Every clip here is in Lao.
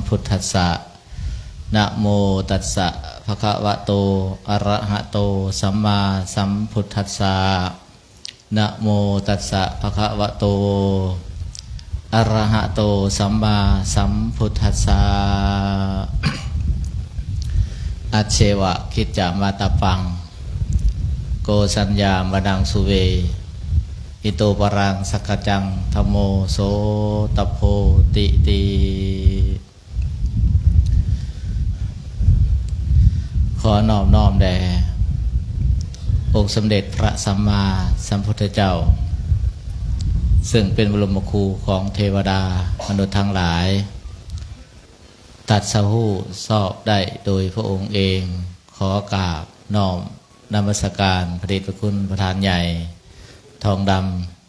พุทธัสสะ นะโมตัสสะ ภะคะวะโต อะระหะโต สัมมาสัมพุทธัสสะ นะโมตัสสะ ภะคะวะโต อะระหะโต สัมมาสัมพุทธัสสะ อัจเชวะ กิจจามาตาปัง โกสัญญามะนังสุเว อิโตปะรัง สักขะจัง ธัมโม โสตัพโพ ติติ ขอนอบน้อมแด่องค์สมเด็จพระสัมมาสัมพุทธเจ้า ซึ่งเป็นบรมครูของเทวดามนุษย์ทั้งหลาย ตรัสรู้ชอบได้โดยพระองค์เอง ขอกราบน้อมนมัสการพระเดชพระคุณพระธานใหญ่ ทองด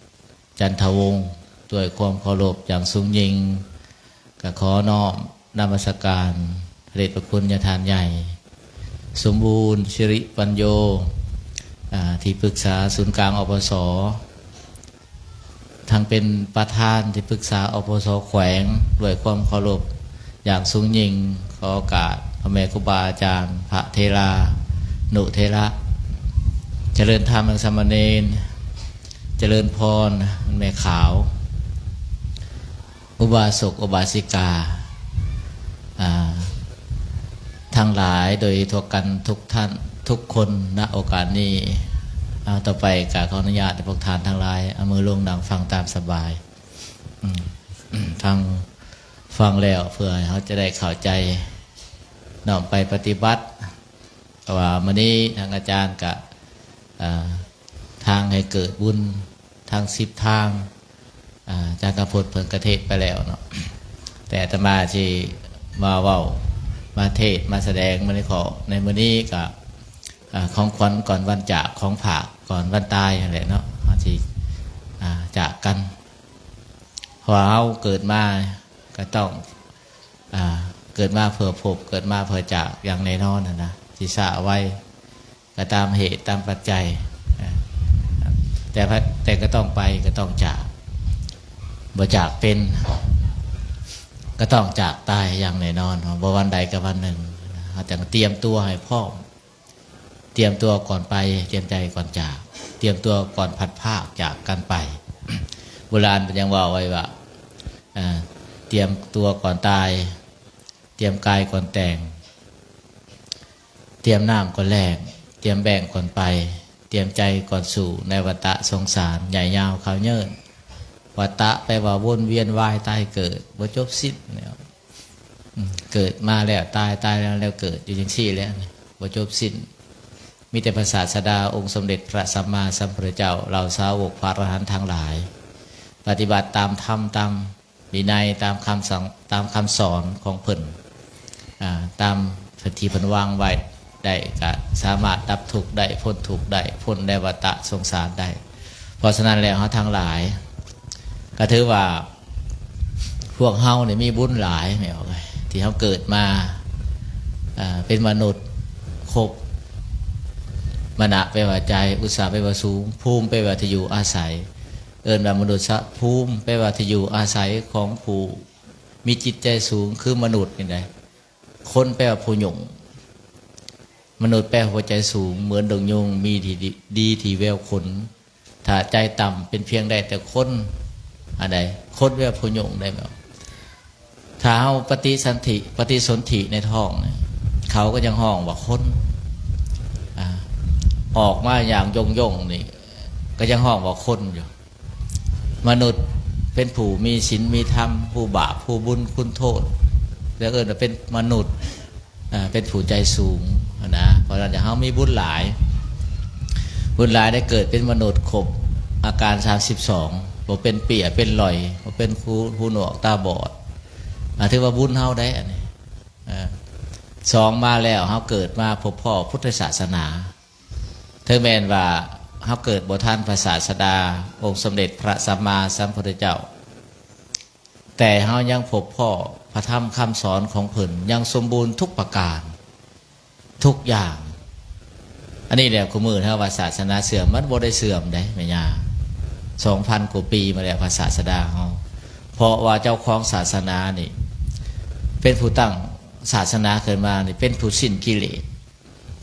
ำ จันทวงศ์ ด้วยความเคารพอย่างสูงยิ่ง ก็ขอน้อมนมัสการพระเดชพระคุณญาติท่านใหญ่ สมบูรณ์ สิริปัญโญ อ่า ที่ปรึกษาศูนย์กลาง อปส ทั้งเป็นประธานที่ปรึกษา อปส แขวง ด้วยความเคารพอย่างสูงยิ่ง ขอโอกาสพ่อแม่ครูบาอาจารย์ พระเถรานุเถระ เจริญธรรม สามเณร เจริญพร แม่ขาว อุบาสกอุบาสิกา อ่า ทั้งหลายโดยทั่วกันทุกท่านทุกคน ณ โอกาสนี้ อ่า ต่อไปก็ขออนุญาตให้พวกท่านทั้งหลายเอามือลงนั่งฟังตามสบาย อืม ทั้งฟังแล้วเพื่อให้เราจะได้เข้าใจ น้อมไปปฏิบัติ เพราะว่ามื้อนี้ทางอาจารย์ก็ อ่า ทางให้เกิดบุญทั้งสิบทาง อ่า อาจารย์กำพลเพิ่นก็เทศน์ไปแล้วเนาะ แต่อาตมาสิมาเว้า มาเทศน์ มาแสดงมื้อนี้ ขอ ในมื้อนี้ก็ อ่า ของขวัญก่อนวันจาก ของฝากก่อนวันตายนั่นแหละเนาะ เฮาสิ อ่า จากกัน เพราะว่าเฮาเกิดมาก็ต้อง อ่า เกิดมาเพื่อพบ เกิดมาเพื่อจากอย่างแน่นอนหั้นนะ สิช้าไวก็ตามเหตุตามปัจจัย อ่า แต่พะ แต่ก็ต้องไป ก็ต้องจาก บ่จากเป็น ก็ต้องจากตายอย่างแน่นอน บ่วันใดก็วันหนึ่ง เฮาต้องเตรียมตัวให้พร้อม เตรียมตัวก่อนไป เตรียมใจก่อนจาก เตรียมตัวก่อนพลัดพรากจากกันไป โบราณเพิ่นยังเว้าไว้ว่า อ่า เตรียมตัวก่อนตาย เตรียมกายก่อนแต่ง เตรียมน้ำก่อนแล้ง เตรียมแบงก่อนไป เตรียมใจก่อนสู่ ในวัฏฏะสงสาร ใหญ่ยาวขาวเยิน วัฏฏะแปลว่าวนเวียนว่ายตายเกิด บ่จบสิ้นแล้ว อืม เกิดมาแล้วตาย ตายแล้ว แล้วเกิด อยู่จั่งซี้แหละ บ่จบสิ้น มีแต่พระศาสดาองค์สมเด็จพระสัมมาสัมพุทธเจ้า เหล่าสาวกพระอรหันต์ทั้งหลาย ปฏิบัติตามธรรม ตามวินัย ตามคำสั่ง ตามคำสอนของเพิ่น อ่า ตามที่เพิ่นวางไว้ได้ ก็สามารถดับทุกข์ได้ พ้นทุกข์ได้ พ้นในวัฏฏะสงสารได้ เพราะฉะนั้นแล้ว เฮาทั้งหลาย ก็ถือว่า พวกเฮานี่มีบุญหลาย แม่นบ่เอ่ย ที่เฮาเกิดมา อ่า เป็นมนุษย์ครบ มะนะแปลว่าใจ อุตสาแปลว่าสูง ภูมิแปลว่าที่อยู่อาศัย เอิ้นว่ามนุษยภูมิ แปลว่าที่อยู่อาศัยของผู้มีจิตใจสูง คือมนุษย์นี่แหละ คนแปลว่าผู้หยุ่ง มนุษย์แปลว่าหัวใจสูง เหมือนดงยุง มีที่ดี ดีที่แววขน ถ้าใจต่ำเป็นเพียงได้แต่คน อันใด คนแปลว่าผู้หยุ่งได้บ่ ถ้าเฮาปฏิสันธิ ปฏิสนธิในท้องนี่ เขาก็ยังฮ้องว่าคน อ่า ออกมาอย่างย่องๆ นี่ ก็ยังฮ้องว่าคนอยู่ มนุษย์เป็นผู้มีศีลมีธรรม ฮู้บาปฮู้บุญคุณโทษ แล้วเอิ้นว่าเป็นมนุษย์ อ่า เป็นผู้ใจสูงหั้นนะ เพราะฉะนั้นเฮามีบุญหลาย บุญหลายได้เกิดเป็นมนุษย์ครบอาการสามสิบสอง บ่เป็นเปี้ยเป็นหล่อย บ่เป็นหู หูหนวกตาบอด อ่า ถือว่าบุญเฮาได้อันนี้ อ่า สองมาแล้ว เฮาเกิดมาพบพ้อพุทธศาสนา ถึงแม้นว่าเฮาเกิดบ่ทันพระศาสดา องค์สมเด็จพระสัมมาสัมพุทธเจ้า แต่เฮายังพบพ้อพระธรรมคำสอนของเพิ่นยังสมบูรณ์ทุกประการ ทุกอย่าง อันนี้แหละ คู่มื้อเฮาว่าศาสนาเสื่อม มันบ่ได้เสื่อมเด้แม่ย่า สองพันกว่าปีมาแล้วพระศาสดาเฮา เพราะว่าเจ้าของศาสนานี่ ເປັນຜູ້ຕັ້ງສາສະໜາຂຶ້ນມານີ້ ເປັນຜູ້ສິ້ນກິເລດ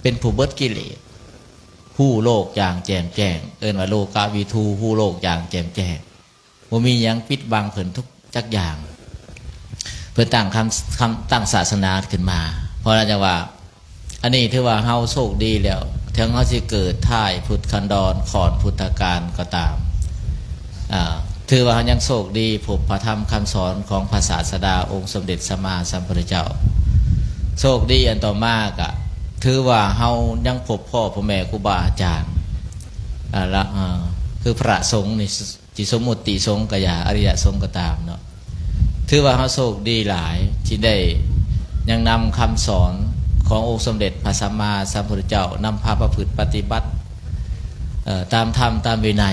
ເປັນຜູ້ເບິດກິເລດ ຮູ້ໂລກຢ່າງແຈ່ມແຈ້ງ ເອີ້ນວ່າໂລກະວິທູ ຮູ້ໂລກຢ່າງແຈ່ມແຈ້ງ ບໍ່ມີຫຍັງປິດບັງເພິ່ນທຸກຈັກຢ່າງ. ເພິ່ນຕັ້ງຄຳ ຄຳ ຕັ້ງສາສະໜາຂຶ້ນມາ. ເພາະນັ້ນຈັ່ງວ່າ ອັນນີ້ຖືວ່າເຮົາໂຊກດີແລ້ວ ເຖິງເຮົາຊິເກີດທ້າຍພຸດຄັນດອນ ຂ້ອນພຸດທະການກໍຕາມ ອາ ຖືວ່າເຮົາຍັງໂຊກດີ ພົບພະທຳຄຳສອນຂອງພະສາສະດາ ອົງສົມເດັດສຳມາສຳພຸດທະເຈົ້າ. ໂຊກດີອັນຕໍ່ມາກະ ຖືວ່າເຮົາຍັງພົບພໍ້ພໍ່ແມ່ຄູບາອາຈານ ອາ ລະ ອາ ຄືພະສົງນີ້ ຊິສົມມຸດຕິສົງກໍຢ່າ ອະລິຍະສົງກໍຕາມເນາະ ຖືວ່າເຮົາໂຊກດີຫຼາຍ ທີ່ໄດ້ຍັງນຳຄຳສອນຂອງອົງສົມເດັດພະສຳມາສຳພຸດທະເຈົ້າ ນຳພາປະພຶດປະຕິບັດ ເອີ ຕາມທຳຕາມວິໄນ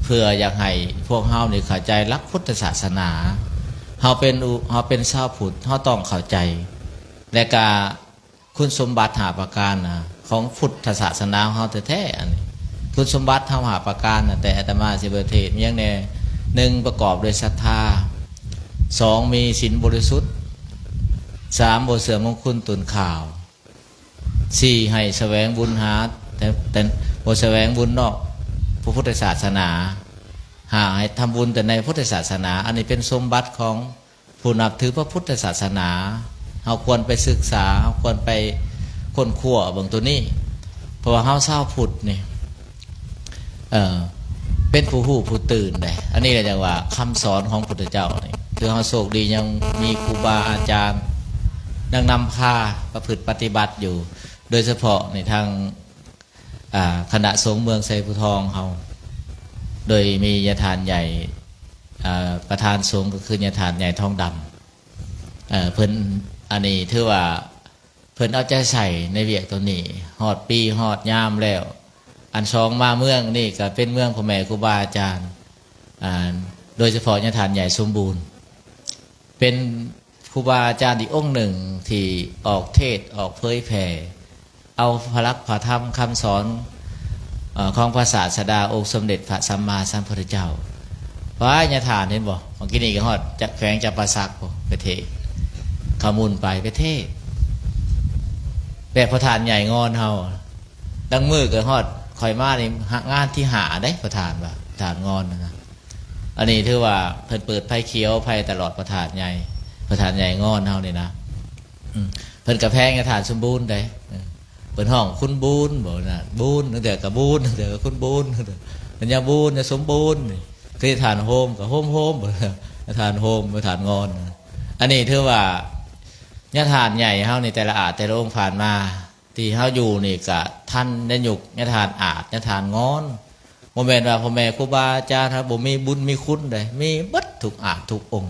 ເພື່ອຢາກໃຫ້ພວກເຮົານີ້ເຂົ້າໃຈຫຼັກພຸດທະສາສະໜາ. ເຮົາເປັນອຸ ເຮົາເປັນຊາວພຸດ ເຮົາຕ້ອງເຂົ້າໃຈ ແລະກະ ຄຸນສົມບັດຫ້າປະການນະ ຂອງພຸດທະສາສະໜາຂອງເຮົາແທ້ໆ ອັນນີ້ ຄຸນສົມບັດເຮົາຫ້າປະການນະ ແຕ່ອາດຕະມາຊິປະເທດມີຫຍັງແດ່? ໜຶ່ງ ປະກອບດ້ວຍສັດທາ, ສອງ ມີສິນບໍລິສຸດ, ສາມ ບໍ່ເຊື່ອມງຄຸນຕົນຂ່າວ, ສີ່ ໃຫ້ສະແຫວງບຸນຫາ ແຕ່ ແຕ່ບໍ່ສະແຫວງບຸນນອກພະພຸດທະສາສະໜາ, ຫ້າ ໃຫ້ທຳບຸນແຕ່ໃນພຸດທະສາສະໜາ. ອັນນີ້ເປັນສົມບັດຂອງ ຜູ້ນັບຖືພະພຸດທະສາສະໜາ ເຮົາຄວນໄປສຶກສາ ເຮົາຄວນໄປຄົ້ນຄວ້າເບິ່ງໂຕນີ້ ເພາະວ່າເຮົາຊາວພຸດນີ້ ເອີ ເປັນຜູ້ຮູ້ຜູ້ຕື່ນເດ້. ອັນນີ້ແຫຼະຈັ່ງວ່າຄຳສອນຂອງພຸດທະເຈົ້ານີ້ ຄືເຮົາໂຊກດີຍັງມີຄູບາອາຈານ ຍັງນຳພາປະພຶດປະຕິບັດຢູ່ ໂດຍສະເພາະໃນທາງ ອາ ຄະນະສົງເມືອງໄຊພູທອງເຮົາ ໂດຍມີຍາທ່ານໃຫຍ່ ອາ ປະທານສົງກໍຄືຍາທ່ານໃຫຍ່ທອງດຳ ເອີ ເພິ່ນ ອັນນີ້ຖືວ່າເພິ່ນເອົາໃຈໃສ່ໃນວຽກຕົວນີ້ ຮອດປີຮອດຍາມແລ້ວ. ອັນສອງມາເມືອງນີ້ກໍເປັນເມືອງພໍ່ແມ່ຄູບາອາຈານ ອາ ໂດຍສະເພາະຍາທ່ານໃຫຍ່ສົມບູນ ເປັນຄູບາອາຈານອີກອົງໜຶ່ງທີ່ອອກເທດ ອອກເຜີຍແຜ່ ເອົາພະຫຼັກພະທຳຄຳສອນ ເອີ ຂອງພະສາສະດາອົງສົມເດັດພະສຳມາສຳພຸດທະເຈົ້າ. ວ້າຍ ຍາທ່ານເຫັນບໍ່? ເມື່ອກີ້ນີ້ກໍຮອດຈະແຂວງຈຳປາສັກພຸ້ນ ໄປເທດ ເຂົ້າໝຸ່ນໄປ ໄປເທດ ແບບພະທ່ານໃຫຍ່ງອນເຮົາ. ລາງມື້ກໍຮອດ ຂ້ອຍມານີ້ ງານທີຫ້າເດ້ ພະທ່ານວ່າ ທ່ານງອນນະ. ອັນນີ້ຖືວ່າເພິ່ນເປີດໄຟຂຽວໄຟຕະຫຼອດ ພະທ່ານໃຫຍ່ ພະທ່ານໃຫຍ່ງອນເຮົານີ້ນະ. ອືມ ເພິ່ນກະແພງຍາທ່ານສົມບູນເດ້. ເອີ ເພິ່ນຮ້ອງຄຸນບູນບໍນະ ບູນ ຕັ້ງແຕ່ກະບູນ ຕັ້ງແຕ່ກະຄຸນບູນ ເພິ່ນຍາບູນ ຍາສົມບູນນີ້ ຄືທ່ານໂຮມກະໂຮມໂຮມ ທ່ານໂຮມ ທ່ານງອນ. ອັນນີ້ຖືວ່າຍາທ່ານໃຫຍ່ເຮົານີ້ ແຕ່ລະອາດແຕ່ລະອົງຜ່ານມາ ທີ່ເຮົາຢູ່ນີ້ກະທັນໃນຍຸກຍາທ່ານອາດ ຍາທ່ານງອນ. ບໍ່ແມ່ນວ່າພໍ່ແມ່ຄູບາອາຈານເຮົາບໍ່ມີບຸນມີຄຸນເດ້ ມີເບິດທຸກອາດທຸກອົງ.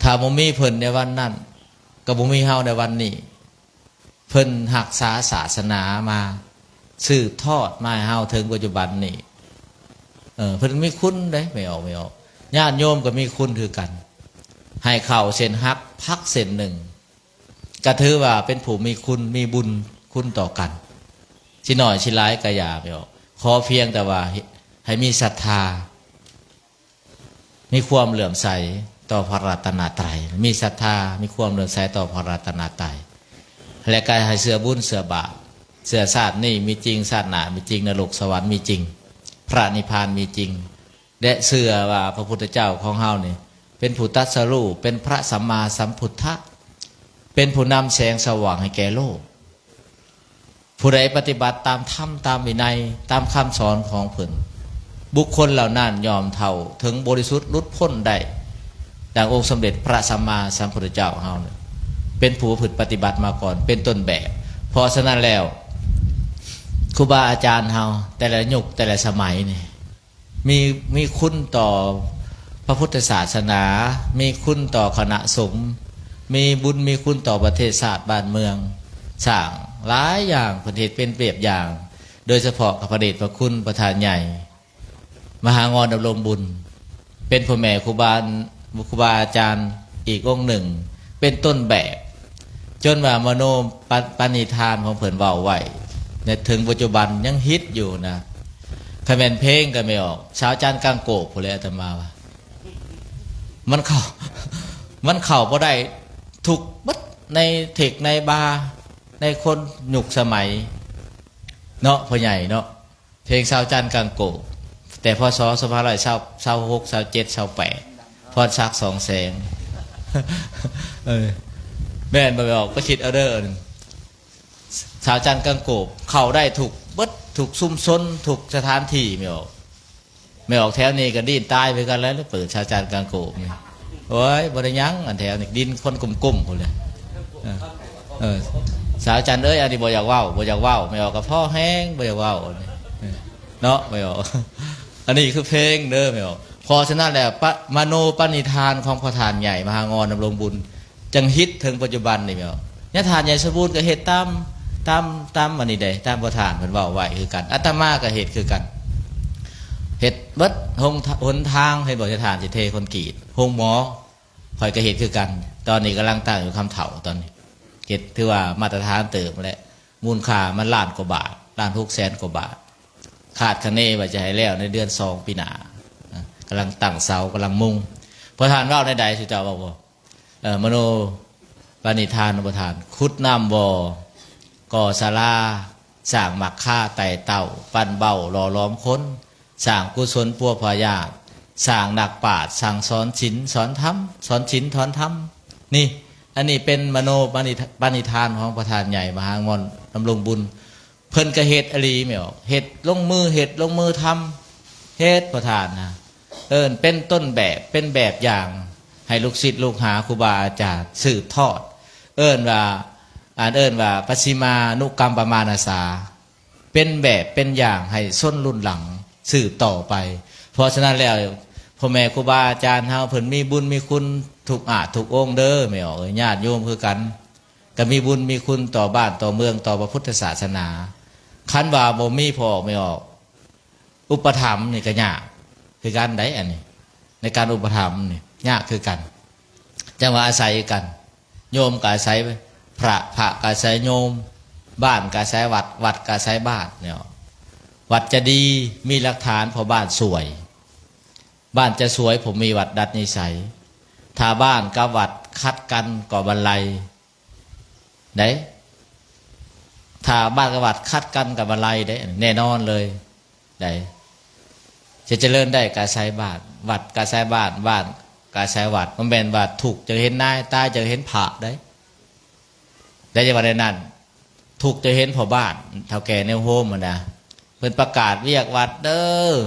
ຖ້າບໍ່ມີເພິ່ນໃນວັນນັ້ນ ກໍບໍ່ມີເຮົາໃນວັນນີ້. ເພິ່ນຮັກສາສາສະໜາມາ ສືບທອດມາໃຫ້ເຮົາເຖິງປັດຈຸບັນນີ້. ເອີ ເພິ່ນມີຄຸນເດ້ ແມ່ອອກ ແມ່ອອກ ຍາດໂຍມກໍມີຄຸນຄືກັນ. ໃຫ້ເຂົ້າເສັ້ນຫັກ ຜັກເສັ້ນໜຶ່ງ ກໍຖືວ່າເປັນຜູ້ມີຄຸນ ມີບຸນຄຸນຕໍ່ກັນ ຊິໜ້ອຍຊິຫຼາຍກໍຢ່າໄປອອກ ຂໍພຽງແຕ່ວ່າໃຫ້ມີສັດທາ ມີຄວາມເຫຼື້ອມໃສຕໍ່ພະລັດຕະນະໄຕ ມີສັດທາ ມີຄວາມເຫຼື້ອມໃສຕໍ່ພະລັດຕະນະໄຕ ແລະກໍໃຫ້ເຊື່ອບຸນເຊື່ອບາບ ເຊື່ອຊາດນີ້ມີຈິງ ຊາດໜ້າມີຈິງ ນະລົກສະຫວັນມີຈິງ ພະນິບພານມີຈິງ ແລະເຊື່ອວ່າພະພຸດທະເຈົ້າຂອງເຮົານີ້ ເປັນຜູ້ຕັດສະຮູ້ ເປັນພະສຳມາສຳພຸດທະ ເປັນຜູ້ນຳແສງສະຫວ່າງໃຫ້ແກ່ໂລກ. ຜູ້ໃດປະຕິບັດຕາມທຳ ຕາມວິໄນ ຕາມຄຳສອນຂອງເພິ່ນ ບຸກຄົນເຫຼົ່ານັ້ນຍ່ອມເທົ່າເຖິງບໍລິສຸດຫຼຸດພົ້ນໄດ້ ດັ່ງອົງສົມເດັດພະສຳມາສຳພຸດທະເຈົ້າເຮົານີ້ ເປັນຜູ້ປະພຶດປະຕິບັດມາກ່ອນ ເປັນຕົ້ນແບບ. ເພາະສະນັ້ນແລ້ວ ຄູບາອາຈານເຮົາແຕ່ລະຍຸກແຕ່ລະສະໄໝນີ້ ມີ ມີຄຸນຕໍ່ພະພຸດທະສາສະໜາ, ມີຄຸນຕໍ່ຄະນະສົງ, ມີບຸນມີຄຸນຕໍ່ປະເທດຊາດບ້ານເມືອງ, ສ້າງຫຼາຍຢ່າງ, ເພິ່ນເຮັດເປັນແບບຢ່າງ, ໂດຍສະເພາະກັບພະເດດພະຄຸນປະທານໃຫຍ່ ມະຫາງອນດຳລົງບຸນ ເປັນພໍ່ແມ່ຄູບາ ຄູບາອາຈານອີກອົງໜຶ່ງ ເປັນຕົ້ນແບບ, ຈົນວ່າມະໂນປະ ປະນິທານຂອງເພິ່ນເວົ້າໄວ້ ໃນເຖິງປັດຈຸບັນຍັງຮິດຢູ່ນະ. ຄັນແມ່ນເພງກໍແມ່ນອອກ ສາວຈັນກາງໂກກພຸ້ນແຫຼະ ອາດຕະມາວ່າ ມັນເຂົ້າ ມັນເຂົ້າບໍ່ໄດ້ ທຸກເບິດໃນເທັກໃນບາ ໃນຄົນຍຸກສະໄໝເນາະ ພໍ່ໃຫຍ່ເນາະ. ເພງຊາວຈັນກາງໂກບ ແຕ່ ພ.ສ. ສອງພັນຫ້າຮ້ອຍຊາວຫົກ ຊາວເຈັດ ຊາວແປດ ພອນສັກ ສອງແສງ ເອີ ແມ່ນບໍ່ແມ່ອອກ? ໄປຄິດເອົາເດີ ຊາວຈັນກາງໂກບເຂົ້າໄດ້ທຸກເບິດ ທຸກຊຸມຊົນ ທຸກສະຖານທີ່ແມ່ອອກ. ແມ່ອອກແຖວນີ້ກໍດີ້ນຕາຍຄືກັນແລ້ວ ເປີດຊາວຈັນກາງໂກບນີ້. ໂອ້ຍ ບໍ່ໄດ້ຫຍັງ ອັນແຖວນີ້ດິນຄົນກຸ້ມໆພຸ້ນແຫຼະ. ເອີ ເອີ ສາວຈັນເອີຍ ອັນນີ້ບໍ່ຢາກເວົ້າ ບໍ່ຢາກເວົ້າ ແມ່ອອກກໍພໍແຮງ ບໍ່ຢາກເວົ້າ ເອີ ເນາະ ແມ່ອອກ. ອັນນີ້ຄືເພງເດີແມ່ອອກ. ເພາະສະນັ້ນແລ້ວ ປະ ມະໂນປະນິທານຂອງພໍ່ທ່ານໃຫຍ່ມະຫາງອນດຳລົງບຸນ ຈັ່ງຮິດເຖິງປັດຈຸບັນນີ້ແມ່ອອກ. ຍາທ່ານໃຫຍ່ສົມບູນກໍເຮັດຕາມ ຕາມ ຕາມອັນນີ້ເດ້ ຕາມພໍ່ທ່ານເພິ່ນເວົ້າໄວ້ຄືກັນ. ອາດຕະມາກໍເຮັດຄືກັນ ເຮັດເບິດຫົນ ຫົນທາງ ເຫັນບໍ່ ຍາທ່ານຊິເທຄອນກຣີດ ໂຮງໝໍ ຂ້ອຍກໍເຮັດຄືກັນ. ຕອນນີ້ກຳລັງຕັ້ງຢູ່ຄຳເຖົ້າ ຕອນນີ້ເຮັດຖືວ່າມາດຕະຖານເຕີບແຫຼະ. ມູນຄ່າມັນລ້ານກວ່າບາດ ລ້ານຫົກແສນກວ່າບາດ. ຄາດຄະເນວ່າຈະໃຫ້ແລ້ວໃນເດືອນສອງປີໜ້າ. ກຳລັງຕັ້ງເສົາ ກຳລັງມຸງ. ພໍ່ທ່ານເວົ້າແນວໃດ ສຸເຈົ້າເວົ້າບໍ່? ເອີ ມະໂນປະນິທານຂອງພໍ່ທ່ານ ຂຸດນ້ຳບໍ່ ກໍ່ສາລາ ສ້າງໝາກຄາໄຕ່ເຕົ້າ ປັ້ນເບົ້າຫຼໍ່ຫຼອມຄົນ ສ້າງກຸສົນປົວພາຍາດ ສ້າງນັກປາດ ສັ່ງສອນສິນສອນທຳ ສອນສິນສອນທຳ. ນີ້ ອັນນີ້ເປັນມະໂນປະນິ ປະນິທານຂອງພໍ່ທ່ານໃຫຍ່ມະຫາງອນດຳລົງບຸນ. ເພິ່ນກໍເຮັດອີ່ຫຼີແມ່ອອກ ເຮັດລົງມື ເຮັດລົງມືທຳ ເຮັດພໍ່ທ່ານນະ. ເອີ້ນເປັນຕົ້ນແບບ ເປັນແບບຢ່າງໃຫ້ລູກສິດລູກຫາຄູບາອາຈານສືບທອດ ເອີ້ນວ່າ ອັນເອີ້ນວ່າປັດຊິມານຸກຳປະມານາສາ ເປັນແບບເປັນຢ່າງໃຫ້ຊົນລຸ້ນຫຼັງສືບຕໍ່ໄປ. ເພາະສະນັ້ນແລ້ວ ພໍ່ແມ່ຄູບາອາຈານເຮົາເພິ່ນມີບຸນມີຄຸນທຸກອາດທຸກອົງເດີແມ່ອອກເອີຍ ຍາດໂຍມຄືກັນ ກໍມີບຸນມີຄຸນຕໍ່ບ້ານຕໍ່ເມືອງ ຕໍ່ພະພຸດທະສາສະໜາ. ຄັນວ່າບໍ່ມີພໍ່ແມ່ອອກອຸປະຖຳນີ້ກໍຍາກຄືກັນໄດ໋ ອັນນີ້ ໃນການອຸປະຖຳນີ້ຍາກຄືກັນ. ຈັ່ງວ່າອາໄສກັນ ໂຍມກໍອາໄສພະ ພະກໍອາໄສໂຍມ ບ້ານກໍອາໄສວັດ ວັດກໍອາໄສບ້ານເນາະ. ວັດຈະດີມີຫຼັກຖານເພາະບ້ານສວຍ ບ້ານຈະສວຍເພາະມີວັດດັດນິໄສ. ຖ້າບ້ານກັບວັດຂັດກັນກໍບັນໄລ ໄດ໋ ຖ້າບ້ານກັບວັດຂັດກັນກັບບັນໄລເດ້ ແນ່ນອນເລີຍໄດ໋. ຈະຈະເລີນໄດ້ກະອາໄສບ້ານ ວັດກະອາໄສບ້ານ ບ້ານກະອາໄສວັດ. ບໍ່ແມ່ນວ່າທຸກຈັ່ງເຫັນນາຍ ຕາຍຈັ່ງເຫັນພະໄດ໋ ໄດ້. ຢ່າວ່າແນວນັ້ນ ທຸກຈັ່ງເຫັນພໍ່ບ້ານ ເຖົ້າແກ່ແນວໂຮມຫັ້ນນະ ເພິ່ນປະກາດວຽກວັດເດີ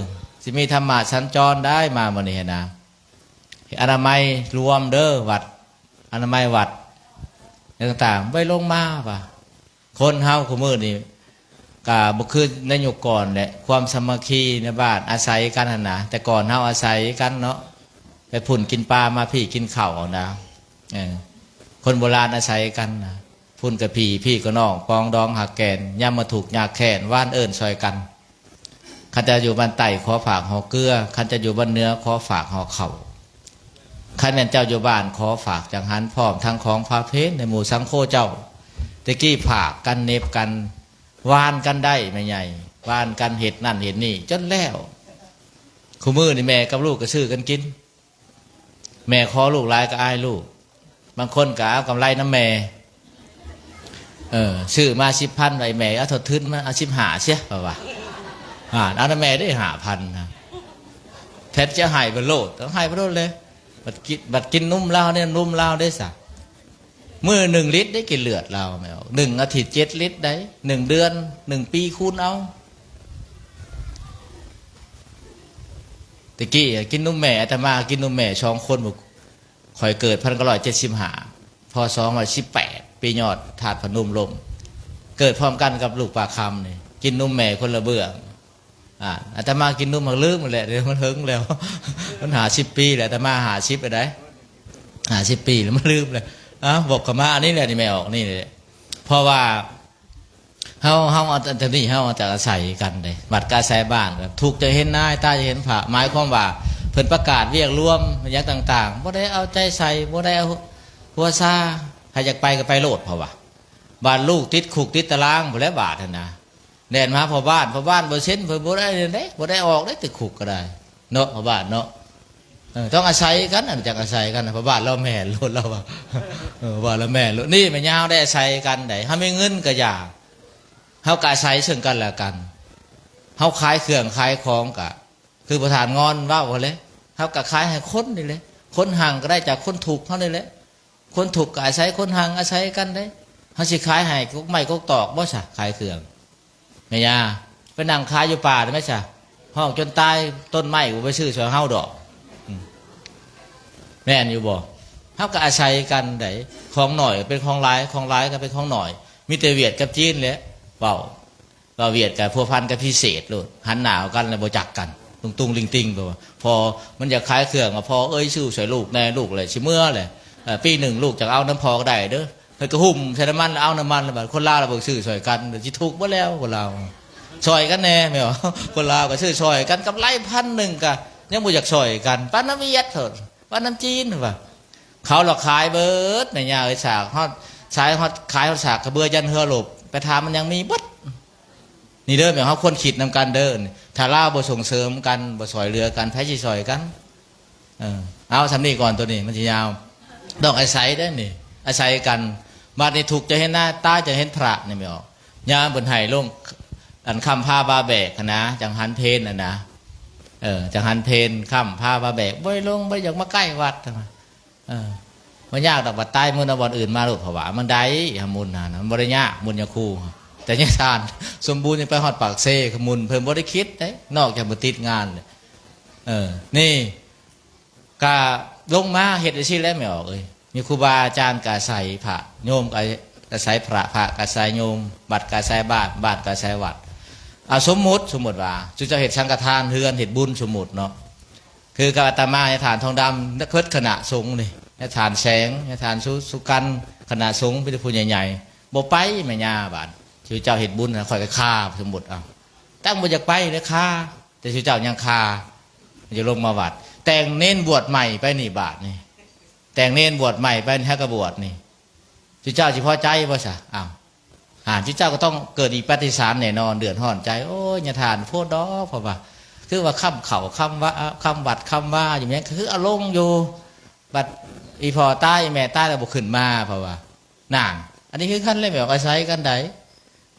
ຊິມີທຳມາດສັນຈອນໄດ້ມາມື້ນີ້ຫັ້ນນະ ອະນາໄມລວມເດີ ວັດ ອະນາໄມວັດ ແນວຕ່າງໆ ບໍ່ລົງມາວ່າ. ຄົນເຮົາຄູ່ມື້ນີ້ກະບໍ່ຄືໃນຍຸກກ່ອນແຫຼະ ຄວາມສາມັກຄີໃນບ້ານອາໄສກັນຫັ້ນນະ. ແຕ່ກ່ອນເຮົາອາໄສກັນເນາະ ໄປພຸ້ນກິນປາ ມາພີ້ກິນເຂົ້າເອົານະ. ເອີ ຄົນໂບລານອາໄສກັນນະ ພຸ້ນກະພີ່ ພີ້ກະນ້ອງ ປອງດອງຮັກແກ່ນ ຍາມມາທຸກຍາກແຄ້ນ ຫວານເອີ້ນຊ່ອຍກັນ. ຄັນເຈົ້າຢູ່ບ້ານໃຕ້ ຂໍຝາກຫໍເກືອ, ຄັນເຈົ້າຢູ່ບ້ານເໜືອ ຂໍຝາກຫໍເຂົ້າ, ຄັນແມ່ນເຈົ້າຢູ່ບ້ານ ຂໍຝາກຈັງຫັນ ພ້ອມທັງຂອງພາເພນໃຫ້ໝູ່ສັງໂຄເຈົ້າ. ແຕ່ກີ້ຝາກກັນ ເໜັບກັນ ຫວານກັນໄດ້ແມ່ໃຫຍ່ ຫວານກັນເຮັດນັ້ນເຮັດນີ້ຈົນແລ້ວ. ຄູ່ມື້ນີ້ແມ່ກັບລູກກໍຊື້ກັນກິນ. ແມ່ຂໍລູກຫຼາຍກໍອາຍລູກ, ບາງຄົນກໍເອົາກຳໄລນຳແມ່. ເອີ ຊື້ມາສິບພັນ ໄວ້ແມ່ເອົາທົດທຶນມາ ເອົາສິບຫ້າເສຍ ເຂົາວ່າ. ອາ ເອົານຳແມ່ເດ້ຫ້າພັນນະ ແທນຈະໃຫ້ເພິ່ນໂລດ ເອົາໃຫ້ເພິ່ນໂລດເລີຍ. ບັດກິນ ບັດກິນນົມລາວເດ້ ນົມລາວເດ້ຊະ. ມື້ໜຶ່ງລິດໄດ້ກິນເລືອດລາວແມ່ອອກ, ໜຶ່ງອາທິດເຈັດລິດໄດ໋, ໜຶ່ງເດືອນ ໜຶ່ງປີຄູນເອົາ. ແຕ່ກີ້ກິນນົມແມ່, ອາດຕະມາກິນນົມແມ່ສອງຄົນ. ຂ້ອຍເກີດພັນເກົ້າຮ້ອຍເຈັດສິບຫ້າ ພ.ສ. ຮ້ອຍສິບແປດ ປີຍອດທາດພະນົມລົ້ມ, ເກີດພ້ອມກັນກັບລູກປາຄຳນີ້, ກິນນົມແມ່ຄົນລະເບື້ອງ. ອາ ອາດຕະມາກິນນົມມັນລືມແຫຼະ, ດຽວມັນເຖິງແລ້ວ ມັນຫ້າສິບປີແລ້ວ, ອາດຕະມາຫ້າສິບແລ້ວໄດ໋, ຫ້າສິບປີແລ້ວ ມັນລືມແລ້ວ. ອາ ວອກເຂົ້າມາອັນນີ້ແຫຼະ ນີ້ແມ່ອອກນີ້ແຫຼະ. ເພາະວ່າເຮົາ ເຮົາເອົາແຕ່ນີ້ ເຮົາເອົາແຕ່ອາໄສກັນເດ້, ວັດກໍອາໄສບ້ານ, ທຸກຈັ່ງເຫັນນາຍ ຕາຍຈັ່ງເຫັນພະ. ໝາຍຄວາມວ່າເພິ່ນປະກາດວຽກລວມຫຍັງຕ່າງໆ ບໍ່ໄດ້ເອົາໃຈໃສ່, ບໍ່ໄດ້ເອົາຫົວຊາ, ໃຜຢາກໄປກໍໄປໂລດ ເພາະວ່າບາດລູກຕິດຄຸກຕິດຕາລາງພຸ້ນແຫຼະບາດຫັ້ນນະ. ແລ່ນມາຫາພໍ່ບ້ານ, ພໍ່ບ້ານບໍ່ເຊັນ ເພິ່ນບໍ່ໄດ້ເດ້, ບໍ່ໄດ້ອອກເດ້ ຕິດຄຸກກໍໄດ້ເນາະ ພໍ່ບ້ານເນາະ. ເອີ ຕ້ອງອາໄສກັນ ອັນຈັກອາໄສກັນ ເພາະບ້ານລາວແມ່ນໂລດ ລາວວ່າ ເອີ ບ້ານລາວແມ່ນໂລດ. ນີ້ແມ່ນຍາມເຮົາໄດ້ອາໄສກັນໃດ ເຮົາມີເງິນກໍຢ່າ ເຮົາກໍອາໄສເຊິ່ງກັນແລະກັນ. ເຮົາຂາຍເຄື່ອງຂາຍຂອງກະ ຄືປະທານງອນເວົ້າຫັ້ນແຫຼະ ເຮົາກໍຂາຍໃຫ້ຄົນນີ້ແຫຼະ. ຄົນຮັ່ງກໍໄດ້ຈາກຄົນທຸກເຮົານີ້ແຫຼະ. ຄົນທຸກກໍອາໄສຄົນຮັ່ງ ອາໄສກັນເດ້. ເຮົາຊິຂາຍໃຫ້ກົກໄມ້ກົກຕອກບໍ່ຊະ ຂາຍເຄື່ອງ? ແມ່ຍ່າ ໄປນັ່ງຂາຍຢູ່ປ່າໄດ້ໄໝຊະ? ຮ້ອງຈົນຕາຍ ຕົ້ນໄມ້ບໍ່ໄປຊື້ຊ່ອຍເຮົາດອກ. ອືມ ແມ່ນຢູ່ບໍ່? ເຮົາກໍອາໄສກັນໃດ. ຂອງໜ້ອຍເປັນຂອງຫຼາຍ ຂອງຫຼາຍກໍເປັນຂອງໜ້ອຍ. ມີແຕ່ຫວຽດກັບຈີນແຫຼະເວົ້າ ວ່າຫວຽດກໍພົວພັນກັບພິເສດໂລດ ຫັນໜ້າເຂົ້າກັນແລ້ວບໍ່ຈັກກັນ ຕຸງຕຸງລິງຕິງ. ເພາະວ່າພໍ່ມັນຢາກຂາຍເຄື່ອງ ວ່າ ພໍ່ເອີຍ ຊື້ຊ່ອຍລູກແດ່ ລູກແຫຼະຊິເມືອແຫຼະ. ເອີ ປີໜຶ່ງລູກຈະເອົານຳພໍ່ກໍໄດ້ເດີ້. ເພິ່ນກໍຫຸ້ມໃສ່ນ້ຳມັນ ເອົານ້ຳມັນ ແລ້ວບາດຄົນລາວລະບໍ່ຊື້ຊ່ອຍກັນ ຊິທຸກເບິດແລ້ວ. ຄົນລາວຊ່ອຍກັນແດ່ແມ່ນບໍ່? ຄົນລາວກໍຊື້ຊ່ອຍກັນ ກຳໄລພັນໜຶ່ງກໍຍັງບໍ່ຢາກຊ່ອຍກັນ ປານນຳຫວຽດເຖາະ ປານນຳຈີນວ່າ. ເຂົາລະຂາຍເບິດ ແມ່ຍ່າເອີຍ ສາກຮອດ ສາຍຮອດ ຂາຍຮອດສາກກະເບືອ ຢັນເຮືອລົບ ໄປຖາມມັນຍັງມີເບິດ. ນີ້ເດີ ແມ່ນເຮົາຄວນຄິດນຳກັນເດີ. ຖ້າລາວບໍ່ສົ່ງເສີມກັນ ບໍ່ຊ່ອຍເຫຼືອກັນ ໃຜຊິຊ່ອຍກັນ? ເອີ ເອົາສ່ຳນີ້ກ່ອນ ໂຕນີ້ມັນຊິຍາວ. ຕ້ອງອາໄສເດ້ນີ້ ອາໄສກັນ. ບາດນີ້ທຸກຈະເຫັນໜ້າ ຕາຈະເຫັນພະນີ້ແມ່ນບໍ່? ຍາມເພິ່ນໃຫ້ລົງ ອັນຄ້ຳພາບາແບກຫັ້ນນະ ຈັງຫັນເພນຫັ້ນນະ. ເອີ ຈັງຫັນເພນ ຄ້ຳພາບາແບກ ບໍ່ໄດ້ລົງ ບໍ່ໄດ້ຢາກມາໃກ້ວັດ. ເອີ ບໍ່ຍາກດອກ ບັດຕາຍມຸນເອົາບ່ອນອື່ນມາໂລດ ເພາະວ່າມັນໄດ້ຫາມຸນຫັ້ນນະ ມັນບໍ່ໄດ້ຍາກ ມຸນຍາຄູ. ແຕ່ຍາທ່ານສົມບູນຍັງໄປຮອດປາກເຊ ຂະມຸນເພິ່ນບໍ່ໄດ້ຄິດເດ້ ນອກຈາກບໍ່ຕິດງານ. ເອີ ນີ້ກະລົງມາເຮັດຈັ່ງຊີ້ແຫຼະແມ່ອອກເອີຍ. ມີຄູບາອາຈານກະອາໄສພະ ໂຍມກະອາໄສພະ ພະກະອາໄສໂຍມ ວັດກະອາໄສບ້ານ ບ້ານກະອາໄສວັດ. ເອົາສົມມຸດ ສົມມຸດວ່າ ຊຸມເຈົ້າເຮັດສັງຄະທານເຮືອນ ເຮັດບຸນ ສົມມຸດເນາະ. ຄືກັບອາຕະມາ ຍາທ່ານທອງດຳ ເບິດຄະນະສົງນີ້ ຍາທ່ານແສງ ຍາທ່ານສຸ ສຸກັນ ຄະນະສົງ ມີແຕ່ຜູ້ໃຫຍ່ໆ ບໍ່ໄປ. ແມ່ຍ່າ ບາດຊຸມເຈົ້າເຮັດບຸນ ຂ້ອຍກໍຂ້າ ສົມມຸດເອົາ ຕັ້ງບໍ່ຢາກໄປເດ້ ຂ້າ ແຕ່ຊຸມເຈົ້າຍັງຂ້າ ຢາກລົງມາວັດ. ແຕ່ງເນນບວດໃໝ່ໄປນີ້ ບາດນີ້ ແຕ່ງເນນບວດໃໝ່ໄປນີ້ ຫາກະບວດນີ້ ຊຸມເຈົ້າຊິພໍໃຈບໍ່ຊະ? ອ້າວ ອ່າ ຈຸເຈົ້າກໍຕ້ອງເກີດວິປະຕິສານແນ່ນອນ ເດືອດຮ້ອນໃຈ. ໂອ້ຍ ຍາທ່ານໂພດດອກ ເພາະວ່າ ຄືວ່າຄຳເຂົ້າ ຄຳວ່າ ຄຳວັດ ຄຳວາຢູ່ແມ່ນ ຄືອາລົງຢູ່. ບັດອີ່ພໍ່ຕາຍ ອີ່ແມ່ຕາຍແລ້ວບໍ່ຂຶ້ນມາ ເພາະວ່າ ນັ້ນ ອັນນີ້ຄືກັນແຫຼະ ແມ່ອອກອາໄສກັນໃດ.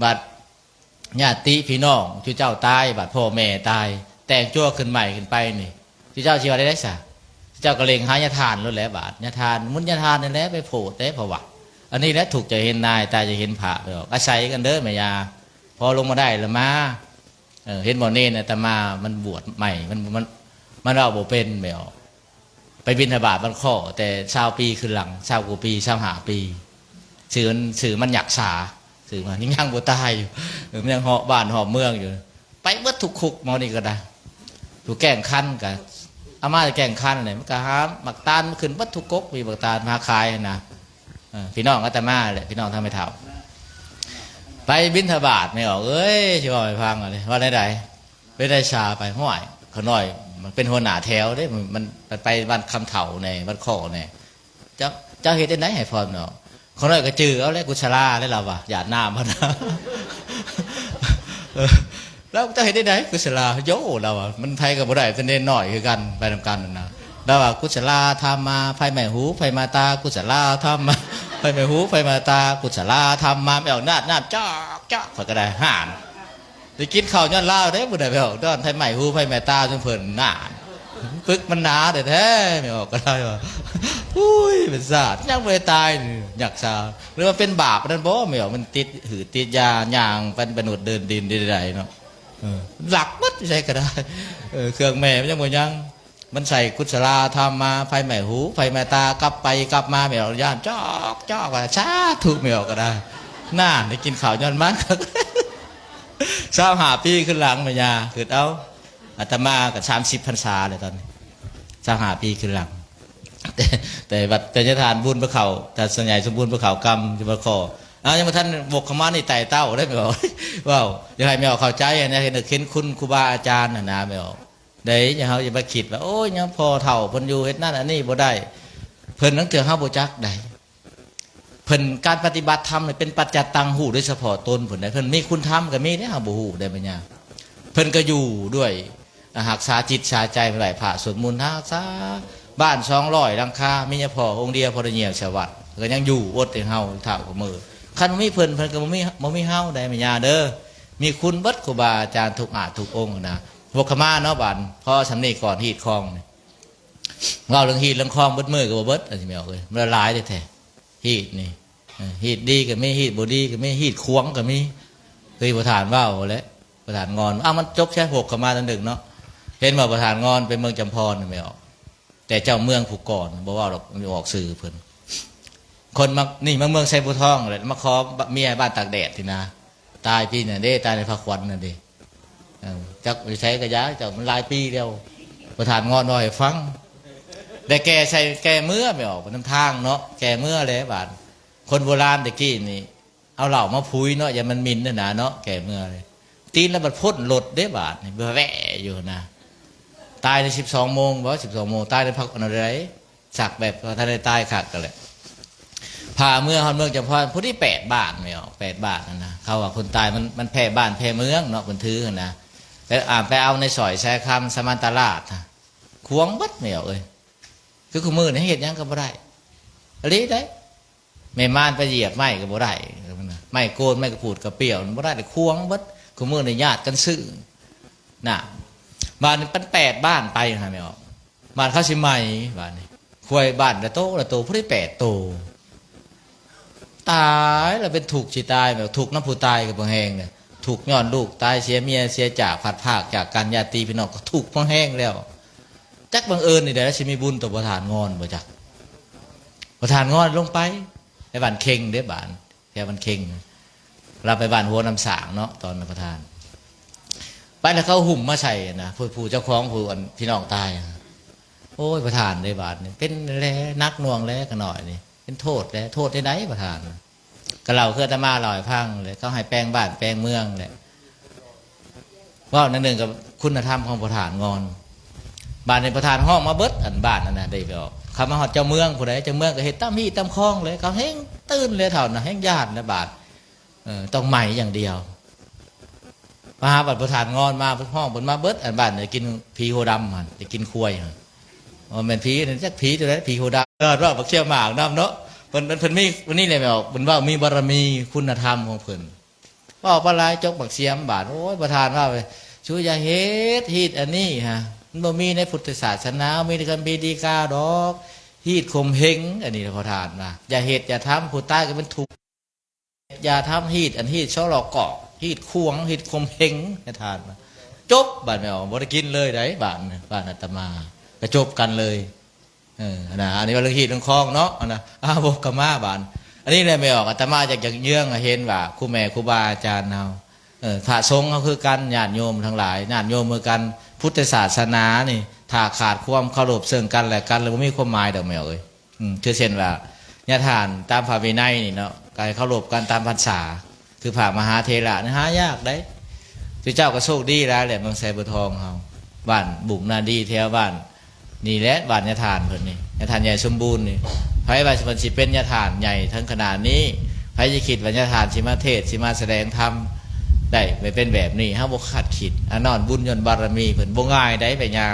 ບັດຍາດຕິພີ່ນ້ອງ ຈຸເຈົ້າຕາຍ ບັດພໍ່ແມ່ຕາຍ ແຕ່ງຈົວຂຶ້ນໃໝ່ຂຶ້ນໄປນີ້ ຈຸເຈົ້າຊິວ່າໄດ້ໃດຊະ? ຈຸເຈົ້າກໍເລັງຫາຍາທ່ານໂລດແຫຼະ ບາດຍາທ່ານ ມຸນຍາທ່ານນັ້ນແຫຼະ ໄປໂພດເດ້ ເພາະວ່າ ອັນນີ້ແຫຼະທຸກຈະເຫັນນາຍ ຕາຈະເຫັນພະ ແມ່ອອກ ອາໄສກັນເດີແມ່ຍ່າ. ພໍລົງມາໄດ້ລະມາ ເອີ ເຫັນບໍ່ເນນອາດຕະມາ ມັນບວດໃໝ່ ມັນ ມັນ ມັນເວົ້າບໍ່ເປັນແມ່ອອກ. ໄປບິນທະບາດວັດຄໍ້ ແຕ່ຊາວປີຂຶ້ນຫຼັງ ຊາວກວ່າປີ ຊາວຫ້າປີ ຊື່ມັນ ຊື່ມັນຍັກສາ ຊື່ມັນຍັງ ຍັງບໍ່ຕາຍຢູ່ ເອີ ມັນຍັງເຫາະບ້ານເຫາະເມືອງຢູ່. ໄປເບິດທຸກຄຸກ ໝໍນີ້ກໍໄດ້ ຢູ່ແກ້ງຄັນກໍເອົາມາແຕ່ແກ້ງຄັນແຫຼະ ມັນກໍຫາໝາກຕານ ມັນຂຶ້ນເບິດທຸກກົກ ມີໝາກຕານມາຂາຍຫັ້ນນະ. ເອີ ພີ່ນ້ອງອາດຕະມາແຫຼະ ພີ່ນ້ອງທາງແມ່ເຖົ້າ ໄປບິນທະບາດ ແມ່ອອກເອີຍ ຊິເວົ້າໃຫ້ຟັງ ເວົ້າແນວໃດ? ເປັນໄດຊາໄປ ຫ້ວຍ ຂ້ານ້ອຍມັນເປັນຫົວໜ້າແຖວເດ້ ມັນ ມັນໄປວັດຄຳເຖົ້າແດ່ ວັດຄໍ້ແດ່ ເຈົ້າ ເຈົ້າເຮັດຈັ່ງໃດໃຫ້ພອນເນາະ? ຂ້ານ້ອຍກໍຈື່ເອົາແຫຼະ ກຸສະລາແຫຼະ ລາວວ່າ ຢາດນ້ຳຫັ້ນນະ. ເອີ ລາວ ເຈົ້າເຮັດຈັ່ງໃດ ກຸສະລາ ໂຢ ລາວວ່າ ມັນໃຜກໍບໍ່ໄດ້ ແຕ່ເນນນ້ອຍຄືກັນ ໄປນຳກັນຫັ້ນນະ. ລາວວ່າ ກຸສະລາທຳມາ ໄຟໄໝ້ຫູໄຟໄໝ້ຕາ ກຸສະລາທຳມາ ໄຟໄໝ້ຫູໄຟໄໝ້ຕາ ກຸສະລາທຳມາ. ແມ່ອອກ ນາດ ນາດ ຈອກ ຈອກ ຂ້ອຍກໍໄດ້ ຫ້ານ ໄດ້ກິນເຂົ້າຍ້ອນລາວເດ້ ບໍ່ໄດ້ໄປອອກດອນໄຟໄໝ້ຫູໄຟໄໝ້ຕາຊຸມເພິ່ນນານ. ປຶກມັນໜາແທ້ໆ ແມ່ອອກກໍໄດ້ວ່າ ອຸ້ຍ ເປັນຊາດ ຍັງບໍ່ໄດ້ຕາຍນີ້ ຍັກສາ ຫຼືວ່າເປັນບາບອັນນັ້ນບໍ່ ແມ່ອອກ ມັນຕິດຫືດຕິດຢາ ຍ່າງປັນມະນຸດເດີນດິນໄດ້ໃດເນາະ. ເອີ ລັກໝົດ ຢູ່ໃສກໍໄດ້ ເອີ ເຄື່ອງແມ່ມັນຍັງບໍ່ຍັງ. ມັນໃສ່ກຸສະລາທຳມາ ໄຟໄໝ້ຫູໄຟໄໝ້ຕາ ກັບໄປກັບມາ ແມ່ອອກ ຢ້ານຈອກຈອກວ່າ ສາທຸ ແມ່ອອກກໍໄດ້ ນານ ໄດ້ກິນເຂົ້າຍ້ອນມັນ. ຊາວຫ້າປີຂຶ້ນຫຼັງ ແມ່ຍ່າ ຄຶດເອົາ ອາດຕະມາກໍສາມສິບພັນສາແລ້ວຕອນນີ້ ຊາວຫ້າປີຂຶ້ນຫຼັງ. ແຕ່ ແຕ່ວ່າ ແຕ່ຍາທ່ານບຸນພະເຂົ້າ ທ່ານສ່ວນໃຫຍ່ສົມບູນພະເຂົ້າກຳຢູ່ບໍ່ຂໍ ອ້າວ ຍັງບໍ່ທັນວົກເຂົ້າມານີ້ ໄຕ່ເຕົ້າໄດ້ ແມ່ອອກ ເວົ້າ ຢາກໃຫ້ແມ່ອອກເຂົ້າໃຈນະ ເຫັນ ເຫັນຄຸນຄູບາອາຈານຫັ້ນນະ ແມ່ອອກ ໄດ້ ຢ່າ ເຮົາຢ່າໄປຄິດວ່າ ໂອ້ຍ ຍັງພໍ່ເຖົ້າເພິ່ນຢູ່ ເຮັດນັ້ນອັນນີ້ບໍ່ໄດ້. ເພິ່ນລາງເທື່ອເຮົາບໍ່ຈັກໃດ ເພິ່ນ ການປະຕິບັດທຳນີ້ເປັນປັດຈະຕັງ ຮູ້ໂດຍສະເພາະຕົນເພິ່ນໃດ ເພິ່ນມີຄຸນທຳກໍມີເດ້ ເຮົາບໍ່ຮູ້ໄດ໋ແມ່ຍ່າ. ເພິ່ນກໍຢູ່ດ້ວຍ ຮັກສາຈິດສາໃຈເພິ່ນໄວ້ ພະສວດມົນຮັກສາ ບ້ານສອງຮ້ອຍຫຼັງຄາ ມີຍາພໍ່ອົງດຽວ ພໍ່ໄດ້ຍ່ຽວສະຫວັດ ກໍຍັງຢູ່ອົດໃຫ້ເຮົາເທົ່າກັບມື້. ຄັນບໍ່ມີເພິ່ນ ເພິ່ນກໍບໍ່ມີ ບໍ່ມີເຮົາໄດ໋ ແມ່ຍ່າເດີ. ມີຄຸນເບິດ ຄູບາອາຈານທຸກອາດທຸກອົງນະ. ໂພກຂະມາເນາະ ບາດ ພໍສ່ຳນີ້ກ່ອນ ຮີດຄອງນີ້ ເວົ້າເລື່ອງຮີດເລື່ອງຄອງເບິດມື້ກໍບໍ່ເບິດ ອັນນີ້ແມ່ອອກເອີຍ ມັນຫຼາຍແທ້ໆ ຮີດນີ້. ເອີ ຮີດດີກໍມີ ຮີດບໍ່ດີກໍມີ ຮີດຂວາງກໍມີ ຄືປະທານເວົ້າແຫຼະ ປະທານງອນ. ອ້າວ ມັນຈົບໃຊ້ໂພກຂະມາຕອນດຶກເນາະ. ເຫັນບໍ່ ປະທານງອນໄປເມືອງຈຳພອນແມ່ອອກ ແຕ່ເຈົ້າເມືອງຜູ້ກ່ອນ ບໍ່ເວົ້າດອກ ອອກຊື່ເພິ່ນ. ຄົນມາ ນີ້ມາເມືອງໄຊພູທອງແຫຼະ ມາຂໍເມຍບ້ານຕາກແດດນີ້ນະ ຕາຍປີນັ້ນເດ້ ຕາຍໃນພະຂວັນນັ້ນເດ້. ເອີ ຈັກຢູ່ໃສກໍຢ່າ ເຈົ້າ ມັນຫຼາຍປີແລ້ວ ປະທານງອນເວົ້າໃຫ້ຟັງ. ແຕ່ແກ່ໃສ່ ແກ່ເມືອແມ່ອອກນຳທາງເນາະ ແກ່ເມືອແຫຼະບາດ. ຄົນໂບລານແຕ່ກີ້ນີ້ ເອົາເຫຼົ້າມາຜຸຍເນາະ ຢ່າມັນໝິ່ນຫັ້ນນະເນາະ ແກ່ເມືອເລີຍ. ຕີນລະບັດພົ້ນລົດເດ້ບາດນີ້ ແວ່ຢູ່ຫັ້ນນະ. ຕາຍໃນສິບສອງໂມງບໍ ສິບສອງໂມງ ຕາຍໃນພັກອັນໃດ ສັກແບບວ່າທັນໄດ້ຕາຍຄັກກໍແຫຼະ. ພາເມືອຮອດເມືອງຈຳພອນ ຜູ້ທີ່ແປດບ້ານແມ່ອອກ ແປດບ້ານຫັ້ນນະ. ເຂົາວ່າຄົນຕາຍມັນ ມັນແຜ່ບ້ານແຜ່ເມືອງເນາະ ເພິ່ນຖືຫັ້ນນະ. ໄປ ອ່າ ໄປເອົາໃນຊອຍແຊຄຳ ສະມັນຕະລາດ ຂວາງເບິດແມ່ອອກເອີຍ. ຄືຄຸມື້ນີ້ເຮັດຫຍັງກໍບໍ່ໄດ້ ອີ່ຫຼີເດ້. ແມ່ມານໄປຢຽບໄມ້ກໍບໍ່ໄດ້ ໄມ້ໂກນ ໄມ້ກະພູດກະປຽວບໍ່ໄດ້ ຂວາງເບິດ. ຄຸມື້ນີ້ຍາດກັນຊື້ນະ. ບາດນີ້ມັນແປດບ້ານໄປຫາແມ່ອອກ ບາດເຂົາຊິໄໝ ບາດນີ້ ຄວາຍບ້ານລະໂຕລະໂຕ ຜູ້ໃດແປດໂຕ. ຕາຍລະເປັນທຸກຊິຕາຍ ແບບທຸກນຳຜູ້ຕາຍກໍບໍ່ແຮງເດ້. ທຸກຍ້ອນລູກຕາຍ ເສຍເມຍເສຍຈາກ ພັດພາກຈາກກັນ ຍາດຕິພີ່ນ້ອງກໍທຸກພໍແຮງແລ້ວ. ຈັກບັງເອີນນີ້ແຫຼະ ຊິມີບຸນຕໍ່ປະທານງອນບໍ່ຈັກ. ປະທານງອນລົງໄປ ໄປບ້ານເຄັງເດ້ ບ້ານ ແຖວບ້ານເຄັງ ລາວໄປບ້ານຫົວນ້ຳສາງເນາະ ຕອນປະທານ ໄປແລ້ວເຂົາຫຸ້ມມາໃສ່ນະ ຜູ້ ຜູ້ເຈົ້າຂອງ ຜູ້ອັນ ພີ່ນ້ອງຕາຍ. ໂອ້ຍ ປະທານເດ້ ບາດນີ້ເປັນແລ ໜັກໜ່ວງແລ ຂະນ້ອຍນີ້ ເປັນໂທດແລ. ໂທດແນວໃດປະທານ? ກໍເລົ່າຄືອາດຕະມາເລົ່າໃຫ້ຟັງແຫຼະ ເຂົາໃຫ້ແປງບ້ານແປງເມືອງແຫຼະ. ເວົ້າໜ້ອຍໜຶ່ງກັບຄຸນນະທຳຂອງປະທານງອນ. ບາດນີ້ປະທານຮ້ອງມາເບິດອັນບ້ານນັ້ນນະ ໄດ້ໄປອອກ ເຂົ້າມາຮອດເຈົ້າເມືອງຜູ້ໃດ ເຈົ້າເມືອງກໍເຮັດຕາມຮີດຕາມຄອງເລີຍ. ເຂົາແຮງຕື່ນເລີຍ ເຖົ້ານັ້ນແຮງຢ້ານແລ້ວບາດ ເອີ ຕ້ອງໄໝຢ່າງດຽວ. ມາຫາບັດປະທານງອນມາ ເພິ່ນຮ້ອງເພິ່ນມາເບິດອັນບ້ານ ໄດ້ກິນຜີຫົວດຳຫັ້ນ ໄດ້ກິນຄວາຍຫັ້ນ. ບໍ່ແມ່ນຜີນັ້ນ ຈັກຜີຕົວໃດ ຜີຫົວດຳ. ເອີ ເວົ້າບັກຂຽວໝາກນຳເນາະ ເພິ່ນ ເພິ່ນ ເພິ່ນມີ ອັນນີ້ແຫຼະແມ່ອອກ ເພິ່ນເວົ້າມີບາລະມີຄຸນນະທຳຂອງເພິ່ນ. ເວົ້າໄປຫຼາຍ ຈົກບັກສຽມບາດ. ໂອ້ຍ ປະທານວ່າ ຊູຢ່າເຮັດ ຮີດອັນນີ້ຫະ ມັນບໍ່ມີໃນພຸດທະສາສະໜາ ມີໃນຄຳພີດີກາດອກ ຮີດຂົ່ມເຫັງ. ອັນນີ້ປະທານວ່າ ຢ່າເຮັດຢ່າທຳ ຜູ້ຕາຍກໍເປັນທຸກ ຢ່າທຳ ຮີດອັນ ຮີດຊໍລະກອກ ຮີດຂວາງ ຮີດຂົ່ມເຫັງ ປະທານວ່າ. ຈົບ ບາດແມ່ອອກ ບໍ່ໄດ້ກິນເລີຍໃດ໋ ບ້ານ ບ້ານອາດຕະມາ ກະຈົບກັນເລີຍ. ເອີ ນະ ອັນນີ້ວ່າເລື່ອງຮີດເລື່ອງຄອງເນາະ ອັນນະ. ອ້າວ ກະມາບາດ ອັນນີ້ແຫຼະແມ່ອອກ ອາດຕະມາຢາກ ຢາກເຍືອງໃຫ້ເຫັນວ່າ ຄູແມ່ຄູບາອາຈານເຮົາ ເອີ ພະສົງເຮົາຄືກັນ ຍາດໂຍມທັງຫຼາຍ ຍາດໂຍມຄືກັນ. ພຸດທະສາສະໜານີ້ ຖ້າຂາດຄວາມເຄົາລົບເຊິ່ງກັນແລະກັນ ແລ້ວບໍ່ມີຄວາມໝາຍດອກແມ່ອອກເອີຍ. ອືມ ຄືເຊັ່ນວ່າ ຍາທ່ານຕາມພະວິໄນນີ້ເນາະ ກໍໃຫ້ເຄົາລົບກັນຕາມພັນສາ ຄືພະມະຫາເຖລະນີ້ຫາຍາກໃດ໋. ເຈົ້າກໍໂຊກດີຫຼາຍແຫຼະ ເມືອງໄຊບູທອງເຮົາ ບ້ານບຸກນາດີ ແຖວບ້ານນີ້ແຫຼະ ບ້ານຍາທ່ານເພິ່ນນີ້ ຍາທ່ານໃຫຍ່ສົມບູນນີ້. ໃຜວ່າເພິ່ນຊິເປັນຍາທ່ານໃຫຍ່ເຖິງຂະໜາດນີ້? ໃຜຊິຄິດວ່າຍາທ່ານຊິມາເທດ ຊິມາສະແດງທຳໄດ້ ໄປເປັນແບບນີ້? ເຮົາບໍ່ຄາດຄິດ ອານອນບຸນຍ້ອນບາລະມີເພິ່ນ ບໍ່ງ່າຍໃດ໋ ແມ່ຍ່າ.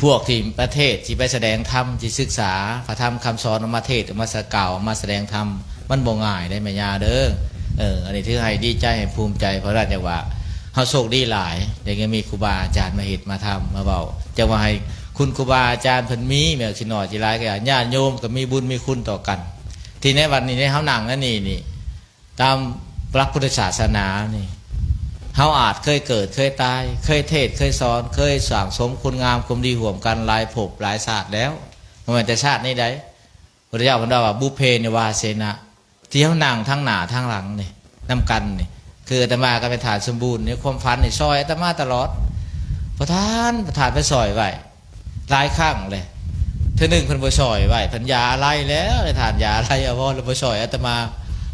ພວກທີ່ປະເທດ ທີ່ໄປສະແດງທຳ ທີ່ສຶກສາພະທຳຄຳສອນ ເອົາມາເທດ ເອົາມາສະກ່າວ ເອົາມາສະແດງທຳ ມັນບໍ່ງ່າຍເດ້ແມ່ຍ່າເດີ. ເອີ ອັນນີ້ຖືໃຫ້ດີໃຈ ໃຫ້ພູມໃຈ ເພາະນັ້ນຈັ່ງວ່າ ເຮົາໂຊກດີຫຼາຍ ໄດ້ຍັງມີຄູບາອາຈານມາເຮັດມາທຳມາເວົ້າ. ຈັ່ງວ່າໃຫ້ຄຸນຄູບາອາຈານເພິ່ນມີ ແມ່ນຊິໜ້ອຍຊິຫຼາຍກໍຢ່າ ຍາດໂຍມກໍມີບຸນມີຄຸນຕໍ່ກັນ. ທີ່ໃນວັດນີ້ ໃນເຮົານັ່ງອັນນີ້ນີ້ ຕາມຫຼັກພຸດທະສາສະໜານີ້ ເຮົາອາດເຄີຍເກີດເຄີຍຕາຍ ເຄີຍເທດເຄີຍສອນ ເຄີຍສ້າງສົມຄຸນງາມຄວາມດີຮ່ວມກັນຫຼາຍພົບຫຼາຍຊາດແລ້ວ ບໍ່ແມ່ນແຕ່ຊາດນີ້ໃດ໋. ພຸດທະເຈົ້າເພິ່ນເວົ້າວ່າ ບຸບເພນິວາເສນະ ທີ່ເຮົານັ່ງທັງໜ້າທັງຫຼັງນີ້ ນຳກັນນີ້ ຄືອາດຕະມາກັບແມ່ທ່ານສົມບູນໃນຄວາມຝັນນີ້ ຊ່ອຍອາດຕະມາຕະຫຼອດ. ປະທານ ປະທານໄປຊ່ອຍໄວ້ ຫຼາຍຄັ້ງແຫຼະ ເທື່ອໜຶ່ງເພິ່ນບໍ່ຊ່ອຍໄວ້ ເພິ່ນຢ່າອາໄລແລ້ວ ແລະທ່ານຢ່າອາໄລອາວອນ ແລ້ວບໍ່ຊ່ອຍອາດຕະມາ.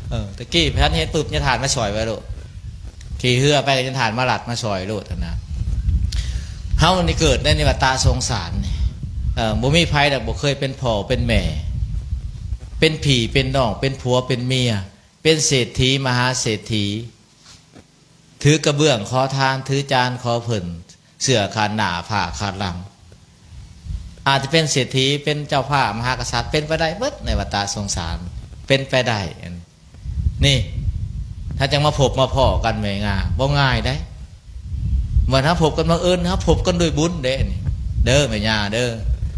ເອີ ຕະກີ້ທ່ານເຫັນປຶບ ຍາທ່ານມາຊ່ອຍໄວ້ໂລດ ຂີ່ເຮືອໄປ ຍາທ່ານມາລັດມາຊ່ອຍໂລດຫັ້ນນະ. ເຮົານີ້ເກີດໃນນິວັດຕະສົງສານນີ້ ເອີ ບໍ່ມີໃຜດອກບໍ່ເຄີຍເປັນພໍ່ເປັນແມ່ ເປັນພີ່ເປັນນ້ອງ ເປັນຜົວເປັນເມຍ ເປັນເສດຖີມະຫາເສດຖີ ຖືກະເບື້ອງຂໍທານ ຖືຈານຂໍເພິ່ນ ເສື້ອຂາດໜ້າ ຜ້າຂາດຫຼັງ. ອາດຈະເປັນເສດຖີ ເປັນເຈົ້າຟ້າມະຫາກະສັດ ເປັນໄປໄດ້ເບິດໃນວັດຕະສົງສານ ເປັນໄປໄດ້. ນີ້ ຖ້າຈັ່ງມາພົບມາພໍ້ກັນແມ່ງາ ບໍ່ງ່າຍໄດ໋. ເມື່ອເຮົາພົບກັນບັງເອີນ ເຮົາພົບກັນດ້ວຍບຸນເດ້ນີ້ ເດີແມ່ຍ່າເດີ.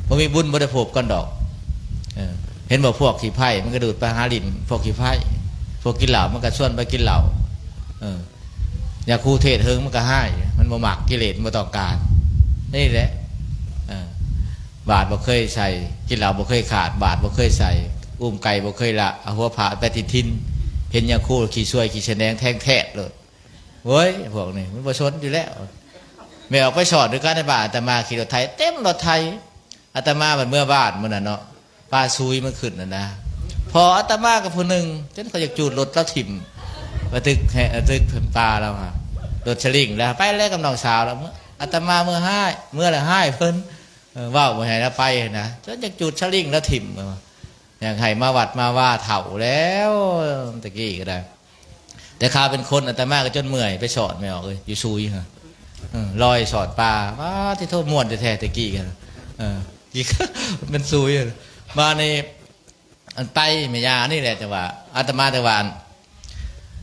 ບໍ່ມີບຸນບໍ່ໄດ້ພົບກັນດອກ. ເອີ ເຫັນບໍ່ ພວກຂີ້ໃພ້ມັນກໍດູດໄປຫາຫຼິ້ນ ພວກຂີ້ໃພ້ ພວກກິນເຫຼົ້າມັນກໍຊວນໄປກິນເຫຼົ້າ. ເອີ ຢາຄູເທດເຫິງມັນກໍຮ້າຍ ມັນບໍ່ມັກ ກິເລດມັນບໍ່ຕ້ອງການ. ນີ້ແຫຼະ ເອີ ບາດບໍ່ເຄີຍໃສ່ ກິນເຫຼົ້າບໍ່ເຄີຍຂາດ ບາດບໍ່ເຄີຍໃສ່ ອຸ້ມໄກ່ບໍ່ເຄີຍລະ ເອົາຫົວພາດໄປຕິດຖິ່ນ. ເຫັນຢາຄູຂີ້ຊວຍຂີ້ສະແໜງແທງແທດໂລດ. ໂອ້ຍ ພວກນີ້ມັນບໍ່ສົນຢູ່ແລ້ວ. ແມ່ອອກໄປສອນດ້ວຍກັນໃນບ້ານ ອາດຕະມາຂີ່ລົດໄຖເຕັມລົດໄຖ. ອາດຕະມາບັດເມືອບ້ານມື້ນັ້ນເນາະ ປາຊຸຍມັນຂຶ້ນຫັ້ນນາ. ພໍອາດຕະມາກັບຜູ້ໜຶ່ງ ຈົນເຂົາຢາກຈູດລົດລາວຖິ້ມ ປະຕຶກແຮ ປະຕຶກເພິ່ນປາລາວຫາ ລົດສະລິງແລ້ວ ໄປແລ້ວກັບນ້ອງສາວລາວ. ອາດຕະມາເມືອຮ້າຍ ເມືອລະຮ້າຍເພິ່ນ ເອີ ເວົ້າບໍ່ໃຫ້ລາວໄປຫັ້ນນາ ຈົນຢາກຈູດສະລິງລາວຖິ້ມ. ຢາກໃຫ້ມາວັດມາວາເຖົ້າແລ້ວ ແຕ່ກີ້ກໍໄດ້. ແຕ່ຂ້າເປັນຄົນ ອາດຕະມາກໍຈົນເມື່ອຍ ໄປສອນແມ່ອອກເອີຍ ຢູ່ຊຸຍຫັ້ນ ເອີ ລອຍສອນປາ. ວ້າ ຕິໂທ ມ່ວນແທ້ໆ ແຕ່ກີ້ຫັ້ນ ເອີ ກີ້ ແມ່ນຊຸຍ. ບາດນີ້ ອັນໄປແມ່ຍ່ານີ້ແຫຼະ ແຕ່ວ່າອາດຕະມາ ແຕ່ວ່າອັນ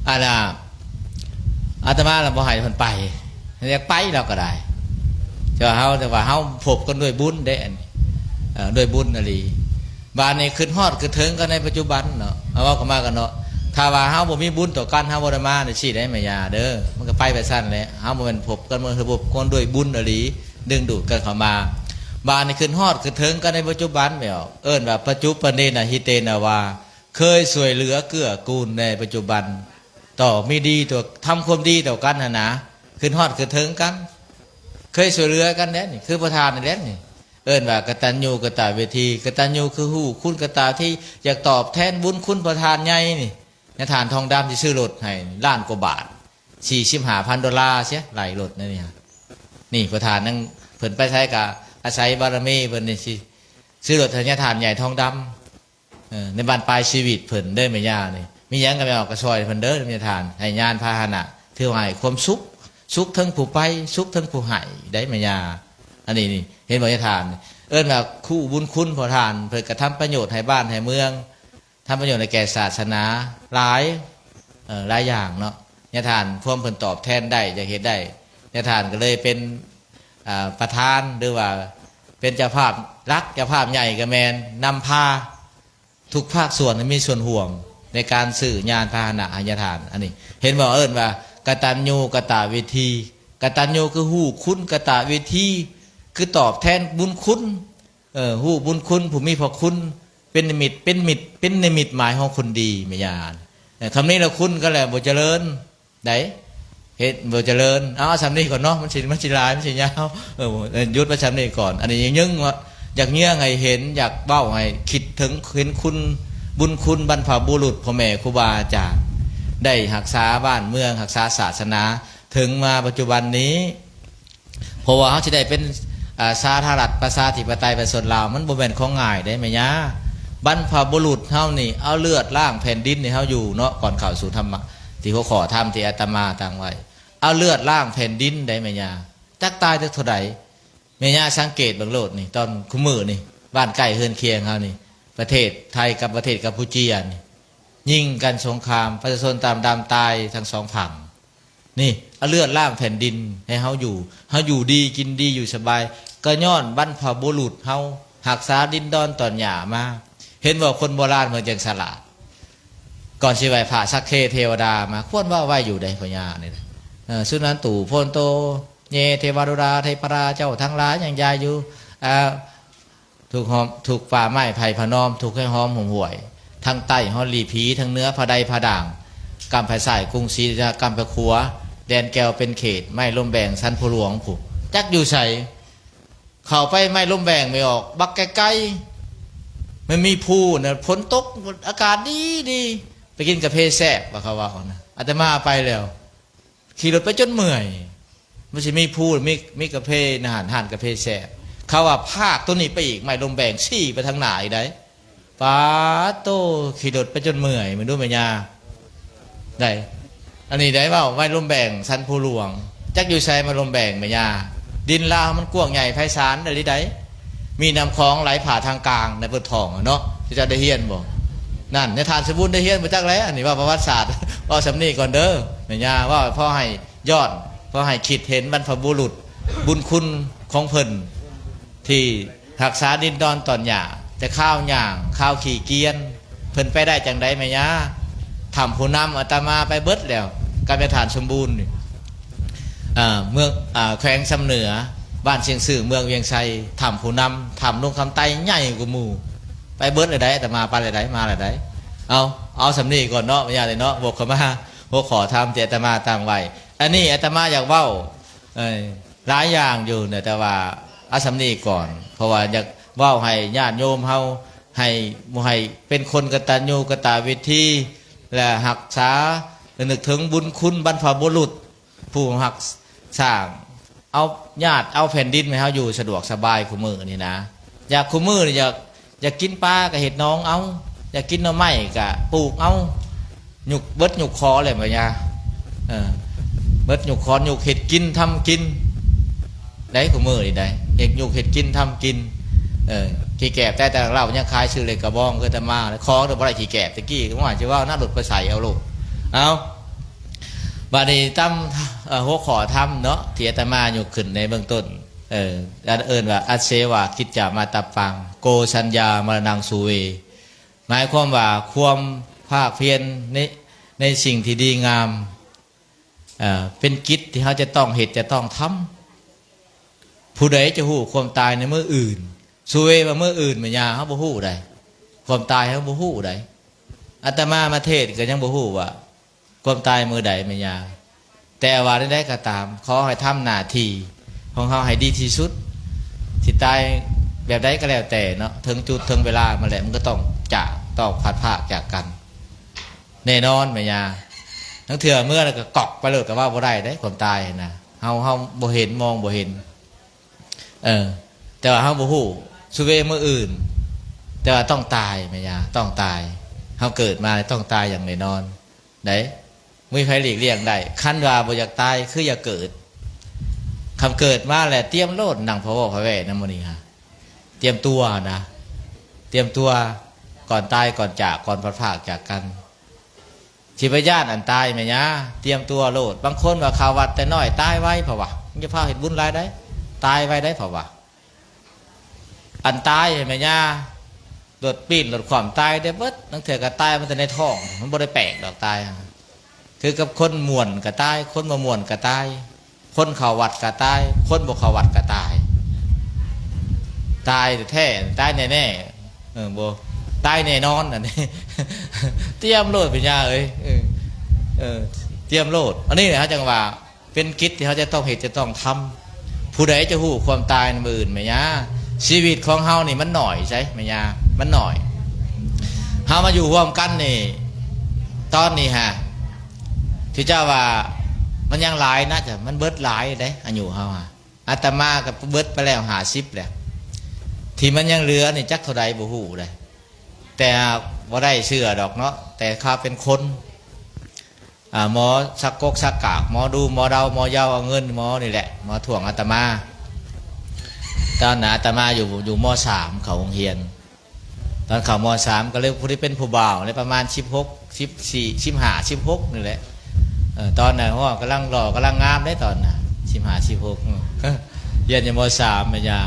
ອັນນ່າ ອາດຕະມາລະບໍ່ໃຫ້ເພິ່ນໄປ ຢາກໄປລາວກໍໄດ້. ແຕ່ວ່າເຮົາ ແຕ່ວ່າເຮົາພົບກັນດ້ວຍບຸນເດ້ ອັນນີ້ ເອີ ດ້ວຍບຸນອີ່ຫຼີ. ບາດນີ້ຄຶດຮອດຄຶດເຖິງກັນໃນປັດຈຸບັນເນາະ ເຮົາເວົ້າກັນມາກັນເນາະ. ຖ້າວ່າເຮົາບໍ່ມີບຸນຕໍ່ກັນ ເຮົາບໍ່ໄດ້ມາຈັ່ງຊີ້ເດ້ແມ່ຍ່າເດີ. ມັນກໍໄປແບບຊັ້ນແຫຼະ ເຮົາບໍ່ແມ່ນພົບກັນ ເມື່ອເຮົາພົບກັນດ້ວຍບຸນອີ່ຫຼີ ດຶງດູດກັນເຂົ້າມາ. ບາດນີ້ຄຶດຮອດຄຶດເຖິງກັນໃນປັດຈຸບັນແມ່ອອກ ເອີ້ນວ່າ ປັດຈຸປະເນນະຫິເຕນະວາ ເຄີຍຊ່ວຍເຫຼືອເກື້ອກູນໃນປັດຈຸບັນ ຕໍ່ມີດີຕໍ່ ທຳຄວາມດີຕໍ່ກັນຫັ້ນນາ. ຄຶດຮອດຄຶດເຖິງກັນ ເຄີຍຊ່ວຍເຫຼືອກັນແດ່ນີ້ ຄືພໍ່ທ່ານນີ້ແຫຼະນີ້. ເອີ້ນວ່າກະຕັນຍູກະຕະເວທີ. ກະຕັນຍູຄືຮູ້ຄຸນກະຕະເວທີ ຢາກຕອບແທນບຸນຄຸນພໍ່ທ່ານໃຫຍ່ນີ້. ຍາທ່ານທອງດຳຊິຊື້ລົດໃຫ້ລ້ານກວ່າບາດ ສີ່ສິບຫ້າພັນໂດລາເສຍ ໄລ່ລົດແນວນີ້. ນີ້ພໍ່ທ່ານຍັງ ເພິ່ນໄປໃສກະອາໄສບາລະມີເພິ່ນນີ້ ຊິຊື້ລົດໃຫ້ຍາທ່ານໃຫຍ່ທອງດຳ ເອີ ໃນບັ້ນປາຍຊີວິດເພິ່ນເດີແມ່ຍ່ານີ້. ມີຫຍັງກໍແມ່ອອກກໍຊ່ອຍເພິ່ນເດີແມ່ທ່ານ ໃຫ້ຍານພາຫະນະ ຖືວ່າໃຫ້ຄວາມສຸກ ສຸກເຖິງຜູ້ໄປ ສຸກເຖິງຜູ້ໃຫ້ໄດ້ແມ່ຍ່າ. ອັນນີ້ນີ້ ເຫັນບໍ່ຍາທ່ານ ເອີ້ນວ່າຄູບຸນຄຸນພໍ່ທ່ານ ເພິ່ນກະທຳປະໂຫຍດໃຫ້ບ້ານໃຫ້ເມືອງ ທຳປະໂຫຍດໃຫ້ແກ່ສາສະໜາຫຼາຍ ເອີ ຫຼາຍຢ່າງເນາະ. ຍາທ່ານ ພວມເພິ່ນຕອບແທນໄດ້ ຢາກເຮັດໄດ້ ຍາທ່ານກໍເລີຍເປັນ ອ່າ ປະທານ ຫຼືວ່າເປັນເຈົ້າພາບຫຼັກ ເຈົ້າພາບໃຫຍ່ກໍແມ່ນນຳພາ ທຸກພາກສ່ວນໃຫ້ມີສ່ວນຮ່ວມໃນການຊື້ຍານພາຫະນະໃຫ້ຍາທ່ານ. ອັນນີ້ເຫັນບໍ່ ເອີ້ນວ່າກະຕັນຍູກະຕະເວທີ. ກະຕັນຍູຄືຮູ້ຄຸນກະຕະເວທີ ຄືຕອບແທນບຸນຄຸນ ເອີ ຮູ້ບຸນຄຸນຜູ້ມີພະຄຸນ ເປັນນິມິດ ເປັນມິດ ເປັນນິມິດໝາຍຂອງຄົນດີແມ່ຍ່າ. ເອີ ຄຳນີ້ລະຄຸນກໍແລ້ວບໍ່ຈະເລີນ ໄດ້ ເຮັດບໍ່ຈະເລີນ. ເອົາ ເອົາສ່ຳນີ້ກ່ອນເນາະ ມັນຊິ ມັນຊິຫຼາຍ ມັນຊິຍາວ. ເອີ ເອີ ຢຸດໄວ້ສ່ຳນີ້ກ່ອນ. ອັນນີ້ຍັງ ຍັງວ່າ ຢາກເຍືອງໃຫ້ເຫັນ ຢາກເວົ້າໃຫ້ຄິດເຖິງເຫັນຄຸນ ບຸນຄຸນບັນພະບຸລຸດ ພໍ່ແມ່ຄູບາອາຈານ ໄດ້ຮັກສາບ້ານເມືອງ ຮັກສາສາສະໜາ ເຖິງມາປັດຈຸບັນນີ້. ເພາະວ່າເຮົາຊິໄດ້ເປັນ ອ່າ ສາທາລະນະລັດ ປະຊາທິປະໄຕ ປະຊາຊົນລາວ ມັນບໍ່ແມ່ນຂອງງ່າຍເດ້ແມ່ຍ່າ. ບັນພະບຸລຸດເຮົານີ້ເອົາເລືອດລ້າງແຜ່ນດິນໃຫ້ເຮົາຢູ່ເນາະ ກ່ອນເຂົ້າສູ່ທຳມະ ທີ່ຫົວຂໍ້ທຳທີ່ອາດຕະມາຕັ້ງໄວ້ ເອົາເລືອດລ້າງແຜ່ນດິນໄດ້ແມ່ຍ່າ. ຈັກຕາຍຈັກເທົ່າໃດ ແມ່ຍ່າສັງເກດເບິ່ງໂລດນີ້ ຕອນຄຸມື້ນີ້ ບ້ານໃກ້ເຮືອນຄຽງເຮົານີ້ ປະເທດໄທກັບປະເທດກຳປູເຈຍນີ້ ຍິງກັນສົງຄາມ ປະຊາຊົນຕາມດຳຕາຍທັງສອງຝັ່ງ. ນີ້ ເອົາເລືອດລ້າງແຜ່ນດິນໃຫ້ເຮົາຢູ່ ເຮົາຢູ່ດີກິນດີຢູ່ສະບາຍ ກໍຍ້ອນບັນພະບຸລຸດເຮົາຮັກສາດິນດອນຕອນຫຍ້າມາ. ເຫັນບໍ່ ຄົນໂບລານເພິ່ນຈັ່ງສະຫຼາດ ກ່ອນຊິໄຫວ້ພະສັກເຄເທວະດາມາ ຄວນເວົ້າໄວ້ຢູ່ໃດ໋ ພະຍານີ້ນະ. ເອີ ສຸນັນຕຸໂພນໂຕ ເຍ ເທວາລຸດາ ເທພະດາເຈົ້າທັງຫຼາຍຍັງຢາຍຢູ່ ອ່າ ທຸກຫອມ ທຸກປ່າໄມ້ໄຜ່ພະນອມ ທຸກໄຮ່ຫອມຫົ່ມຫ້ວຍ ທາງໃຕ້ຮອດຫຼີຜີ ທາງເໜືອຜາໃດຜາດ່າງ ກຳພະຊ້າຍກຸງສີ ກຳພະຂວາ ແດນແກ້ວເປັນເຂດ ໄມ້ລົມແບງສັນພູຫຼວງພຸ້ນ ຈັກຢູ່ໃສ. ເຂົ້າໄປໄມ້ລົມແບງໄມ່ອອກ ບັກໄກໆ ມັນມີພູນະ ຝົນຕົກ ອາກາດດີໆ ໄປກິນກາເຟແຊບ ວ່າເຂົາເວົ້ານະ. ອາດຕະມາໄປແລ້ວ ຂີ່ລົດໄປຈົນເມື່ອຍ ມັນຊິມີພູ ມີ ມີກາເຟ ຮ້ານ ຮ້ານກາເຟແຊບ. ເຂົາວ່າພາກໂຕນີ້ໄປອີກ ໄມ້ລົມແບງຊີ້ໄປທາງໜ້າອີກໄດ໋. ປາໂຕ ຂີ່ລົດໄປຈົນເມື່ອຍ ເບິ່ງດູແມ່ຍ່າ ໄດ້. ອັນນີ້ໄດ້ເວົ້າ ໄມ້ລົມແບງສັນພູຫຼວງ ຈັກຢູ່ໃສ ໄມ້ລົມແບງແມ່ຍ່າ. ດິນລາວມັນກວ້າງໃຫຍ່ໄພສານອີ່ຫຼີໃດ໋ ມີນ້ຳຂອງໄຫຼຜ່າທາງກາງໃນເປີດທ້ອງເນາະ. ເຈົ້າໄດ້ຮຽນບໍ່? ນັ້ນ ໃນທ່ານສົມບູນໄດ້ຮຽນບໍ່ຈັກແຫຼະ. ອັນນີ້ເວົ້າປະຫວັດສາດ ເວົ້າສ່ຳນີ້ກ່ອນເດີ ແມ່ຍ່າ. ເວົ້າພໍໃຫ້ຍ້ອນ ພໍໃຫ້ຄິດເຫັນບັນພະບຸລຸດ ບຸນຄຸນຂອງເພິ່ນ ທີ່ຮັກສາດິນດອນຕອນຫຍ້າ ແຕ່ຄາວຍ່າງ ຄາວຂີ້ກຽນ ເພິ່ນໄປໄດ້ຈັ່ງໃດແມ່ຍ່າ? ຖ້ຳຜູ້ນຳອາດຕະມາໄປເບິດແລ້ວ ກັບແມ່ທ່ານສົມບູນນີ້ ເອີ ເມືອງ ເອີ ແຂວງຊຳເໜືອ ບ້ານຊຽງຊື່ ເມືອງວຽງໄຊ. ຖ້ຳຜູ້ນຳ ຖ້ຳຫຼວງຄຳໄຕໃຫຍ່ກວ່າໝູ່ ໄປເບິດແລ້ວໃດ໋ ອາດຕະມາໄປແລ້ວໃດ໋ ມາແລ້ວໃດ໋. ເອົາ ເອົາສ່ຳນີ້ກ່ອນເນາະ ແມ່ຍ່າເນາະ. ວກເຂົ້າມາຫົວຂໍ້ທຳທີ່ອາດຕະມາຕັ້ງໄວ້ ອັນນີ້ອາດຕະມາຢາກເວົ້າ ເອີ ຫຼາຍຢ່າງຢູ່ນະ ແຕ່ວ່າເອົາສ່ຳນີ້ກ່ອນ ເພາະວ່າຢາກເວົ້າໃຫ້ຍາດໂຍມເຮົາ ໃຫ້ ໃຫ້ເປັນຄົນກະຕັນຍູກະຕະເວທີ ແລະ ຮັກສາ ແລະ ນຶກເຖິງບຸນຄຸນບັນພະບຸລຸດ ຜູ້ຮັກສ້າງ ເອົາຍາດເອົາແຜ່ນດິນໃຫ້ເຮົາຢູ່ສະດວກສະບາຍຄູ່ມື້ນີ້ນະ. ຢາກຄູ່ມື້ນີ້ ຢາກ ຢາກກິນປາກະເຮັດໜອງເອົາ, ຢາກກິນໜໍ່ໄມ້ກະປູກເອົາ. ຍຸກ ເບິດຍຸກຂອງແລ້ວບັດຍາ ເອີ ເບິດຍຸກຂອງ ຍຸກເຮັດກິນທຳກິນໄດ໋ ຄູ່ມື້ນີ້ໄດ໋ ເຮັດ ຍຸກເຮັດກິນທຳກິນ. ເອີ ຂີ້ແກບແຕ່ ແຕ່ເຫຼົ້າຍັງຂາຍຊື້ເຫຼັກກະບອງຄືອາດຕະມາ ຂອງບໍ່ໄດ້ຂີ້ແກບແຕ່ກີ້ ວ່າຊິເວົ້ານະ ລົດໄປໃສ່ເອົາໂລດ. ເອົາ ບັດນີ້ຕາມ ເອີ ຫົວຂໍ້ທຳເນາະ ທີ່ອາດຕະມາຍົກຂຶ້ນໃນເບື້ອງຕົ້ນ ເອີ ອັນເອີ້ນວ່າ ອັດເສວາກິດຈາມາຕະປັງ ໂກສັນຍາມະລະນັງສຸເວ ໝາຍຄວາມວ່າຄວາມພາກພຽນໃນ ໃນສິ່ງທີ່ດີງາມ ເອີ ເປັນກິດທີ່ເຮົາຈະຕ້ອງເຮັດ ຈະຕ້ອງທຳ. ຜູ້ໃດຈະຮູ້ຄວາມຕາຍໃນມື້ອື່ນ? ສຸເວວ່າມື້ອື່ນແມ່ນຫຍັງ? ເຮົາບໍ່ຮູ້ໃດ໋ ຄວາມຕາຍເຮົາບໍ່ຮູ້ໃດ໋. ອາດຕະມາມາເທດກໍຍັງບໍ່ຮູ້ວ່າ ຄວາມຕາຍມື້ໃດແມ່ນຫຍັງ? ແຕ່ວ່າໃນໃດກໍຕາມ ຂໍໃຫ້ທຳໜ້າທີ່ຂອງເຮົາໃຫ້ດີທີ່ສຸດ. ຊິຕາຍແບບໃດກໍແລ້ວແຕ່ເນາະ ເຖິງຈຸດເຖິງເວລາມາແລ້ວ ມັນກໍຕ້ອງຈາກ ຕ້ອງພັດພາກຈາກກັນແນ່ນອນແມ່ນຫຍັງ? ລາງເທື່ອເມື່ອແລ້ວກໍກອກໄປໂລດ ກໍເວົ້າບໍ່ໄດ້ເດ້ ຄວາມຕາຍນະ ເຮົາ ເຮົາບໍ່ເຫັນ ມອງບໍ່ເຫັນ. ເອີ ແຕ່ວ່າເຮົາບໍ່ຮູ້ ສຸເວມື້ອື່ນ ແຕ່ວ່າຕ້ອງຕາຍແມ່ນຫຍັງ? ຕ້ອງຕາຍ. ເຮົາເກີດມາຕ້ອງຕາຍຢ່າງແນ່ນອນ ໄດ້ ບໍ່ມີໃຜຫຼີກລ່ຽງໄດ້. ຄັນວ່າບໍ່ຢາກຕາຍ ຄືຢ່າເກີດ. ຄັນເກີດມາແລ້ວ ຕຽມໂລດ ນັ່ງພະວໍພະແວນຳມື້ນີ້ຫາ ຕຽມຕົວນະ ຕຽມຕົວ ກ່ອນຕາຍ ກ່ອນຈາກ ກ່ອນພັດພາກຈາກກັນ. ຊິໄປຢ້ານອັນຕາຍແມ່ນຫຍັງ? ຕຽມຕົວໂລດ. ບາງຄົນວ່າເຂົ້າວັດແຕ່ນ້ອຍຕາຍໄວ ເຂົາວ່າ ຢ່າພາເຮັດບຸນຫຼາຍໄດ໋ ຕາຍໄວໄດ໋ ເຂົາວ່າ. ອັນຕາຍແມ່ນຫຍັງ? ລົດປີ້ນລົດຂວ້ຳຕາຍໄດ້ເບິດ. ລາງເທື່ອກໍຕາຍມາແຕ່ໃນທ້ອງ ມັນບໍ່ໄດ້ແປກດອກຕາຍ. ຄືກັບຄົນມ່ວນກໍຕາຍ ຄົນບໍ່ມ່ວນກໍຕາຍ. ຄົນເຂົ້າວັດກໍຕາຍ ຄົນບໍ່ເຂົ້າວັດກໍຕາຍ. ຕາຍແທ້ໆ ຕາຍແນ່ໆ ເອີ ບໍ່ ຕາຍແນ່ນອນອັນນີ້. ຕຽມໂລດ ພະຍາເອີຍ ເອີ ເອີ ຕຽມໂລດ. ອັນນີ້ເຮົາຈັ່ງວ່າ ເປັນກິດທີ່ເຮົາຈະຕ້ອງເຮັດ ຈະຕ້ອງທຳ. ຜູ້ໃດຈະຮູ້ຄວາມຕາຍໃນມື້ອື່ນແມ່ຍາ? ຊີວິດຂອງເຮົານີ້ມັນໜ້ອຍໃສແມ່ຍາ? ມັນໜ້ອຍ. ເຮົາມາຢູ່ຮ່ວມກັນນີ້ ຕອນນີ້ຫາ ທີ່ເຈົ້າວ່າມັນຍັງຫຼາຍນະ ມັນເບິດຫຼາຍເດ້ ອາຍຸເຮົາຫາ. ອາດຕະມາກໍເບິດໄປແລ້ວຫ້າສິບແລ້ວ. ທີ່ມັນຍັງເຫຼືອນີ້ຈັກເທົ່າໃດບໍ່ຮູ້ເດ້ ແຕ່ບໍ່ໄດ້ເຊື່ອດອກເນາະ ແຕ່ຂ້າເປັນຄົນ ອ່າ ໝໍສັກກົກສັກກາກ ໝໍດູໝໍເດົາ ໝໍເຍົາເອົາເງິນ ໝໍນີ້ແຫຼະ ໝໍຖ້ວງອາດຕະມາ. ຕອນນັ້ນອາດຕະມາຢູ່ ຢູ່ ມໍສາມ ເຂົ້າໂຮງຮຽນ. ຕອນເຂົ້າ ມໍສາມ ກໍເລີຍຜູ້ທີ່ເປັນຜູ້ບ່າວໄດ້ປະມານສິບຫົກ ສິບສີ່ ສິບຫ້າ ສິບຫົກນີ້ແຫຼະ. ເອີ ຕອນນັ້ນ ໂອ້ ກຳລັງຫຼໍ່ກຳລັງງາມເດ້ຕອນນັ້ນ ສິບຫ້າ ສິບຫົກ. ຮຽນຢູ່ ມໍສາມ ແມ່ຍາ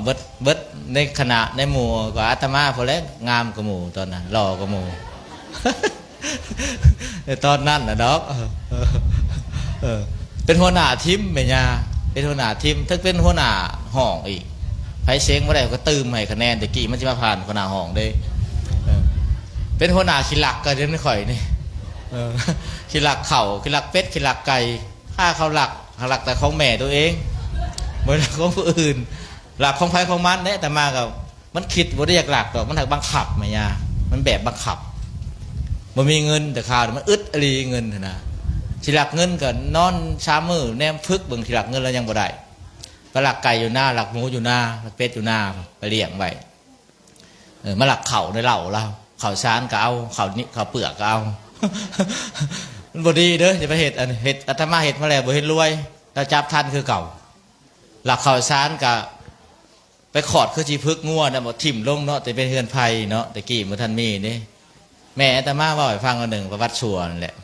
ເບິດ ເບິດໃນຄະນະໃນໝູ່ກໍອາດຕະມາພຸ້ນແຫຼະ ງາມກວ່າໝູ່ຕອນນັ້ນ ຫຼໍ່ກວ່າໝູ່. ໃນຕອນນັ້ນນະດອກ ເອີ ເປັນຫົວໜ້າທີມແມ່ຍາ ເປັນຫົວໜ້າທີມ ເຖິງເປັນຫົວໜ້າຫ້ອງອີກ. ໃຜເສັງບໍ່ໄດ້ກໍຕື່ມໃຫ້ຄະແນນ ແຕ່ກີ້ມັນຊິມາຜ່ານຫົວໜ້າຫ້ອງເດ້. ເອີ ເປັນຫົວໜ້າຂີ້ລັກກໍເປັນຂ້ອຍນີ້ ເອີ ຂີ້ລັກເຂົ້າ ຂີ້ລັກເປັດ ຂີ້ລັກໄກ່. ຖ້າເຂົາລັກ ເຂົາລັກແຕ່ຂອງແມ່ຕົວເອງ ບໍ່ໄດ້ລັກຂອງຜູ້ອື່ນ ລັກຂອງໃຜຂອງມັນເດ້. ອາດຕະມາກໍ ມັນຄິດບໍ່ໄດ້ຢາກລັກດອກ ມັນຖືກບັງຄັບແມ່ຍາ ມັນແບບບັງຄັບ. ບໍ່ມີເງິນ ແຕ່ຄາວນີ້ມັນອຶດອີ່ຫຼີເງິນຫັ້ນນະ. ຊິລັກເງິນກໍນອນສາມມື້ແນມຝຶກເບິ່ງ ຊິລັກເງິນແລ້ວຍັງບໍ່ໄດ້. ໄປລັກໄກ່ຢູ່ນາ ລັກໝູຢູ່ນາ ລັກເປັດຢູ່ນາ ໄປລ້ຽງໄວ້. ເອີ ມາລັກເຂົ້າໃນເລົ້າລາວ ເຂົ້າສານກໍເອົາ ເຂົ້ານີ້ ເຂົ້າເປືອກກໍເອົາ. ມັນບໍ່ດີເດີ ຢ່າໄປເຮັດ ອັນເຮັດ ອາດຕະມາເຮັດມາແລ້ວບໍ່ເຫັນລວຍ ລາວຈັບທັນຄືເກົ່າ. ລັກເຂົ້າສານກະໄປຂອດຄືຊິຜຶກງົວນະ ບໍ່ຖິ້ມລົງເນາະ ແຕ່ເປັນເຮືອນໄຜ່ເນາະ ແຕ່ກີ້ບໍ່ທັນມີເດ້. ແມ່ອາດຕະມາເວົ້າໃຫ້ຟັງອັນໜຶ່ງ ປະຫວັດຊົ່ວນັ້ນແຫຼະ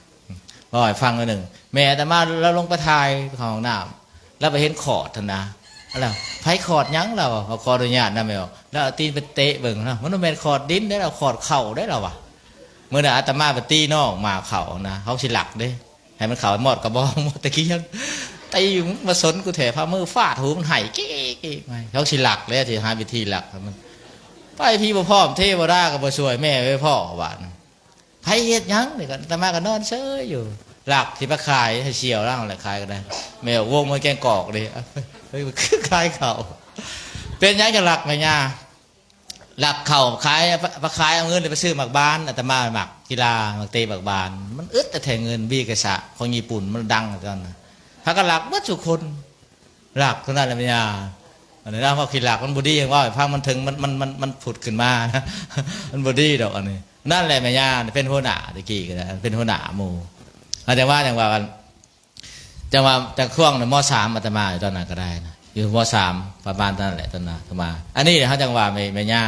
ເວົ້າໃຫ້ຟັງອັນໜຶ່ງ. ແມ່ອາດຕະມາລາວລົງໄປຖ່າຍເຂົ້າຫ້ອງນ້ຳ ລາວໄປເຫັນຂອດຫັ້ນນະ ລາວ ໃຜຂອດຫຍັງ ລາວວ່າ ຂໍອະນຸຍາດນຳແມ່ ລາວເອົາຕີນໄປເຕະເບິ່ງນະ ມັນບໍ່ແມ່ນຂອດດິນເດ້ ລາວຂອດເຂົ້າເດ້ ລາວວ່າ. ມື້ນັ້ນອາດຕະມາໄປຕີນ້ອງໝາກເຂົ້ານະ ເຮົາຊິລັກເດ້ ໃຫ້ມັນເຂົ້າມອດກະບອງ ມອດຕະກຽງ ຕີ ມາສົນກູແທ້ ພາມືຟາດຫູມັນໄຫ້ ກີ້ໆ ເຮົາຊິລັກແລ້ວ ຊິຫາວິທີລັກໃຫ້ມັນ ໄປ ຜີບໍ່ພ້ອມ ເທວະດາກໍບໍ່ຊ່ວຍ ແມ່ໄປພໍ້ບາດ ໃຜເຮັດຫຍັງ ນີ້ກໍ ອາດຕະມາກໍນອນເຊີຍຢູ່ ລັກຊິໄປຂາຍໃຫ້ສ່ຽວລາວແຫຼະ ຂາຍກໍໄດ້ ແມ່ວົງມາແກງກອກເດ້ ເອີຍ ຄືຂາຍເຂົ້າ ເປັນຫຍັງຈັ່ງລັກແມ່ຍ່າ ລັກເຂົ້າຂາຍ ໄປຂາຍເອົາເງິນໄປຊື້ໝາກບານ ອາດຕະມາມັກກິລາ ມັກເຕະໝາກບານ ມັນອຶດແທ້ເງິນ ບີກະສະຂອງຍີ່ປຸ່ນ ມັນດັງຕອນນັ້ນ ພາກັນລັກເບິດທຸກຄົນ ລັກເທົ່ານັ້ນແຫຼະແມ່ຍ່າ. ອັນນີ້ນະ ເວົ້າຂີ້ລັກມັນບໍ່ດີ ເວົ້າໃຫ້ຟັງ ມັນເຖິງ ມັນ ມັນ ມັນ ມັນຜຸດຂຶ້ນມາ ມັນບໍ່ດີດອກອັນນີ້. ນັ້ນແຫຼະແມ່ຍ່າເປັນຫົວໜ້າ ແຕ່ກີ້ກໍໄດ້ ເປັນຫົວໜ້າໝູ່ ອາ ຈັ່ງວ່າ ຈັ່ງວ່າ ຈັ່ງວ່າ ຈັກຊ່ວງ ມ.ສາມ ອາດຕະມາຢູ່ຕອນນັ້ນກໍໄດ້ນະ ຢູ່ ມ.ສາມ ປະມານນັ້ນແຫຼະຕອນນັ້ນ ອາດຕະມາ. ອັນນີ້ເຮົາຈັ່ງວ່າແມ່ ແມ່ຍ່າ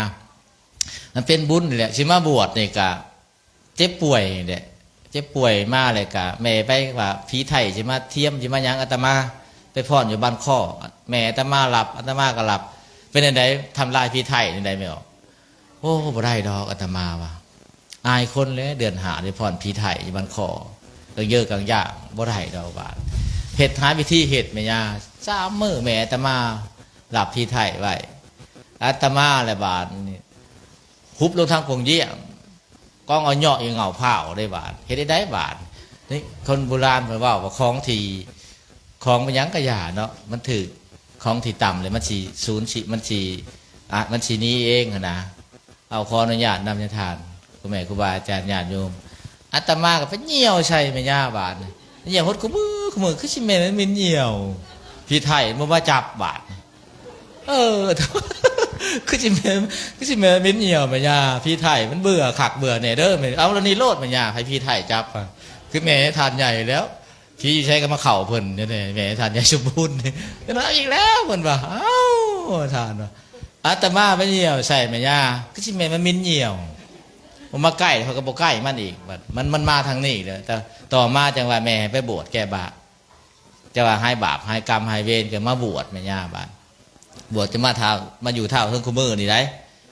ມັນເປັນບຸນນີ້ແຫຼະ ຊິມາບວດນີ້ກະເຈັບປ່ວຍນີ້ແຫຼະ ເຈັບປ່ວຍມາແລ້ວກະແມ່ໄປວ່າຜີໄທຊິມາທຽມ ຊິມາຫຍັງ ອາດຕະມາໄປຟ້ອນຢູ່ບ້ານຄໍ້ ແມ່ອາດຕະມາລັບ ອາດຕະມາກໍລັບ. ເປັນຈັ່ງໃດ ທຳລາຍຜີໄທຈັ່ງໃດແມ່ອອກ? ໂອ້ ບໍ່ໄດ້ດອກ ອາດຕະມາວ່າ ອາຍຄົນແຫຼະ ເດືອນຫ້າໄດ້ຟ້ອນຜີໄທຢູ່ບ້ານຄໍ້ ກັງເຢີກັງຢ່າງ ບໍ່ໄດ້ດອກບາດ ເຮັດ ຫາວິທີເຮັດແມ່ຍ່າ. ສາມມື້ແມ່ອາດຕະມາລັບຜີໄທໄວ້ ອາດຕະມາແລະບາດນີ້ ຫຸບລົງທາງໂປ່ງຢ້ຽງ ກອງເອົາເຍາະຢູ່ເຫງົ້າພ້າວເດ້ບາດ ເຮັດໄດ້ໃດບາດ? ນີ້ຄົນໂບລານເພິ່ນເວົ້າວ່າ ຂອງທີ່ ຂອງເປັນຫຍັງກະຢ່າເນາະ ມັນຖືກ ຂອງທີ່ຕ່ຳແລ້ວມັນຊິສູນ ຊິ ມັນຊິ ອະ ມັນຊິໜີເອງຫັ້ນນະ. ເອົາ ຂໍອະນຸຍາດນຳຍາທ່ານ ຄູແມ່ ຄູບາອາຈານ ຍາດໂຍມ ອາດຕະມາກໍໄປຍ່ຽວໃສ່ແມ່ຍ່າບາດນີ້ ຍ່ຽວຫົດຄູ່ມື້ ຄູ່ມື້ ຄືຊິແມ່ນມັນມິນຍ່ຽວ ຜີໄທບໍ່ມາຈັບບາດນີ້. ເອີ ຄືຊິແມ່ນ ຄືຊິແມ່ນມິນຍ່ຽວແມ່ຍ່າ ຜີໄທມັນເບື່ອຄັກເບື່ອແນ່ເດີ. ເອົາ ລະນີ້ໂລດແມ່ຍ່າ ໃຫ້ຜີໄທຈັບ ຄືແມ່ທ່ານໃຫຍ່ແລ້ວ ຜີຢູ່ໃສກໍມາເຂົ້າເພິ່ນຢູ່ນີ້ ແມ່ທ່ານໃຫຍ່ສົມບູນນີ້ ເອົາອີກແລ້ວເພິ່ນວ່າ ເອົ້າ ທ່ານວ່າ ອາດຕະມາໄປຍ່ຽວໃສ່ແມ່ຍ່າ ຄືຊິແມ່ນມັນມິນຍ່ຽວ ບໍ່ມາໃກ້ ຂ້ອຍກໍບໍ່ໃກ້ມັນອີກ ມັນ ມັນມາທາງນີ້ເລີຍ. ແຕ່ຕໍ່ມາຈັ່ງວ່າແມ່ໃຫ້ໄປບວດແກ້ບາບ ຈະວ່າຫາຍບາບຫາຍກຳຫາຍເວນ ກໍມາບວດແມ່ຍ່າບາດ ບວດຈະມາທ້າວ ມາຢູ່ທ້າວເທິງຄູ່ມື້ນີ້ໄດ໋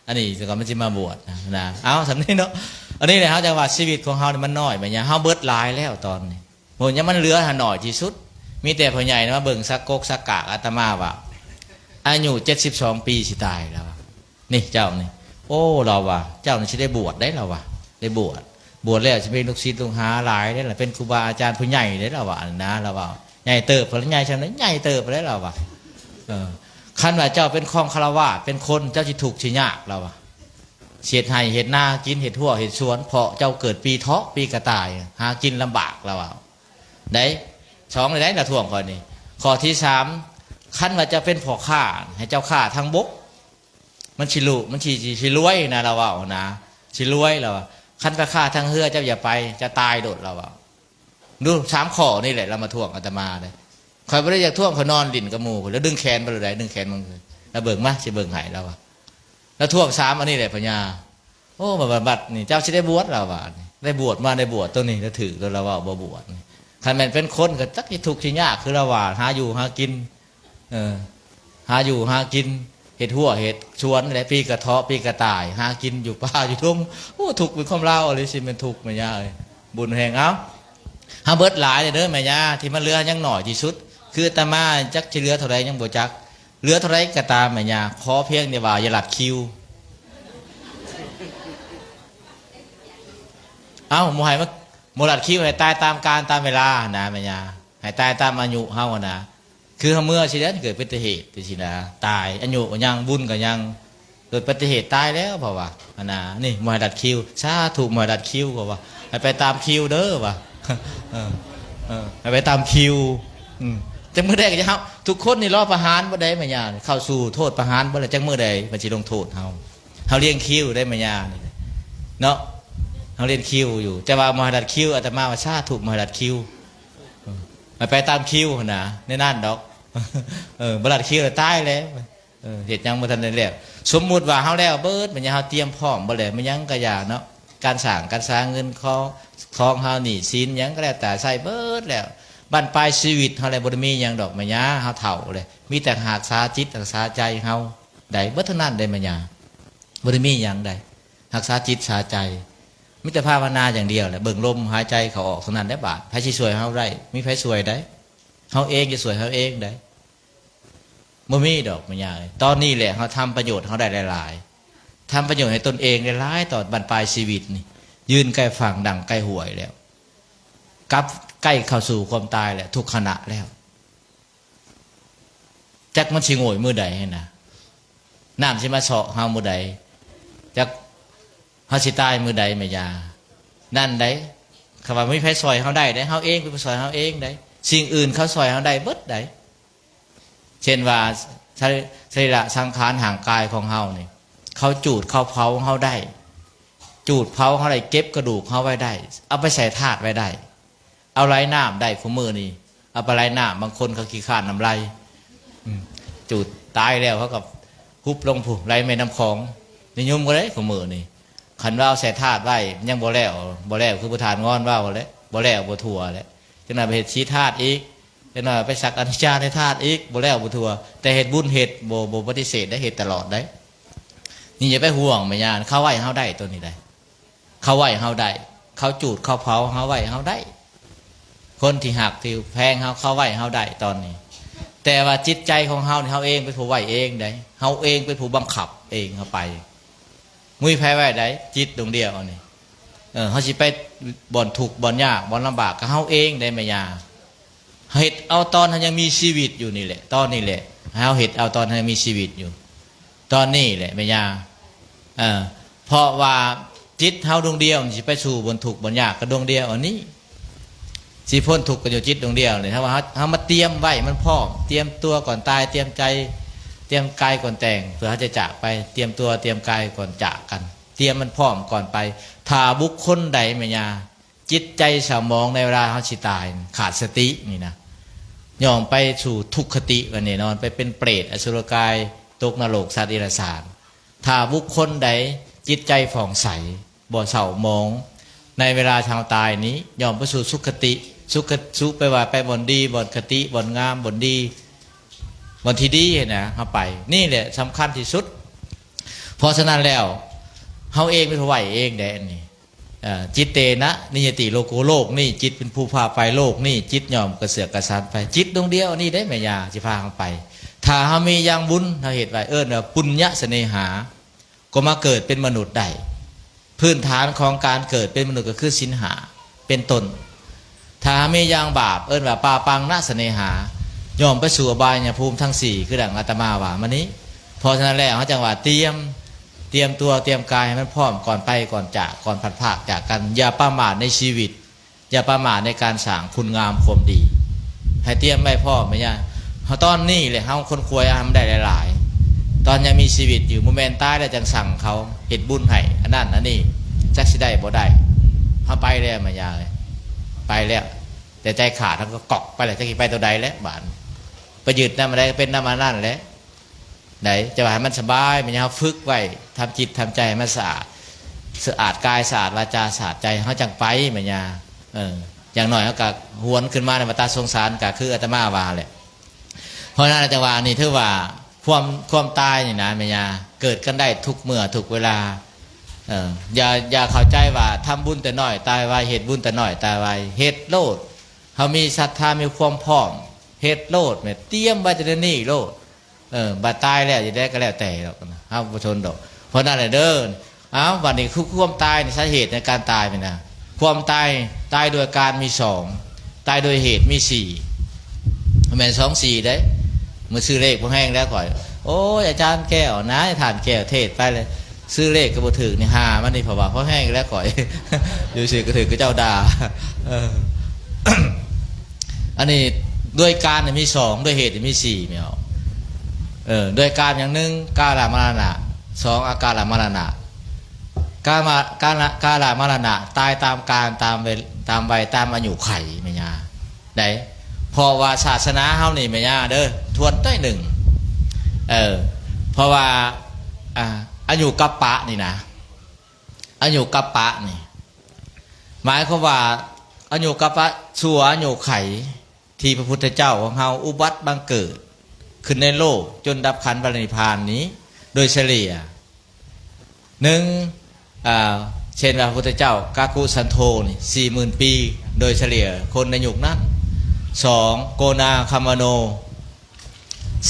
ອັນນີ້ກໍມັນຊິມາບວດນະ ນະ. ເອົາ ສ່ຳນີ້ເນາະ ອັນນີ້ແຫຼະ ເຮົາຈັ່ງວ່າຊີວິດຂອງເຮົານີ້ມັນໜ້ອຍແມ່ຍ່າ ເຮົາເບິດຫຼາຍແລ້ວຕອນນີ້ ໂຫ ຍັງມັນເຫຼືອຫາໜ້ອຍທີ່ສຸດ ມີແຕ່ພໍ່ໃຫຍ່ມາເບິ່ງສັກກົກສັກກາກອາດຕະມາວ່າ ອາຍຸເຈັດສິບສອງປີຊິຕາຍແລ້ວ ນີ້ເຈົ້ານີ້ ໂອ້ ລາວວ່າ ເຈົ້ານີ້ຊິໄດ້ບວດໄດ໋ ລາວວ່າ ໄດ້ບວດ ບວດແລ້ວຊິມີລູກສິດລູກຫາຫຼາຍເດ້ລະ ເປັນຄູບາອາຈານຜູ້ໃຫຍ່ເດ້ ລາວວ່ານະ ລາວວ່າ ໃຫຍ່ເຕີບ ໃຫຍ່ຊ່ຳໃດ ໃຫຍ່ເຕີບເດ້ ລາວວ່າ. ເອີ ຄັນວ່າເຈົ້າເປັນຄອງຄາລະວາດ ເປັນຄົນ ເຈົ້າຊິທຸກຊິຍາກ ລາວວ່າ ເຮັດໄຮ່ເຮັດນາກິນ ເຮັດຮົ້ວເຮັດສວນ ເພາະເຈົ້າເກີດປີເທາະ ປີກະຕ່າຍ ຫາກິນລຳບາກ ລາວວ່າໄດ໋. ສອງ ໄດ້ລະ ລາວທ້ວງຂ້ອຍນີ້. ຂໍ້ທີສາມ ຄັນວ່າເຈົ້າເປັນພໍ່ຄ້າ ໃຫ້ເຈົ້າຄ້າທາງບົກ ມັນຊິລຸ ມັນຊິ ຊິ ຊິລວຍນະ ລາວເວົ້ານະ ຊິລວຍ ລາວວ່າ. ຄັນໄປຄ້າທາງເຮືອ ເຈົ້າຢ່າໄປ ເຈົ້າຕາຍໂລດ ລາວເວົ້າ. ດູ ສາມຂໍ້ນີ້ແຫຼະ ລາວມາທ້ວງອາດຕະມາເດ້. ຂ້ອຍບໍ່ໄດ້ຢາກທ້ວງ ຂ້ອຍນອນຫຼິ້ນກັບໝູ່ພຸ້ນ ລາວດຶງແຂນໄປໂລດໃດ໋ ດຶງແຂນມັນ ລາວເບິ່ງມາ ຊິເບິ່ງໃຫ້ ລາວວ່າ. ລາວທ້ວງສາມອັນນີ້ແຫຼະ ພະຍາ. ໂອ້ ບັດ ບັດ ບັດນີ້ເຈົ້າຊິໄດ້ບວດ ລາວວ່າ. ໄດ້ບວດມາ ໄດ້ບວດໂຕນີ້ ລາວຖືກໂລດ ລາວເວົ້າບໍ່ບວດນີ້. ຄັນແມ່ນເປັນຄົນກໍຈັກຊິທຸກຊິຍາກ ຄືລາວວ່າ ຫາຢູ່ຫາກິນ ເອີ ຫາຢູ່ຫາກິນ ເຮັດຮົ້ວເຮັດສວນແຫຼະ ປີກະເທາະ ປີກະຕ່າຍ ຫາກິນຢູ່ປ່າຢູ່ດົງ. ໂອ້ ທຸກເປັນຄວາມລາວອີ່ຫຼີ ຊິແມ່ນທຸກແມ່ຍາເອີຍ ບຸນແຮງ. ເອົາ ເຮົາເບິດຫຼາຍແລ້ວເດີແມ່ຍາ ທີ່ມັນເຫຼືອຍັງໜ້ອຍທີ່ສຸດ ຄືອາດຕະມາຈັກຊິເຫຼືອເທົ່າໃດຍັງບໍ່ຈັກ ເຫຼືອເທົ່າໃດກໍຕາມແມ່ຍາ ຂໍພຽງແຕ່ວ່າຢ່າລັດຄິວ. ເອົ້າ ບໍ່ໃຫ້ມັນ ບໍ່ລັດຄິວ ໃຫ້ຕາຍຕາມການຕາມເວລາຫັ້ນນະແມ່ຍາ ໃຫ້ຕາຍຕາມອາຍຸເຮົາຫັ້ນນະ. ຄືເຮົາເມື່ອຊິແລ້ວ ເກີດອຸບັດຕິເຫດຈັ່ງຊີ້ນະ ຕາຍ ອາຍຸກໍຍັງ ບຸນກໍຍັງ ເກີດອຸບັດຕິເຫດຕາຍແລ້ວ ເພາະວ່າ ອັນນະ ນີ້ບໍ່ໃຫ້ລັດຄິວ ສາທຸ ບໍ່ໃຫ້ລັດຄິວ ເພາະວ່າ ໃຫ້ໄປຕາມຄິວເດີວ່າ ເອີ ເອີ ໃຫ້ໄປຕາມຄິວ. ອືມ ຈັກມື້ໃດກໍຈະເຮົາ ທຸກຄົນນີ້ລໍປະຫານເບິດໃດແມ່ຍາ ເຂົ້າສູ່ໂທດປະຫານເບິດແລ້ວ ຈັກມື້ໃດມັນຊິລົງໂທດເຮົາ. ເຮົາລຽງຄິວໄດ້ແມ່ຍານີ້ເນາະ ເຮົາລຽງຄິວຢູ່ ແຕ່ວ່າບໍ່ໃຫ້ລັດຄິວ ອາດຕະມາວ່າ ສາທຸ ບໍ່ໃຫ້ລັດຄິວ ເອີ ໃຫ້ໄປຕາມຄິວຫັ້ນນະ ໃນນັ້ນດອກ. ເອີ ບໍ່ລັດຄິວແລ້ວຕາຍແລ້ວ. ເອີ ເຮັດຫຍັງບໍ່ທັນໄດ້ແລ້ວ. ສົມມຸດວ່າເຮົາແລ້ວເບິດ, ແມ່ນຫຍັງເຮົາຕຽມພ້ອມເບິດແລ້ວ, ແມ່ນຫຍັງກະຢ່າເນາະ, ການສ້າງ ການສາເງິນ ຂອງ ຂອງເຮົາ ໜີ້ສິນຫຍັງກະແລ້ວແຕ່ ໃຊ້ເບິດແລ້ວ. ບັ້ນປາຍຊີວິດເຮົາແລ້ວ ບໍ່ໄດ້ມີຫຍັງດອກ ແມ່ນຫຍັງ ເຮົາເຖົ້າແລ້ວ, ມີແຕ່ຮັກສາຈິດ ຮັກສາໃຈເຮົາໄດ້ເບິດເທົ່ານັ້ນເດ້ ແມ່ນຫຍັງ ບໍ່ໄດ້ມີຫຍັງໃດ. ຮັກສາຈິດສາໃຈ ມີແຕ່ພາວະນາຢ່າງດຽວແຫຼະ, ເບິ່ງລົມຫາຍໃຈເຂົ້າອອກເທົ່ານັ້ນແຫຼະ. ບາດໃຜຊິຊ່ວຍເຮົາໄດ້? ມີໃຜຊ່ວຍໄດ້? ເຮົາເອງຈະຊ່ວຍເຮົາເອງໄດ້? ບໍ່ມີດອກ ແມ່ນຫຍັງເອີຍ. ຕອນນີ້ແຫຼະເຮົາທຳປະໂຫຍດເຮົາໄດ້ຫຼາຍໆ, ທຳປະໂຫຍດໃຫ້ຕົນເອງຫຼາຍໆ ຕອນບັ້ນປາຍຊີວິດນີ້ ຢືນໃກ້ຝັ່ງ ດັ່ງໃກ້ຫ້ວຍແລ້ວ, ກັບໃກ້ເຂົ້າສູ່ຄວາມຕາຍແລ້ວ, ທຸກຂະນະແລ້ວ. ຈັກມັນຊິໂງ່ຍມື້ໃດຫັ້ນນະ, ນ້ຳຊິມາເຊາະເຮົາມື້ໃດ, ຈັກເຮົາຊິຕາຍມື້ໃດ ແມ່ຍ່າ. ນັ້ນໃດ໋ ຄຳວ່າມີໃຜຊ່ອຍເຮົາໄດ້ໃດ໋, ເຮົາເອງເປັນຜູ້ຊ່ອຍເຮົາເອງໃດ໋. ສິ່ງອື່ນເຂົາຊ່ອຍເຮົາໄດ້ເບິດໃດ໋. ເຊັ່ນວ່າ ສະ ສະລີລະສັງຂານຮ່າງກາຍຂອງເຮົານີ້ ເຂົາຈູດເຂົາເຜົາເຮົາໄດ້, ຈູດເຜົາເຮົາໄດ້, ເກັບກະດູກເຮົາໄວ້ໄດ້, ເອົາໄປໃສ່ທາດໄວ້ໄດ້. ເອົາໄຫຼນ້ຳໄດ້ ຄູ່ມື້ນີ້ເອົາໄປໄຫຼນ້ຳ, ບາງຄົນເຂົາຂີ້ຄ້ານນຳໄຫຼ ອືມ ຈູດຕາຍແລ້ວເຂົາກໍຫຸບລົງພຸ້ນ ໄຫຼແມ່ນ້ຳຂອງ. ນິຍົມກໍໄດ້ ຄູ່ມື້ນີ້. ຄັນວ່າເອົາໃສ່ທາດໄວ້ ມັນຍັງບໍ່ແລ້ວ, ບໍ່ແລ້ວຄືຜູ້ທ່ານງອນເວົ້າແຫຼະ, ບໍ່ແລ້ວບໍ່ທົ່ວແຫຼະ. ຈັກໜ່ອຍໄປເຮັດສີທາດອີກ, ຈັກໜ່ອຍໄປສັກອະນິດຈັງໃນທາດອີກ, ບໍ່ແລ້ວບໍ່ທົ່ວ. ແຕ່ເຮັດບຸນເຮັດ, ບໍ່ ບໍ່ປະຕິເສດໄດ້, ເຮັດຕະຫຼອດໄດ້. ນີ້ຢ່າໄປຫ່ວງແມ່ຍ່າ, ເຂົາໄວ້ເຮົາໄດ້ ໂຕນີ້ໄດ້. ເຂົາໄວ້ເຮົາໄດ້, ເຂົາຈູດເຂົາເຜົາເຮົາໄວ້ເຮົາໄດ້. ຄົນທີ່ຮັກທີ່ແພງເຮົາ ເຂົາໄວ້ເຮົາໄດ້ຕອນນີ້, ແຕ່ວ່າຈິດໃຈຂອງເຮົານີ້ ເຮົາເອງເປັນຜູ້ໄວ້ເອງໃດ໋, ເຮົາເອງເປັນຜູ້ບັງຄັບເອງເຮົາໄປ. ມີໃຜໄວ້ໄດ້ ຈິດດວງດຽວນີ້. ເອີ ເຮົາຊິໄປບ່ອນທຸກ ບ່ອນຍາກ ບ່ອນລຳບາກ ກໍເຮົາເອງໄດ໋ ແມ່ຍ່າ. ເຮັດເອົາຕອນເຮົາຍັງມີຊີວິດຢູ່ນີ້ແຫຼະ, ຕອນນີ້ແຫຼະ, ເຮົາເຮັດເອົາຕອນເຮົາຍັງມີຊີວິດຢູ່ ຕອນນີ້ແຫຼະ ແມ່ຍ່າ. ເອີ ເພາະວ່າຈິດເຮົາດວງດຽວນີ້ ຊິໄປສູ່ບ່ອນທຸກບ່ອນຍາກກໍດວງດຽວອັນນີ້, ຊິພົ້ນທຸກກໍຢູ່ຈິດດວງດຽວນີ້. ຖ້າວ່າເຮົາ ເຮົາມາຕຽມໄວ້ມັນພ້ອມ, ຕຽມຕົວກ່ອນຕາຍ, ຕຽມໃຈ, ຕຽມກາຍກ່ອນແຕ່ງ, ເພື່ອເຮົາຈະຈາກໄປ, ຕຽມຕົວຕຽມກາຍກ່ອນຈາກກັນ, ຕຽມມັນພ້ອມກ່ອນໄປ. ຖ້າບຸກຄົນໃດ ແມ່ຍ່າ ຈິດໃຈເສົ້າໝອງໃນເວລາເຮົາຊິຕາຍ, ຂາດສະຕິນີ້ນະ, ຍ່ອມໄປສູ່ທຸກຄະຕິຢ່າງແນ່ນອນ, ໄປເປັນເປດ, ອະສຸລະກາຍ, ຕົກນະລົກ, ສັດເດຍລະສານ. ຖ້າບຸກຄົນໃດຈິດໃຈຜ່ອງໃສ, ບໍ່ເສົ້າໝອງ, ໃນເວລາເຮົາຕາຍນີ້ ຍ່ອມໄປສູ່ສຸຄະຕິ. ສຸຄະ ສຸແປວ່າໄປບ່ອນດີ, ບ່ອນຄະຕິ, ບ່ອນງາມ, ບ່ອນດີ, ບ່ອນທີ່ດີຫັ້ນນະ, ເຮົາໄປ. ນີ້ແຫຼະສຳຄັນທີ່ສຸດ. ເພາະສະນັ້ນແລ້ວ ເຮົາເອງເປັນຜູ້ໄຫວ້ເອງເດ້ອັນນີ້. ເອີ ຈິດເຕນະນິຍະຕິໂລໂກ, ໂລກນີ້ ຈິດເປັນຜູ້ພາໄປ, ໂລກນີ້ ຈິດຍ່ອມກະເຊືອກກະສານໄປ. ຈິດດວງດຽວອັນນີ້ເດ້ ແມ່ຍ່າຊິພາເຮົາໄປ. ຖ້າເຮົາມີຢ່າງບຸນ ເຮົາເຮັດໄວ້ ເອີ້ນວ່າປຸນຍະສະເນຫາ ກໍມາເກີດເປັນມະນຸດໄດ້. ພື້ນຖານຂອງການເກີດເປັນມະນຸດກໍຄືສິນຫ້າເປັນຕົ້ນ. ຖ້າເຮົາມີຢ່າງບາບ ເອີ້ນວ່າປາປັງນະສະເນຫາ ຍ່ອມໄປສູ່ອະບາຍຍະພູມທັງສີ່ ຄືດັ່ງອາດຕະມາວ່າມານີ້. ເພາະສະນັ້ນແລ້ວ ເຮົາຈັ່ງວ່າຕຽມ ຕຽມຕົວຕຽມກາຍໃຫ້ມັນພ້ອມ ກ່ອນໄປກ່ອນຈາກ ກ່ອນພັດພາກຈາກກັນ. ຢ່າປະໝາດໃນຊີວິດ, ຢ່າປະໝາດໃນການສ້າງຄຸນງາມຄວາມດີ. ໃຫ້ຕຽມໄວ້ພ້ອມ ແມ່ນຫຍັງ? ເຮົາຕອນນີ້ແຫຼະ ເຮົາຂົນຂວາຍໃຫ້ມັນໄດ້ຫຼາຍໆ ຕອນຍັງມີຊີວິດຢູ່. ບໍ່ແມ່ນຕາຍແລ້ວຈັ່ງສັ່ງເຂົາເຮັດບຸນໃຫ້ ອັນນັ້ນອັນນີ້ ຈັກຊິໄດ້ບໍ່ໄດ້. ເຮົາໄປແລ້ວ ແມ່ນຫຍັງ? ໄປແລ້ວ ແຕ່ໃຈຂາດ ເຮົາກໍກອກໄປແລ້ວ ຈັກຊິໄປຕົວໃດແຫຼະບາດ. ໄປຍຶດນຳອັນໃດກໍເປັນນຳອັນນັ້ນແຫຼະ. ໄດ້ ຈະວ່າໃຫ້ມັນສະບາຍ ແມ່ນຫຍັງ? ເຮົາຝຶກໄວ້ ທຳຈິດທຳໃຈໃຫ້ມັນສະອາດ, ສະອາດກາຍ ສະອາດວາຈາ ສະອາດໃຈ ເຮົາຈັ່ງໄປ ແມ່ນຫຍັງ? ເອີ ຢ່າງໜ້ອຍເຮົາກໍຫວນຂຶ້ນມາໃນວັດຕະສົງສານ ກໍຄືອາດຕະມາວ່າແຫຼະ. ເພາະນັ້ນ ອາດຕະມາວ່ານີ້ ຖືວ່າຄວາມ ຄວາມຕາຍນີ້ນະ ແມ່ນຫຍັງ? ເກີດກັນໄດ້ທຸກເມື່ອທຸກເວລາ. ເອີ ຢ່າ ຢ່າເຂົ້າໃຈວ່າທຳບຸນແຕ່ນ້ອຍຕາຍໄວ, ເຮັດບຸນແຕ່ນ້ອຍຕາຍໄວ, ເຮັດໂລດ. ເຮົາມີສັດທາ ມີຄວາມພ້ອມ ເຮັດໂລດ ແມ່ນຕຽມໄວ້ແຕ່ດຽວນີ້ໂລດ. ເອີ ບາດຕາຍແລ້ວ ຈະໄດ້ກໍແລ້ວແຕ່ດອກ ເຮົາບໍ່ທົນດອກ. ເພາະນັ້ນແຫຼະເດີ. ເອົ້າ ບັດນີ້ຄືຄວາມຕາຍນີ້ ສາເຫດໃນການຕາຍນີ້ນະ, ຄວາມຕາຍ ຕາຍໂດຍການມີສອງ, ຕາຍໂດຍເຫດມີສີ່ ບໍ່ແມ່ນສອງສີ່ເດ້. ມື້ຊື້ເລກພໍແຮງແລ້ວຂ້ອຍ, ໂອ້ຍ ອາຈານແກ້ວນາຍ ທ່ານແກ້ວເທດໄປເລີຍ. ຊື້ເລກກໍບໍ່ຖືກນີ້ ຫາມັນນີ້ ເພາະວ່າພໍແຮງແລ້ວຂ້ອຍ ຢູ່ຊື່ກໍຖືກເຂົາເຈົ້າດ່າ. ເອີ ອັນນີ້ໂດຍການນີ້ມີສອງ ໂດຍເຫດນີ້ມີສີ່ ແມ່ນບໍ່? ເອີ ໂດຍການຢ່າງໜຶ່ງ ກາລະມະລະນະ, ສອງ ອາກາລະມະລະນະ. ກາມະ ກາລະ ກາລະມະລະນະ ຕາຍຕາມການ ຕາມເວ ຕາມໄວ ຕາມອາຍຸໄຂ ແມ່ນຫຍັງ? ໄດ້ ເພ ເພາະວ່າສາສະໜາເຮົານີ້ ແມ່ຍ່າເດີ ທວນໜ້ອຍໜຶ່ງ ເອີ ເພາະວ່າ ອາ ອາຍຸກັບປະນີ້ນະ ອາຍຸກັບປະນີ້ ໝາຍຄວາມວ່າ ອາຍຸກັບປະ ຊົ່ວອາຍຸໄຂ ທີ່ພະພຸດທະເຈົ້າຂອງເຮົາອຸບັດບັງເກີດຂຶ້ນໃນໂລກ ຈົນດັບຂັນປະລິນິບພານນີ້ ໂດຍສະເລ່ຍ ໜຶ່ງ ອາ ເຊັ່ນວ່າ ພະພຸດທະເຈົ້າກາກຸສັນໂທນີ້ ສີ່ໝື່ນປີ ໂດຍສະເລ່ຍຄົນໃນຍຸກນັ້ນ. ສອງ ໂກນາຄາມະໂນ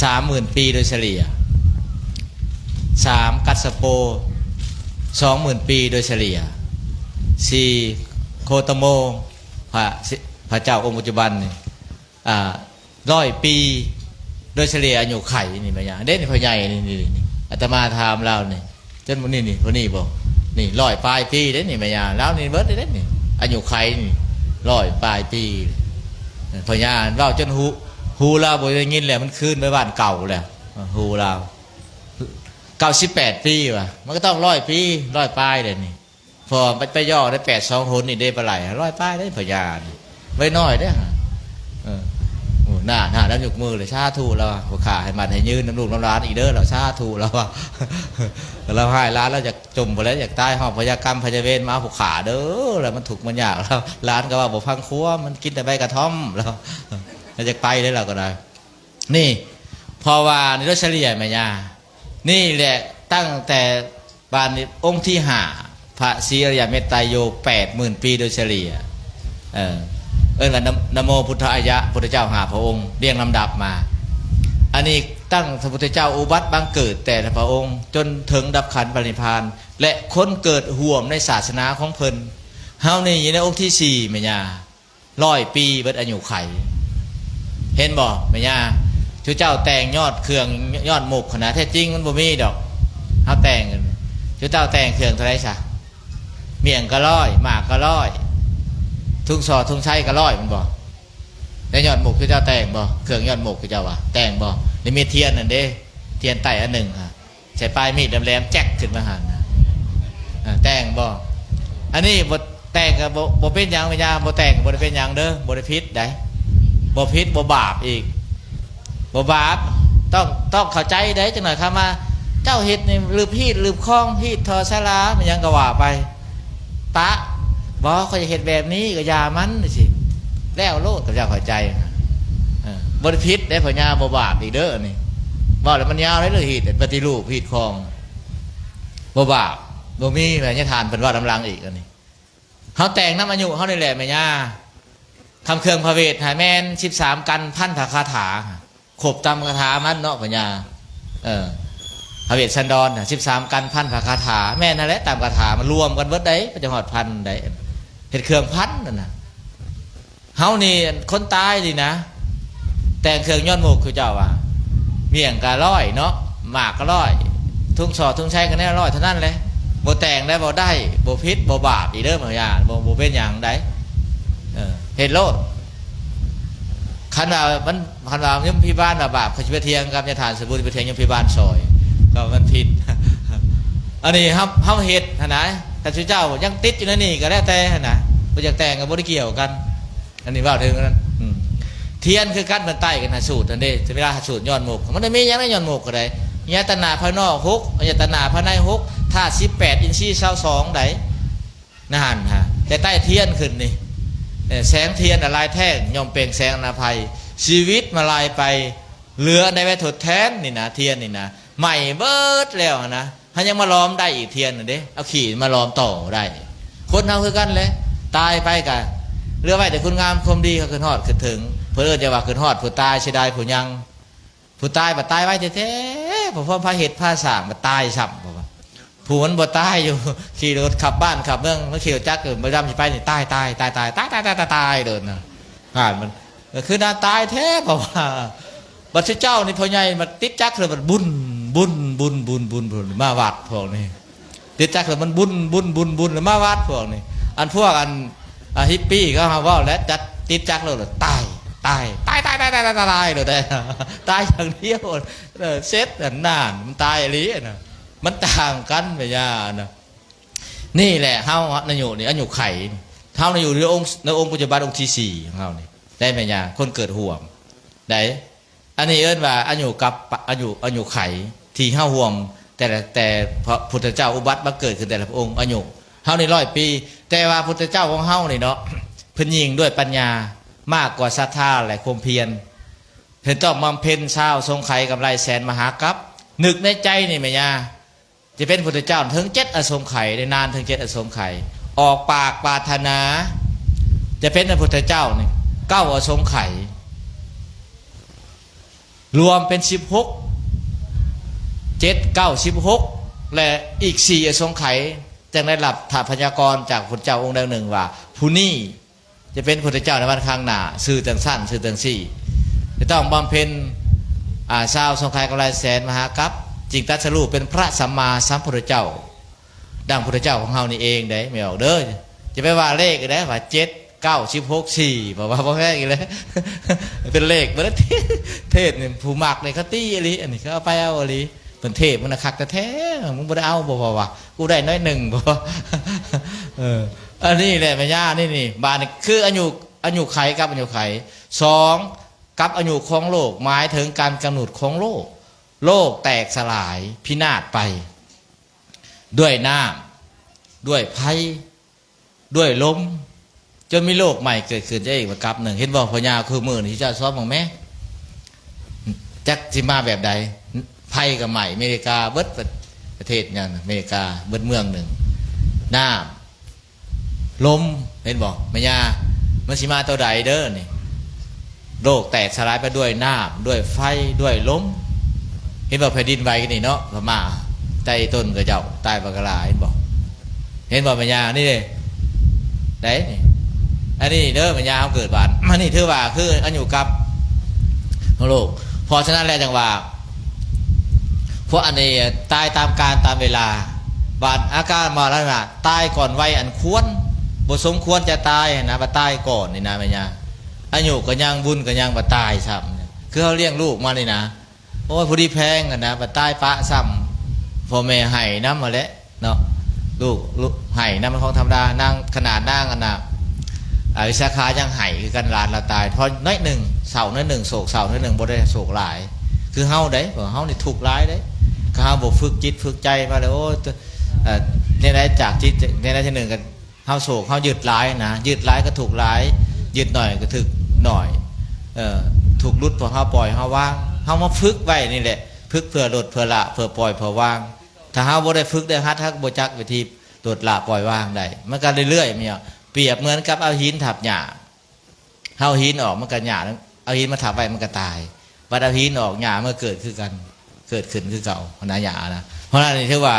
ສາມໝື່ນປີໂດຍສະເລ່ຍ. ສາມ ກັດສະໂປ ສອງໝື່ນປີໂດຍສະເລ່ຍ. ສີ່ ໂຄຕະໂມ ພະ ພະເຈົ້າອົງປັດຈຸບັນນີ້ ອາ ຮ້ອຍປີໂດຍສະເລ່ຍອາຍຸໄຂນີ້ ແມ່ນຫຍັງເດ້ນີ້ ພໍ່ໃຫຍ່ນີ້ ນີ້ ນີ້ ອາດຕະມາຖາມລາວນີ້ ຈົນມື້ນີ້ນີ້ ຜູ້ນີ້ບໍ່ ນີ້ ຮ້ອຍປາຍປີເດ້ນີ້ ແມ່ຍ່າລາວນີ້ເບິດເດ້ນີ້ ອາຍຸໄຂນີ້ ຮ້ອຍປາຍປີ. ພະຍາເວົ້າຈົນຫູ ຫູລາວບໍ່ໄດ້ຍິນແລ້ວ ມັນຄືນໄປບ້ານເກົ່າແລ້ວ ຫູລາວ ເກົ້າສິບແປດປີວ່າ ມັນກໍຕ້ອງຮ້ອຍປີ ຮ້ອຍປາຍແລ້ວນີ້. ພໍໄປ ໄປຍໍໄດ້ແປດສອງຫົນນີ້ເດ້ ປາໄຫຼຮ້ອຍປາຍເດ້ ພະຍານີ້ ໄວ້ໜ້ອຍເດ້. ເອີ ໂອ້ ໜ້າ ໜ້າລາວຍົກມືເລີຍ ສາທຸລາວ ຜູ້ຂ້າໃຫ້ໝັ້ນໃຫ້ຍືນນຳລູກນຳຫຼານອີກເດີລາວ ສາທຸລາວວ່າ ລາວຮ້າຍຫຼານລາວຢາກຈົມພຸ້ນແຫຼະ ຢາກຕາຍ ຮ້ອງພະຍາກຳພະຍາເວນມາເອົາຜູ້ຂ້າເດີ ລາວມັນທຸກມັນຍາກລາວ ຫຼານກໍເວົ້າບໍ່ຟັງຄວາມ ມັນກິນແຕ່ໃບກະທ່ອມລາວ ລາວຢາກໄປເດ້ລາວກໍໄດ້. ນີ້ ເພາະວ່າໃນໂດຍສະເລ່ຍແມ່ຍ່າ ນີ້ແຫຼະ ຕັ້ງແຕ່ບາດນີ້ອົງທີຫ້າ ພະສີອະລິຍະເມດຕາໂຍ ແປດໝື່ນປີໂດຍສະເລ່ຍ ເອີ ເອີ້ນວ່າ ນະ ນະໂມພຸດທາຍະ ພຸດທະເຈົ້າຫ້າພະອົງ ລຽງລຳດັບມາ. ອັນນີ້ຕັ້ງພະພຸດທະເຈົ້າອຸບັດບັງເກີດແຕ່ລະພະອົງ ຈົນເຖິງດັບຂັນປະລິນິບພານ ແລະ ຄົນເກີດຮ່ວມໃນສາສະໜາຂອງເພິ່ນ. ເຮົານີ້ຢູ່ໃນອົງທີສີ່ ແມ່ຍ່າ ຮ້ອຍປີເບິດອາຍຸໄຂ ເຫັນບໍ່ແມ່ຍ່າ? ຊຸເຈົ້າແຕ່ງຍອດເຄື່ອງຍອດໝົກຫັ້ນນະ ແທ້ຈິງມັນບໍ່ມີດອກ ເຮົາແຕ່ງ ຊຸເຈົ້າແຕ່ງເຄື່ອງເທົ່າໃດຊະ? ໝ້ຽງກໍຮ້ອຍ ໝາກກໍຮ້ອຍ ທຸງສໍທຸງໄຊກໍຮ້ອຍ ແມ່ນບໍ່? ແລ້ວຍອດໝົກ ຊຸເຈົ້າແຕ່ງບໍ່? ເຄື່ອງຍອດໝົກ ຊຸເຈົ້າວ່າແຕ່ງບໍ່? ແລ້ວມີທຽນນັ້ນເດ້ ທຽນໄຕ້ອັນໜຶ່ງຫັ້ນ ໃສ່ປາຍມີດແຫຼມໆ ແຈັກຂຶ້ນມາຫັ້ນນະ ເອີ ແຕ່ງບໍ່? ອັນນີ້ບໍ່ແຕ່ງກໍບໍ່ ບໍ່ເປັນຫຍັງ ແມ່ຍ່າ ບໍ່ແຕ່ງກໍບໍ່ໄດ້ເປັນຫຍັງເດີ ບໍ່ໄດ້ຜິດໃດ ບໍ່ຜິດບໍ່ບາບອີກ ບໍ່ບາບ. ຕ້ອງ ຕ້ອງເຂົ້າໃຈໃດ ຈັກໜ້ອຍຄຳວ່າເຈົ້າເຮັດນີ້ ລຶບຮີດລຶບຄອງ ຮີດທໍ່ສາລາ ແມ່ນຫຍັງກໍວ່າໄປ ປະ ບໍ່ ຂ້ອຍຢາກເຮັດແບບນີ້ ກໍຢ່າມັນ ຈັ່ງຊີ້ ແລ້ວໂລດ ເຂົາເຈົ້າເຂົ້າໃຈ ເອີ ບໍ່ໄດ້ຜິດເດ້ ພໍ່ຍ່າ ບໍ່ບາບອີກເດີ ອັນນີ້ ເວົ້າແລ້ວມັນຍາວເດ້ ເລື່ອງຮີດ ປະຕິຮູບ ຮີດຄອງ ບໍ່ບາບ ບໍ່ມີ ແມ່ນຍາທ່ານເພິ່ນເວົ້ານຳຫຼັງອີກ ອັນນີ້ ເຮົາແຕ່ງນຳອາຍຸເຮົານີ້ແຫຼະແມ່ຍ່າ ຄຳເຄື່ອງພະເວດຫັ້ນແມ່ນສິບສາມກັນພັນພະຄາຖາ ຄົບຕາມຄາຖາມັນເນາະ ພະຍາ ເອີ ພະເວດສັນດອນນະ ສິບສາມກັນພັນພະຄາຖາ ແມ່ນຫັ້ນແຫຼະ ຕາມຄາຖາມັນລວມກັນເບິດໃດ ມັນຈັ່ງຮອດພັນໃດ ເຮັດເຄື່ອງພັນນັ້ນນະ. ເຮົານີ້ຄົນຕາຍນີ້ນະ ແຕ່ງເຄື່ອງຍອດໝົກ ຄືເຈົ້າວ່າ ໝ້ຽງກະຮ້ອຍເນາະ ໝາກກະຮ້ອຍ ທຸງສໍທຸງໄຊກະແນວຮ້ອຍເທົ່ານັ້ນແຫຼະ ບໍ່ແຕ່ງໄດ້ບໍ່ໄດ້ ບໍ່ຜິດບໍ່ບາບອີກເດີ ພະຍາ ບໍ່ ບໍ່ເປັນຫຍັງໃດ ເອີ ເຮັດໂລດ. ຄັນວ່າມັນ ຄັນວ່າຍົມພິບານວ່າບາບ ຂ້ອຍຊິໄປຖຽງກັບຍາທ່ານສະບຸນ ຊິໄປຖຽງຍົມພິບານຊ່ອຍ ກໍມັນຜິດ. ອັນນີ້ເຮົາ ເຮົາເຮັດຫັ້ນນະ ຖ້າຊຸເຈົ້າຍັງຕິດຢູ່ໃນນີ້ກໍແລ້ວແຕ່ຫັ້ນນະ ບໍ່ຢາກແຕ່ງກໍບໍ່ໄດ້ກ່ຽວກັນ. ອັນນີ້ເວົ້າເຖິງອັນນັ້ນ ອືມ ທຽນຄືກັນ ເພິ່ນໄຕ້ກັນຫາສູດຫັ້ນເດ້ ເວລາຫາສູດຍອດໝົກ ມັນໄດ້ມີຫຍັງໃນຍອດໝົກກໍໄດ້ ອາຍະຕະນະພາຍນອກຫົກ ອາຍະຕະນະພາຍໃນຫົກ ທາດສິບແປດ ອິນຊີຊາວສອງໃດ ນັ້ນຫັ້ນ ແຕ່ໃຕ້ທຽນຂຶ້ນນີ້ ເອີ ແສງທຽນລະລາຍແທ່ງ ຍ່ອມເປັ່ງແສງອັນອະໄພ ຊີວິດມາລາຍໄປ ເຫຼືອໄດ້ໄວ້ທົດແທນນີ້ນະ ທຽນນີ້ນະ ໄໝ້ເບິດແລ້ວຫັ້ນນະ ເຮົາຍັງມາຫຼອມໄດ້ອີກທຽນນັ້ນເດ້ ເອົາຂີ້ມາຫຼອມຕໍ່ໄດ້. ຄົນເຮົາຄືກັນແຫຼະ ຕາຍໄປກະເຫຼືອໄວ້ແຕ່ຄຸນງາມຄວາມດີ ເຮົາຄິດຮອດຄິດເຖິງ ເພິ່ນເອີ້ນແຕ່ວ່າຄິດຮອດຜູ້ຕາຍ ເສຍດາຍຜູ້ຍັງ. ຜູ້ຕາຍບັດຕາຍໄວແທ້ໆ ເພາະພາເຮັດພາສ້າງບັດຕາຍຊ້ຳ ເພາະວ່າຜູ້ມັນບໍ່ຕາຍຢູ່ ຂີ່ລົດຂັບບ້ານຂັບເມືອງ ມັນຂີ່ລົດຈັກ ເອີ ບໍ່ຍາມຊິໄປນີ້ ຕາຍ ຕາຍ ຕາຍ ໂດນນະ ງານມັນ ກໍຄືໜ້າຕາຍແທ້ ເພາະວ່າ ບັດຊຸເຈົ້ານີ້ພໍ່ໃຫຍ່ມາຕິດຈັກແລ້ວມັນບຸນ ບຸນ ບຸນ ບຸນ ບຸນ ບຸນ ມາວັດພວກນີ້ ຕິດຈັກແລ້ວມັນບຸນ ບຸນ ບຸນ ບຸນ ແລ້ວມາວັດພວກນີ້. ອັນພວກອັນ ອາ ຮິບປີເຂົາເວົ້າແລ້ວ ຈັດຕິດຈັກແລ້ວຕາຍ ຕາຍ ຕາຍ ຕາຍ ຕາຍ ຕາຍ ຕາຍ ຕາຍ ຕາຍຢ່າງດຽວ ເອີ ເສັດ ອັນນັ້ນມັນຕາຍອີ່ຫຼີນະ ມັນຕ່າງກັນແມ່ຍ່ານະ. ນີ້ແຫຼະເຮົານະ ອາຍຸນີ້ ອາຍຸໄຂ ເຮົານະຢູ່ໃນອົງ ໃນອົງປັດຈຸບັນ ອົງທີສີ່ຂອງເຮົານີ້ ໄດ້ແມ່ນຫຍັງ? ຄົນເກີດຮ່ວມໄດ້. ອັນນີ້ເອີ້ນວ່າອາຍຸກັບ ອາຍຸ ອາຍຸໄຂທີ່ເຮົາຮ່ວມ ແຕ່ລະ ແຕ່ພະພຸດທະເຈົ້າອຸບັດມາເກີດຂຶ້ນແຕ່ລະພະອົງ ອາຍຸເຮົານີ້ຮ້ອຍປີ. ແຕ່ວ່າພຸດທະເຈົ້າຂອງເຮົານີ້ເນາະ ເພິ່ນຍິ່ງດ້ວຍປັນຍາ ມາກກວ່າສັດທາ ແລະ ຄວາມພຽນ. ເພິ່ນຕ້ອງບຳເພັນຊາວສົງໄຂກຳໄລແສນມະຫາກັບ. ນຶກໃນໃຈນີ້ແມ່ຍ່າ ຈະເປັນພຸດທະເຈົ້າເຖິງເຈັດອະສົງໄຂ ໄດ້ນານເຖິງເຈັດອະສົງໄຂ. ອອກປາກປາດຖະໜາຈະເປັນພະພຸດທະເຈົ້ານີ້ເກົ້າອະສົງໄຂ ລວມເປັນສິບຫົກ ເຈັດ ເກົ້າ ສິບຫົກ ແລະ ອີກສີ່ອະສົງໄຂ ຈັ່ງໄດ້ຮັບຖາດພະຍາກອນຈາກພຸດທະເຈົ້າອົງໃດອົງໜຶ່ງວ່າ ຜູ້ນີ້ ຈະເປັນພຸດທະເຈົ້າໃນວັນຂ້າງໜ້າ ຊື່ຈັ່ງຊັ້ນ ຊື່ຈັ່ງຊີ້ ຈະຕ້ອງບຳເພັນ ອາ ຊາວສົງໄຂກຳໄລແສນມະຫາກັບ ຈຶ່ງຕັດສະຮູ້ເປັນພະສຳມາສຳພຸດທະເຈົ້າ ດັ່ງພຸດທະເຈົ້າຂອງເຮົານີ້ເອງເດ້ ແມ່ອອກເດີ. ຈະໄປວ່າເລກໄດ້ວ່າ ເຈັດ ເກົ້າ ສິບຫົກ ສີ່ ບໍ່ວ່າບໍ່ແມ່ນອີກແລ້ວ ເປັນເລກເບິດ. ເທດນີ້ ຜູ້ມັກນີ້ເຂົາຕີອີ່ຫຼີ ອັນນີ້ເຂົາເອົາໄປເອົາອີ່ຫຼີ. ເພິ່ນເທດມັນນະຄັກແທ້ໆ ມຶງບໍ່ໄດ້ເອົາບໍ່ ເພາະວ່າກູໄດ້ໜ້ອຍໜຶ່ງບໍ່. ເອີ ອັນນີ້ແຫຼະແມ່ຍ່າ ນີ້ ນີ້ ບາດນີ້ຄືອາຍຸ ອາຍຸໄຂກັບອາຍຸໄຂ. ສອງ ກັບອາຍຸຂອງໂລກ ໝາຍເຖິງການກຳນົດຂອງໂລກ. ໂລກແຕກສະຫຼາຍພິນາດໄປ ດ້ວຍນ້ຳ ດ້ວຍໄຟ ດ້ວຍລົມ ຈົນມີໂລກໃໝ່ເກີດຂຶ້ນຈາກອີກກັບໜຶ່ງ. ເຫັນບໍ່ ພໍ່ຍ່າ ຄືມື້ນີ້ເຈົ້າຊອບເບິ່ງແມ້ ຈັກຊິມາແບບໃດ? ໄຟກໍໄໝ້ອາເມລິກາເບິດ ປະ ປະເທດຫຍັງ ອາເມລິກາເບິດເມືອງໜຶ່ງ. ນ້ຳ ລົມ ເຫັນບໍ່ແມ່ຍ່າ? ມັນຊິມາໂຕໃດເດີນີ້? ໂລກແຕກສະຫຼາຍໄປດ້ວຍນ້ຳ ດ້ວຍໄຟ ດ້ວຍລົມ. ເຫັນບໍ່ ແຜ່ນດິນໄຫວນີ້ເນາະ ພະມ້າ ໄຕ້ຕົ້ນຂະເຈົ້າຕາຍບັກຫຼາຍ ເຫັນບໍ່? ເຫັນບໍ່ແມ່ຍ່າ? ນີ້ເດ້ ໄດ້ນີ້ ອັນນີ້ເດີແມ່ຍ່າ ເຮົາເກີດບາດ ອັນນີ້ຖືວ່າຄືອາຍຸກັບຂອງໂລກ. ເພາະສະນັ້ນແຫຼະ ຈັ່ງວ່າ ພວກອັນນີ້ຕາຍຕາມການຕາມເວລາ. ບາດອາການມະລະນະ ຕາຍກ່ອນໄວອັນຄວນ ບໍ່ສົມຄວນຈະຕາຍຫັ້ນນະ ວ່າຕາຍກ່ອນນີ້ນະແມ່ຍ່າ. ອາຍຸກໍຍັງ ບຸນກໍຍັງ ວ່າຕາຍຊ້ຳ. ຄືເຮົາລ້ຽງລູກມານີ້ນະ ໂອ້ຍ ຜູ້ດີແພງຫັ້ນນະ ວ່າຕາຍປະຊ້ຳ. ພໍ່ແມ່ໄຫ້ນຳຫັ້ນແຫຼະເນາະ ລູກ ລູກໄຫ້ນຳຂອງທຳມະດາ. ນາງ ຂະໜາດນາງອັນນະ ອາ ວິສາຂາຍັງໄຫ້ຄືກັນ ຫຼານລາວຕາຍ ເພາະໜ້ອຍໜຶ່ງ ເສົ້າໜ້ອຍໜຶ່ງ ໂສກເສົ້າໜ້ອຍໜຶ່ງ ບໍ່ໄດ້ໂສກຫຼາຍ. ຄືເຮົາເດ້ ເຮົານີ້ທຸກຫຼາຍເດ້ ຖ້າເຮົາບໍ່ຝຶກຈິດຝຶກໃຈມາແລ້ວ ໂອ້ຍ ເອີ ແນວໃດ ຈາກຈິດ ແນວໃດເທື່ອໜຶ່ງກໍ ເຮົາໂສກ ເຮົາຍຶດຫຼາຍນະ ຍຶດຫຼາຍກໍທຸກຫຼາຍ ຍຶດໜ້ອຍກໍຖືກໜ້ອຍ. ເອີ ທຸກຫຼຸດ ເພາະເຮົາປ່ອຍເຮົາວາງ. ເຮົາມາຝຶກໄວ້ນີ້ແຫຼະ ຝຶກເພື່ອຫຼຸດ ເພື່ອລະ ເພື່ອປ່ອຍ ເພື່ອວາງ. ຖ້າເຮົາບໍ່ໄດ້ຝຶກໄດ້ຫັດ ເຮົາກໍບໍ່ຈັກວິທີຫຼຸດລະປ່ອຍວາງໄດ້. ມັນກໍເລື້ອຍໆ ແມ່ນຫຍັງ? ປຽບເໝືອນກັບເອົາຫີນທັບຫຍ້າ. ເຮົາເອົາຫີນອອກ ມັນກໍຫຍ້າ ເອົາຫີນມາທັບໄວ້ ມັນກໍຕາຍ. ບັດເອົາຫີນອອກ ຫຍ້າມັນກໍເກີດຄືກັນ ເກີດຂຶ້ນຄືເກົ່າຫັ້ນນະ ຫຍ້ານະ. ເພາະນັ້ນນີ້ຖືວ່າ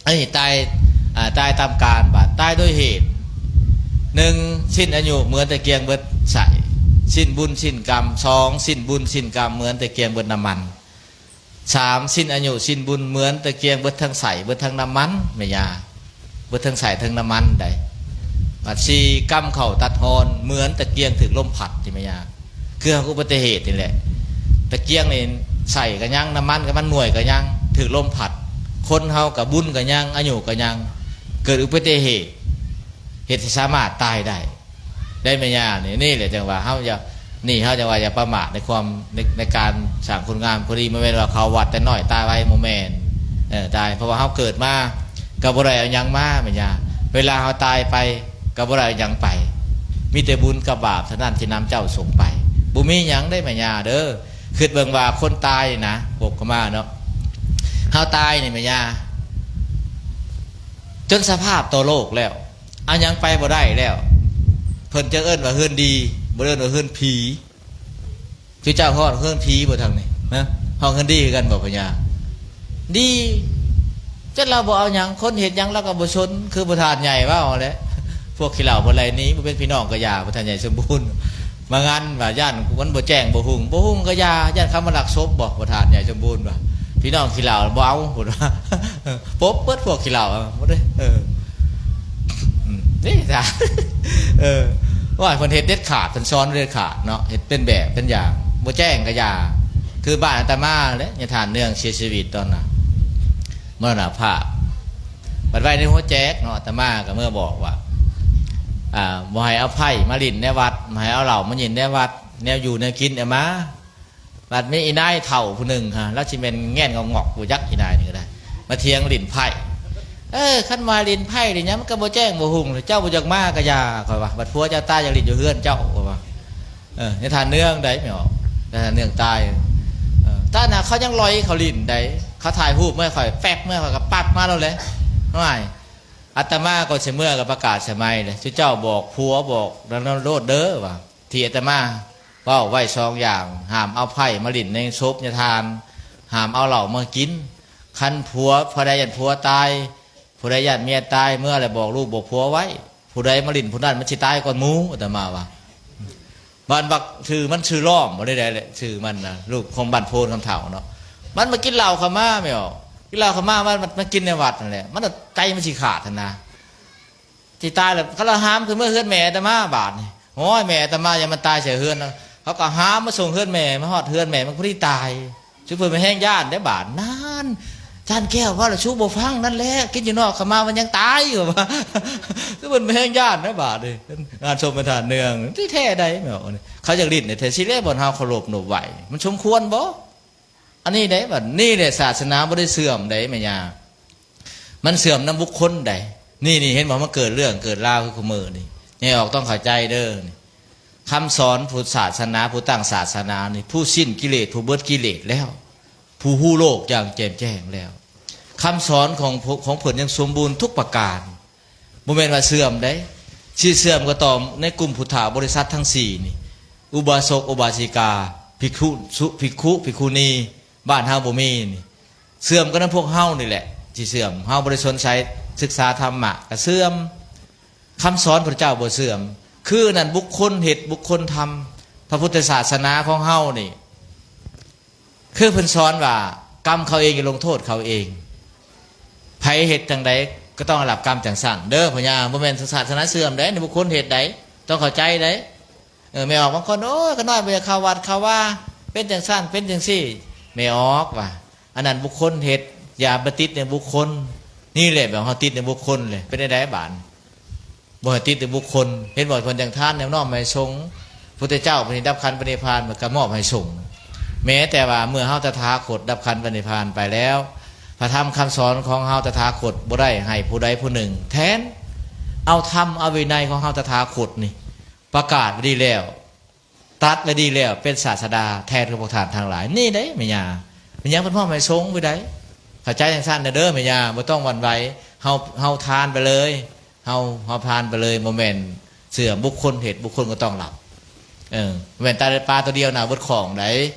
ອັນນີ້ຕາຍ ອ່າ ຕາຍຕາມການ. ບາດຕາຍໂດຍເຫດ ໜຶ່ງ ສິ້ນອາຍຸເໝືອນແຕ່ກຽງເບິດໄສ້ ສິ້ນບຸນສິ້ນກຳ. ສອງ ສິ້ນບຸນສິ້ນກຳເໝືອນແຕ່ກຽງເບິດນ້ຳມັນ. ສາມ ສິ້ນອາຍຸສິ້ນບຸນເໝືອນແຕ່ກຽງເບິດທັງໄສ້ເບິດທັງນ້ຳມັນ ແມ່ຍ່າ. ເບິດທັງໄສ້ທັງນ້ຳມັນໄດ໋. ບາດສີ່ ກຳເຂົ້າຕັດຮ່ອນ ເໝືອນຕະກຽງຖືກລົມພັດ ຕິແມ່ຍ່າ. ຄືເຮົາອຸບັດຕິເຫດນີ້ແຫຼະ ຕະກຽງນີ້ ໄສ້ກໍຍັງ ນ້ຳມັນກໍມັນ ໜ່ວຍກໍຍັງ ຖືກລົມພັດ. ຄົນເຮົາກໍບຸນກໍຍັງ ອາຍຸກໍຍັງ ເກີດອຸບັດຕິເຫດ ເຮັດໃຫ້ສາມາດຕາຍໄດ້ ໄດ້ແມ່ຍ່ານີ້. ນີ້ແຫຼະຈັ່ງວ່າເຮົາຢ່າ ນີ້ເຮົາຈັ່ງວ່າຢ່າປະໝາດໃນຄວາມ ໃນ ໃນການສ້າງຄຸນງາມຄວາມດີ. ບໍ່ແມ່ນວ່າເຂົ້າວັດແຕ່ນ້ອຍຕາຍໄວ ບໍ່ແມ່ນ. ເອີ ຕາຍ ເພາະວ່າເຮົາເກີດມາກໍບໍ່ໄດ້ເອົາຫຍັງມາແມ່ຍ່າ. ເວລາເຮົາຕາຍໄປກໍບໍ່ໄດ້ເອົາຫຍັງໄປ ມີແຕ່ບຸນກັບບາບເທົ່ານັ້ນທີ່ນຳເຈົ້າສົ່ງໄປ. ບໍ່ມີຫຍັງເດ້ແມ່ຍ່າເດີ. ຄິດເບິ່ງວ່າຄົນຕາຍນີ້ນະ ປົກເຂົ້າມາເນາະ ເຮົາຕາຍນີ້ແມ່ຍ່າ ຈົນສະພາບຕໍ່ໂລກແລ້ວ ເອົາຫຍັງໄປບໍ່ໄດ້ແລ້ວ. ເພິ່ນຈະເອີ້ນວ່າເຮືອນດີ ບໍ່ໄດ້ເອີ້ນວ່າເຮືອນຜີ. ຈຸເຈົ້າຮອດເຮືອນຜີບໍ່ທາງນີ້ ຮະ? ຮອດເຮືອນດີຄືກັນບໍ່ພະຍາ? ດີ ຈົນລາວບໍ່ເອົາຫຍັງ ຄົນເຮັດຫຍັງລາວກໍບໍ່ສົນ ຄືພໍ່ທ່ານໃຫຍ່ເວົ້າຫັ້ນແຫຼະ. ພວກຂີ້ເຫຼົ້າບໍ່ໄລ່ໜີ ບໍ່ເປັນພີ່ນ້ອງກໍຢ່າ ພໍ່ທ່ານໃຫຍ່ສົມບູນ. ມາງານວ່າຢ້ານມັນບໍ່ແຈ້ງບໍ່ຮຸ່ງ ບໍ່ຮຸ່ງກໍຢ່າ ຢ້ານເຂົາມາລັກສົບບໍ ພໍ່ທ່ານໃຫຍ່ສົມບູນວ່າ ພີ່ນ້ອງຂີ້ເຫຼົ້າບໍ່ເອົາ ພຸ້ນວ່າ. ປົບເບິດພວກຂີ້ເຫຼົ້າ ບໍ່ໄດ້ ເອີ ອືມ ນີ້ ເອີ ວ່າເພິ່ນເຮັດເດັດຂາດ ເພິ່ນສອນເດັດຂາດເນາະ ເຮັດເປັນແບບເປັນຢ່າງ ບໍ່ແຈ້ງກໍຢ່າ. ຄືບ້ານອາດຕະມາແຫຼະ ຍາທ່ານເນືອງເສຍຊີວິດຕອນນະ ມໍລະນະພາບ ບັດໄວ້ໃນຫົວແຈກເນາະ ອາດຕະມາກໍເມືອບອກວ່າ ອ່າ ບໍ່ໃຫ້ເອົາໄພ້ມາຫຼິ້ນໃນວັດ, ບໍ່ໃຫ້ເອົາເຫຼົ້າມາຫຼິ້ນໃນວັດ, ແນວຢູ່ແນວກິນເອົາມາ. ບັດມີອີນາຍເຖົ້າຜູ້ໜຶ່ງຫັ້ນ ລາວຊິແມ່ນແງ່ນງອກໆ ບໍ່ຈັກ ອີນາຍນີ້ກໍໄດ້ ມາຖຽງຫຼິ້ນໄພ້. ເອີ ຄັນວ່າຫຼິ້ນໄພ້ນີ້ຫຍັງ ມັນກໍບໍ່ແຈ້ງບໍ່ຮຸ່ງ, ເຈົ້າບໍ່ຢາກມາກໍຢ່າ, ຂ້ອຍວ່າ. ບັດຜົວເຈົ້າຕາຍ ຢາກຫຼິ້ນຢູ່ເຮືອນເຈົ້າ, ຂ້ອຍວ່າ. ເອີ ໃນທ່ານເນືອງໃດ໋ ແມ່ອອກ, ໃນທ່ານເນືອງຕາຍ. ເອີ ຕານະ ເຂົາຍັງລອຍເຂົາຫຼິ້ນໃດ໋, ເຂົາຖ່າຍຮູບມາໃຫ້ຂ້ອຍ ແປັບ ມາໃຫ້ຂ້ອຍກໍປັບມາໂລດແຫຼະ. ໂອ້ຍ ອາດຕະມາກໍຊິເມືອ ກໍປະກາດສະໄໝແຫຼະ, ຊຸເຈົ້າບອກຜົວ ບອກນັ້ນໂລດເດີ ວ່າ ທີ່ອາດຕະມາເວົ້າໄວ້ສອງຢ່າງ, ຫ້າມເອົາໄພ້ມາຫຼິ້ນໃນສົບຍາທ່ານ, ຫ້າມເອົາເຫຼົ້າມາກິນ. ຄັນຜົວ ຜູ້ໃດຢ້ານຜົວຕາຍ, ຜູ້ໃດຢ້ານເມຍຕາຍ, ເມືອແລ້ວບອກລູກບອກຜົວໄວ້, ຜູ້ໃດມາຫຼິ້ນຜູ້ນັ້ນມັນຊິຕາຍກ່ອນໝູ່, ອາດຕະມາວ່າ. ບ້ານບັກ ຊື່ມັນຊື່ລ້ອມບໍ່ໄດ້ໃດແຫຼະ ຊື່ມັນນະ, ລູກຂອງບ້ານໂພນຄຳເຖົ້າເນາະ. ມັນມາກິນເຫຼົ້າເຂົ້າມາ ແມ່ອອກ, ກິນເຫຼົ້າເຂົ້າມາ ມັນມາກິນໃນວັດນັ້ນແຫຼະ, ມັນໃຈມັນຊິຂາດຫັ້ນນະ. ຊິຕາຍແລ້ວ ເຂົາລະຫາມຂຶ້ນເມືເຮືອນແມ່ອາດຕະມາບາດນີ້. ໂອ້ຍ ແມ່ອາດຕະມາຢ້ານມັນຕາຍໃສ່ເຮືອນ, ເຂົາກໍຫາມມາສົ່ງເຮືອນແມ່, ມາຮອດເຮືອນແມ່ມັນກໍພໍດີຕາຍ. ຊຸເພິ່ນແມ່ນແຮງຢ້ານເດ້ບາດ. ນັ້ນ ຈານແກ້ວເວົ້າແລ້ວຊູບໍ່ຟັງ, ນັ້ນແຫຼະ ກິນຢູ່ນອກເຂົ້າມາມັນຍັງຕາຍ ວ່າ. ຊຸເພິ່ນແມ່ນແຮງຢ້ານເດ້ບາດນີ້. ງານສົບແມ່ທ່ານເນືອງ ທີ່ແທ້ໃດ ແມ່ນບໍ່? ເຂົາຢາກຫຼິ້ນແທ້ໆ ຊິແລ ບ່ອນເຮົາເຄົາລົບນົບໄຫວ້ ມັນສົມຄວນບໍ່? ອັນນີ້ເດ້ ບັດນີ້ແຫຼະ ສາສະໜາບໍ່ໄດ້ເສື່ອມໃດ ແມ່ຍ່າ, ມັນເສື່ອມນຳບຸກຄົນໃດ. ນີ້ ນີ້ ເຫັນບໍ່ ມັນເກີດເລື່ອງເກີດລາວຄືຄຸມື້ນີ້. ໃຫຍ່ອອກຕ້ອງເຂົ້າໃຈເດີ ນີ້ ຄຳສອນຜູ້ສາສະໜາ ຜູ້ຕັ້ງສາສະໜານີ້ ຜູ້ສິ້ນກິເລດ ຜູ້ເບິດກິເລດແລ້ວ, ຜູ້ຮູ້ໂລກຢ່າງແຈ່ມແຈ້ງແລ້ວ. ຄຳສອນຂອງ ຂອງເພິ່ນຍັງສົມບູນທຸກປະການ. ບໍ່ແມ່ນວ່າເສື່ອມໃດ໋, ຊິເສື່ອມກໍຕ້ອງໃນກຸ່ມພຸດທະບໍລິສັດທັງສີ່ນີ້, ອຸບາສົກ ອຸບາສິກາ ພິກຂຸ ສຸ ພິກຂຸ ພິກຂຸນີ, ບ້ານເຮົາບໍ່ມີນີ້. ເສື່ອມກໍນຳພວກເຮົານີ້ແຫຼະຊິເສື່ອມ. ເຮົາບໍ່ໄດ້ສົນໃຈສຶກສາທຳມະກໍເສື່ອມ. ຄຳສອນພະເຈົ້າບໍ່ເສື່ອມ. ຄືນັ້ນ ບຸກຄົນເຮັດ ບຸກຄົນທຳ. ພະພຸດທະສາສະໜາຂອງເຮົານີ້ ຄືເພິ່ນສອນວ່າ ກຳເຂົາເອງ ຢ່າລົງໂທດເຂົາເອງ. ໃຜເຮັດຈັ່ງໃດກໍຕ້ອງໄດ້ຮັບກຳຈັ່ງຊັ້ນເດີ ພໍ່ຍ່າ. ບໍ່ແມ່ນສາສະໜາເສື່ອມໃດ໋, ໃນບຸກຄົນເຮັດໃດ໋, ຕ້ອງເຂົ້າໃຈໃດ໋. ເອີ ແມ່ອອກບາງຄົນ ໂອ້ຍ ຂ້ານ້ອຍບໍ່ຢາກເຂົ້າວັດເຂົ້າວາ ເປັນຈັ່ງຊັ້ນເປັນຈັ່ງຊີ້. ແມ່ອອກວ່າ ອັນນັ້ນບຸກຄົນເຮັດ, ຢ່າໄປຕິດໃນບຸກຄົນ. ນີ້ແຫຼະ ແບບເຮົາຕິດໃນບຸກຄົນເລີຍ. ເປັນໃດບາດ? ບໍ່ໃຫ້ຕິດໃນບຸກຄົນ. ເຫັນບໍ່? ເພິ່ນຈັ່ງທານແນວນ້ອມໃຫ້ສົງ. ພຸດທະເຈົ້າເພິ່ນດັບຂັນປະນິບພານ ເພິ່ນກໍມອບໃຫ້ສົງ. ແມ້ແຕ່ວ່າເມື່ອເຮົາຕະຖາຄົດດັບຂັນປະນິບພານໄປແລ້ວ, ພະທຳຄຳສອນຂອງເຮົາຕະຖາຄົດບໍ່ໄດ້ໃຫ້ຜູ້ໃດຜູ້ໜຶ່ງແທນ. ເອົາທຳເອົາວິໄນຂອງເຮົາຕະຖາຄົດນີ້ປະກາດໄວ້ດີແລ້ວ, ຕັດໄວ້ດີແລ້ວ, ເປັນສາດສະດາແທນຂອງພວກທ່ານທັງຫຼາຍ. ນີ້ເດ້ແມ່ຍ່າ, ແມ່ຍ່າເພິ່ນມອບໃຫ້ສົງໄວ້ໃດ. ເຂົ້າໃຈຈັ່ງຊັ້ນເດີແມ່ຍ່າ, ບໍ່ຕ້ອງຫວັ່ນໄຫວ. ເຮົາ ເຮົາທານໄປເລີຍ. ເຮົາ ເຮົາຜ່ານໄປເລີຍ, ບໍ່ແມ່ນເຊື່ອບຸກຄົນເຮັດ, ບຸກຄົນກໍຕ້ອງຮັບ. ເອີ ບໍ່ແມ່ນແຕ່ປາຕົວດຽວນະເບິດຂອງໃດ໋.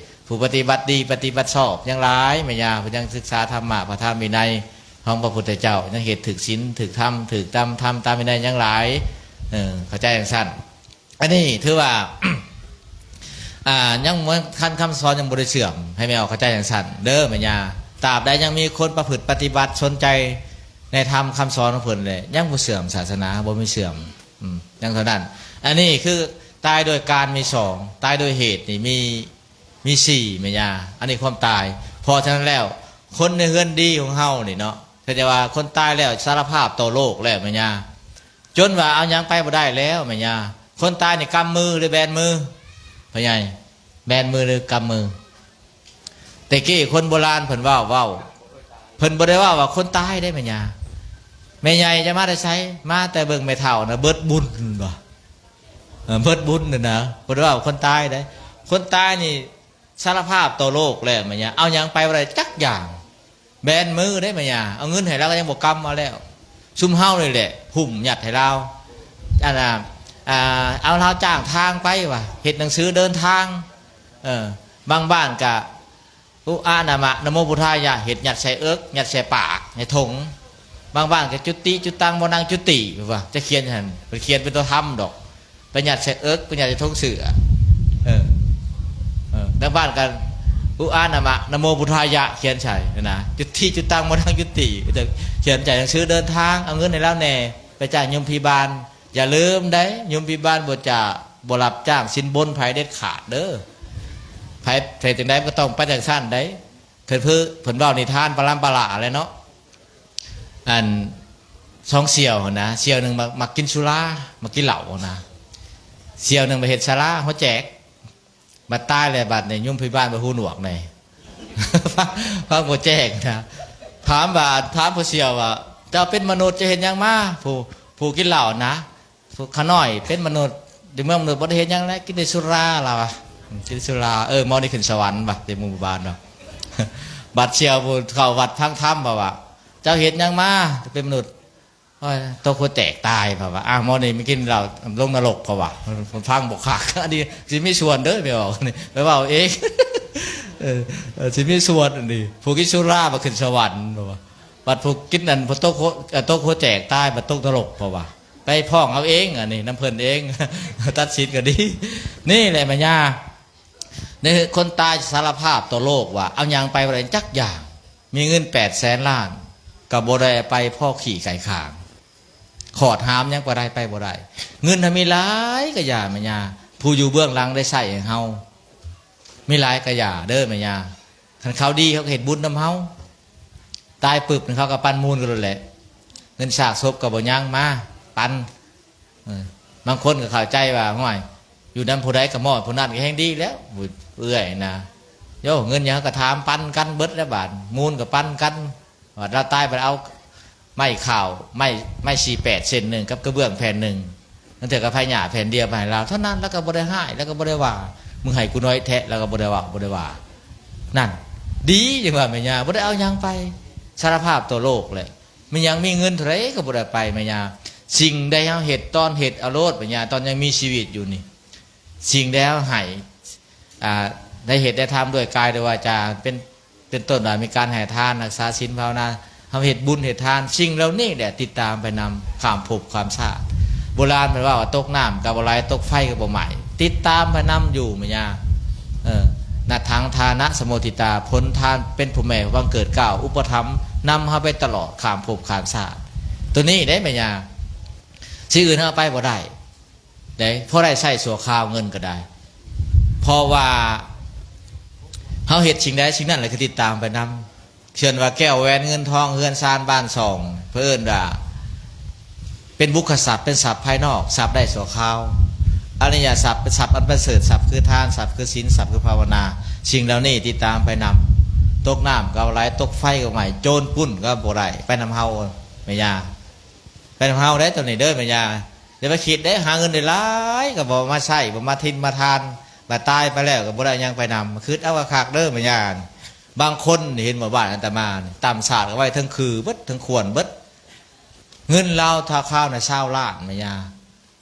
ຜູ້ປະຕິບັດດີ ປະຕິບັດຊອບຍັງຫຼາຍແມ່ຍ່າ, ເພິ່ນຍັງສຶກສາທຳມະ ພະທຳວິໄນຂອງພະພຸດທະເຈົ້າ, ຍັງເຮັດຖືກສິນ ຖືກທຳ ຖືກຕາມທຳ ຕາມວິໄນຍັງຫຼາຍ. ເອີ ເຂົ້າໃຈຈັ່ງຊັ້ນ. ອັນນີ້ຖືວ່າ ອ່າ ຍັງບໍ່ ຄັນຄຳສອນຍັງບໍ່ໄດ້ເຊື່ອມ, ໃຫ້ແມ່ອອກເຂົ້າໃຈຈັ່ງຊັ້ນເດີແມ່ຍ່າ. ຕາບໃດຍັງມີຄົນປະພຶດປະຕິບັດ ສົນໃຈໃນທຳຄຳສອນຂອງເພິ່ນແຫຼະ ຍັງບໍ່ເຊື່ອມສາສະໜາ, ບໍ່ມີເຊື່ອມ. ອືມ ຍັງເທົ່ານັ້ນ. ອັນນີ້ຄືຕາຍໂດຍການມີສອງ, ຕາຍໂດຍເຫດນີ້ມີ ມີສີ່ແມ່ຍ່າ. ອັນນີ້ຄວາມຕາຍ. ເພາະສະນັ້ນແລ້ວ ຄົນໃນເຮືອນດີຂອງເຮົານີ້ເນາະ, ເຂົາຈະວ່າຄົນຕາຍແລ້ວສາລະພາບຕໍ່ໂລກແລ້ວແມ່ຍ່າ. ຈົນວ່າເອົາຫຍັງໄປບໍ່ໄດ້ແລ້ວແມ່ຍ່າ. ຄົນຕາຍນີ້ກຳມືຫຼືແບນມື ພໍ່ໃຫຍ່? ແບນມືຫຼືກຳມື? ແຕ່ກີ້ຄົນໂບລານເພິ່ນເວົ້າ ເວົ້າ ເພິ່ນບໍ່ໄດ້ເວົ້າວ່າຄົນຕາຍເດ້ແມ່ຍ່າ. ແມ່ໃຫຍ່ຈະມາແຕ່ໃສ? ມາແຕ່ເບິ່ງແມ່ເຖົ້ານະ ເບິດບຸນບໍ່? ເອີ ເບິດບຸນນັ້ນນະ, ບໍ່ໄດ້ເວົ້າຄົນຕາຍເດ້. ຄົນຕາຍນີ້ສາລະພາບຕໍ່ໂລກແລ້ວແມ່ຍ່າ, ເອົາຫຍັງໄປບໍ່ໄດ້ຈັກຢ່າງ. ແບນມືເດ້ແມ່ຍ່າ, ເອົາເງິນໃຫ້ລາວກໍຍັງບໍ່ກຳເອົາແລ້ວ. ຊຸມເຮົານີ້ແຫຼະຫຸ້ມຍັດໃຫ້ລາວ. ອັນນ່າ ອ່າ ເອົາລາວຈ້າງທາງໄປວ່າ ເຮັດໜັງສືເດີນທາງ. ເອີ ບາງບ້ານກະ ອຸອານາມະ ນະໂມພຸດທາຍະ ເຮັດຍັດໃສ່ເອິກ ຍັດໃສ່ປາກ ໃນຖົງ. ບາງບ້ານກະ ຈຸຕິ ຈຸຕັງ ມະນັງ ຈຸຕິ ວ່າ ຈະຂຽນຫັ້ນ ເພິ່ນຂຽນເປັນຕົວທຳດອກ. ໄປຍັດໃສ່ເອິກ ໄປຍັດໃສ່ຖົງເສື້ອ. ເອີ ເອີ ບາງບ້ານກໍ ອຸອານາມະ ນະໂມພຸດທາຍະ ຂຽນໃສ່ຫັ້ນນະ, ຈຸດທິ ຈຸດຕັງ ມະນັງ ຈຸດຕິ ຂຽນໃສ່ໜັງສືເດີນທາງ. ເອົາເງິນໃຫ້ລາວແດ່ ໄປຈ້າງຍົມພະບານ. ຢ່າລືມໄດ໋ ຍົມພະບານບໍ່ຈະ ບໍ່ຮັບຈ້າງສິນບົນໃຜເດັດຂາດເດີ. ໃຜ ໃຜຈັ່ງໃດກໍຕ້ອງໄປຈັ່ງຊັ້ນໄດ໋. ເພິ່ນ ເພິ່ນເວົ້ານິທານປະລຳປະລາແຫຼະເນາະ. ອັນ ສອງສ່ຽວຫັ້ນນະ, ສ່ຽວໜຶ່ງມັກ ມັກກິນສຸລາ ມັກກິນເຫຼົ້າຫັ້ນນະ, ສ່ຽວໜຶ່ງໄປເຮັດສາລາຫົວແຈກ. ບັດຕາຍແລ້ວ ບັດນີ້ໂຮງພະຍາບານບໍ່ຫູໜວກແດ່ ຟັງ ຟັງບໍ່ແຈ້ງນະ. ຖາມວ່າ ຖາມຜູ້ສ່ຽວວ່າ ເຈົ້າເປັນມະນຸດ ເຈົ້າເຮັດຫຍັງມາ? ຜູ້ ຜູ້ກິນເຫຼົ້ານະ. ຂ້ານ້ອຍເປັນມະນຸດ ຢູ່ເມືອງມະນຸດບໍ່ໄດ້ເຮັດຫຍັງແຫຼະ ກິນແຕ່ສຸລາ ລາວວ່າ ກິນສຸລາ. ເອີ ໝໍນີ້ຂຶ້ນສະຫວັນວ່າ ແຕ່ໝູ່ບ້ານວ່າ. ບັດສ່ຽວຜູ້ເຂົ້າວັດຟັງທຳວ່າ ເຈົ້າເຮັດຫຍັງມາ ເປັນມະນຸດ? ໂອ້ຍ ຕົກຫົວແຕກຕາຍ ເຂົາວ່າ. ອ້າວ ໝໍນີ້ມາກິນເຫຼົ້າ ລົງນະລົກ ເຂົາວ່າ. ຟັງບໍ່ຄັກ ອັນນີ້ຊິມີສ່ວນເດີ ໄປເວົ້າ ໄປເວົ້າເອງ ເອີ ເອີ ຊິມີສ່ວນ ອັນນີ້ ຜູ້ກິນສຸລາບັດຂຶ້ນສະຫວັນ ເຂົາວ່າ. ບັດຜູ້ກິນອັນ ຜູ້ຕົກຫົວ ຕົກຫົວແຕກຕາຍ ບັດຕົກນະລົກ ເຂົາວ່າ. ໄປຟ້ອງເອົາເອງ ອັນນີ້ນຳເພິ່ນເອງ ຕັດສິນກໍດີ. ນີ້ແຫຼະແມ່ຍ່າ ໃນຄົນຕາຍສາລະພາບຕໍ່ໂລກວ່າ ເອົາຫຍັງໄປບໍ່ໄດ້ຈັກຢ່າງ, ມີເງິນແປດແສນລ້ານ ກໍບໍ່ໄດ້ໄປພໍ້ຂີ້ໄກ່ຄາງ, ຂອດຫາມຫຍັງບໍ່ໄດ້ ໄປບໍ່ໄດ້. ເງິນຫັ້ນມີຫຼາຍກະຢ່າແມ່ຍ່າ, ຜູ້ຢູ່ເບື້ອງຫຼັງໄດ້ໃຊ້ໃຫ້ເຮົາ ມີຫຼາຍກະຢ່າເດີແມ່ຍ່າ. ຄັນເຂົາດີເຂົາກໍເຮັດບຸນນຳເຮົາ, ຕາຍປຶບເຂົາກໍປັນມູນກັນໂລດແຫຼະ. ເງິນຊາກສົບກໍບໍ່ຍັງມາປັນ. ເອີ ບາງຄົນກໍເຂົ້າໃຈວ່າ ຫ້ວຍ ຢູ່ນຳຜູ້ໃດກໍມອບຜູ້ນັ້ນກໍແຮງດີແລ້ວ ເອື້ອຍນະ. ໂຢ ເງິນຫຍັງກໍຖາມປັນກັນເບິດແລ້ວ ບາດມູນກໍປັນກັນ. ບາດລາວຕາຍ ບາດເອົາໄມ້ຂາວ ໄມ້ ໄມ້ສີ່ແປດເສັ້ນໜຶ່ງກັບກະເບື້ອງແຜ່ນໜຶ່ງ, ບາງເທື່ອກໍໄຜ່ຫຍ້າແຜ່ນດຽວມາໃຫ້ລາວເທົ່ານັ້ນ ລາວກໍບໍ່ໄດ້ຮ້າຍ ລາວກໍບໍ່ໄດ້ວ່າ ມຶງໃຫ້ກູນ້ອຍແທະ ລາວກໍບໍ່ໄດ້ເວົ້າ ບໍ່ໄດ້ວ່າ. ນັ້ນ ດີຈັ່ງວ່າແມ່ຍ່າ ບໍ່ໄດ້ເອົາຫຍັງໄປ ສາລະພາບຕໍ່ໂລກແຫຼະ. ແມ່ນຫຍັງ ມີເງິນເທົ່າໃດກໍບໍ່ໄດ້ໄປແມ່ຍ່າ. ສິ່ງໃດເຮົາເຮັດ ຕອນເຮັດເອົາໂລດແມ່ຍ່າ ຕອນຍັງມີຊີວິດຢູ່ນີ້ ສິ່ງໃດເຮົາໃຫ້ ອ່າ ໄດ້ເຮັດໄດ້ທຳດ້ວຍກາຍດ້ວຍວາຈາ ເປັນ ເປັນຕົ້ນວ່າມີການໃຫ້ທານ ຮັກສາສິນ ພາວະນາ ເຮົາເຮັດບຸນເຮັດທານ ສິ່ງເຫຼົ່ານີ້ແຫຼະຕິດຕາມໄປນຳ ຂ້າມພົບຂ້າມຊາດ. ໂບລານເພິ່ນເວົ້າວ່າ ຕົກນ້ຳກໍບໍ່ໄຫຼ ຕົກໄຟກໍບໍ່ໄໝ້ ຕິດຕາມໄປນຳຢູ່ແມ່ຍ່າ. ເອີ ນະທັງທານະສະໂມທິຕາ ຜົນທານເປັນຜູ້ແມ່ບັງເກີດເກົ້າ ອຸປະຖຳນຳເຮົາໄປຕະຫຼອດ ຂ້າມພົບຂ້າມຊາດ. ໂຕນີ້ເດ້ແມ່ຍ່າ ສິ່ງອື່ນເຮົາເອົາໄປບໍ່ໄດ້ເດ້ ພໍໄດ້ໃຊ້ຊົ່ວຄາວເງິນກໍໄດ້ ເພາະວ່າເຮົາເຮັດສິ່ງໃດ ສິ່ງນັ້ນແຫຼະຄືຕິດຕາມໄປນຳ. ເຊັ່ນວ່າ ແກ້ວແຫວນເງິນທອງ ເຮືອນຊານບ້ານຊ່ອງ ເພິ່ນວ່າເປັນບຸກຄະຊັບ ເປັນຊັບພາຍນອກ ຊັບໄດ້ຊົ່ວຄາວ. ອະລິຍະຊັບ ເປັນຊັບອັນປະເສີດ ຊັບຄືທານ ຊັບຄືສິນ ຊັບຄືພາວະນາ. ສິ່ງເຫຼົ່ານີ້ຕິດຕາມໄປນຳ. ຕົກນ້ຳກໍບໍ່ໄຫຼ ຕົກໄຟກໍບໍ່ໄໝ້ ໂຈນປຸ້ນກໍບໍ່ໄດ້ ໄປນຳເຮົາແມ່ຍ່າ ໄປນຳເຮົາເດ້ໂຕນີ້ເດີແມ່ຍ່າ. ຢ່າໄປຄິດເດ້ ຫາເງິນໄດ້ຫຼາຍກໍບໍ່ມາໃຊ້ ບໍ່ມາທິນມາທານ ບາດຕາຍໄປແລ້ວກໍບໍ່ໄດ້ຫຍັງໄປນຳ. ຄິດເອົາຄັກໆເດີແມ່ຍ່າ. ບາງຄົນເຫັນບໍ່ ບ້ານອາດຕະມານີ້ ຕຳສາດກໍໄວ້ເທິງຄືເບິດ ເທິງຄວນເບິດ. ເງິນລາວຖ້າຄາວນະຊາວລ້ານແມ່ຍ່າ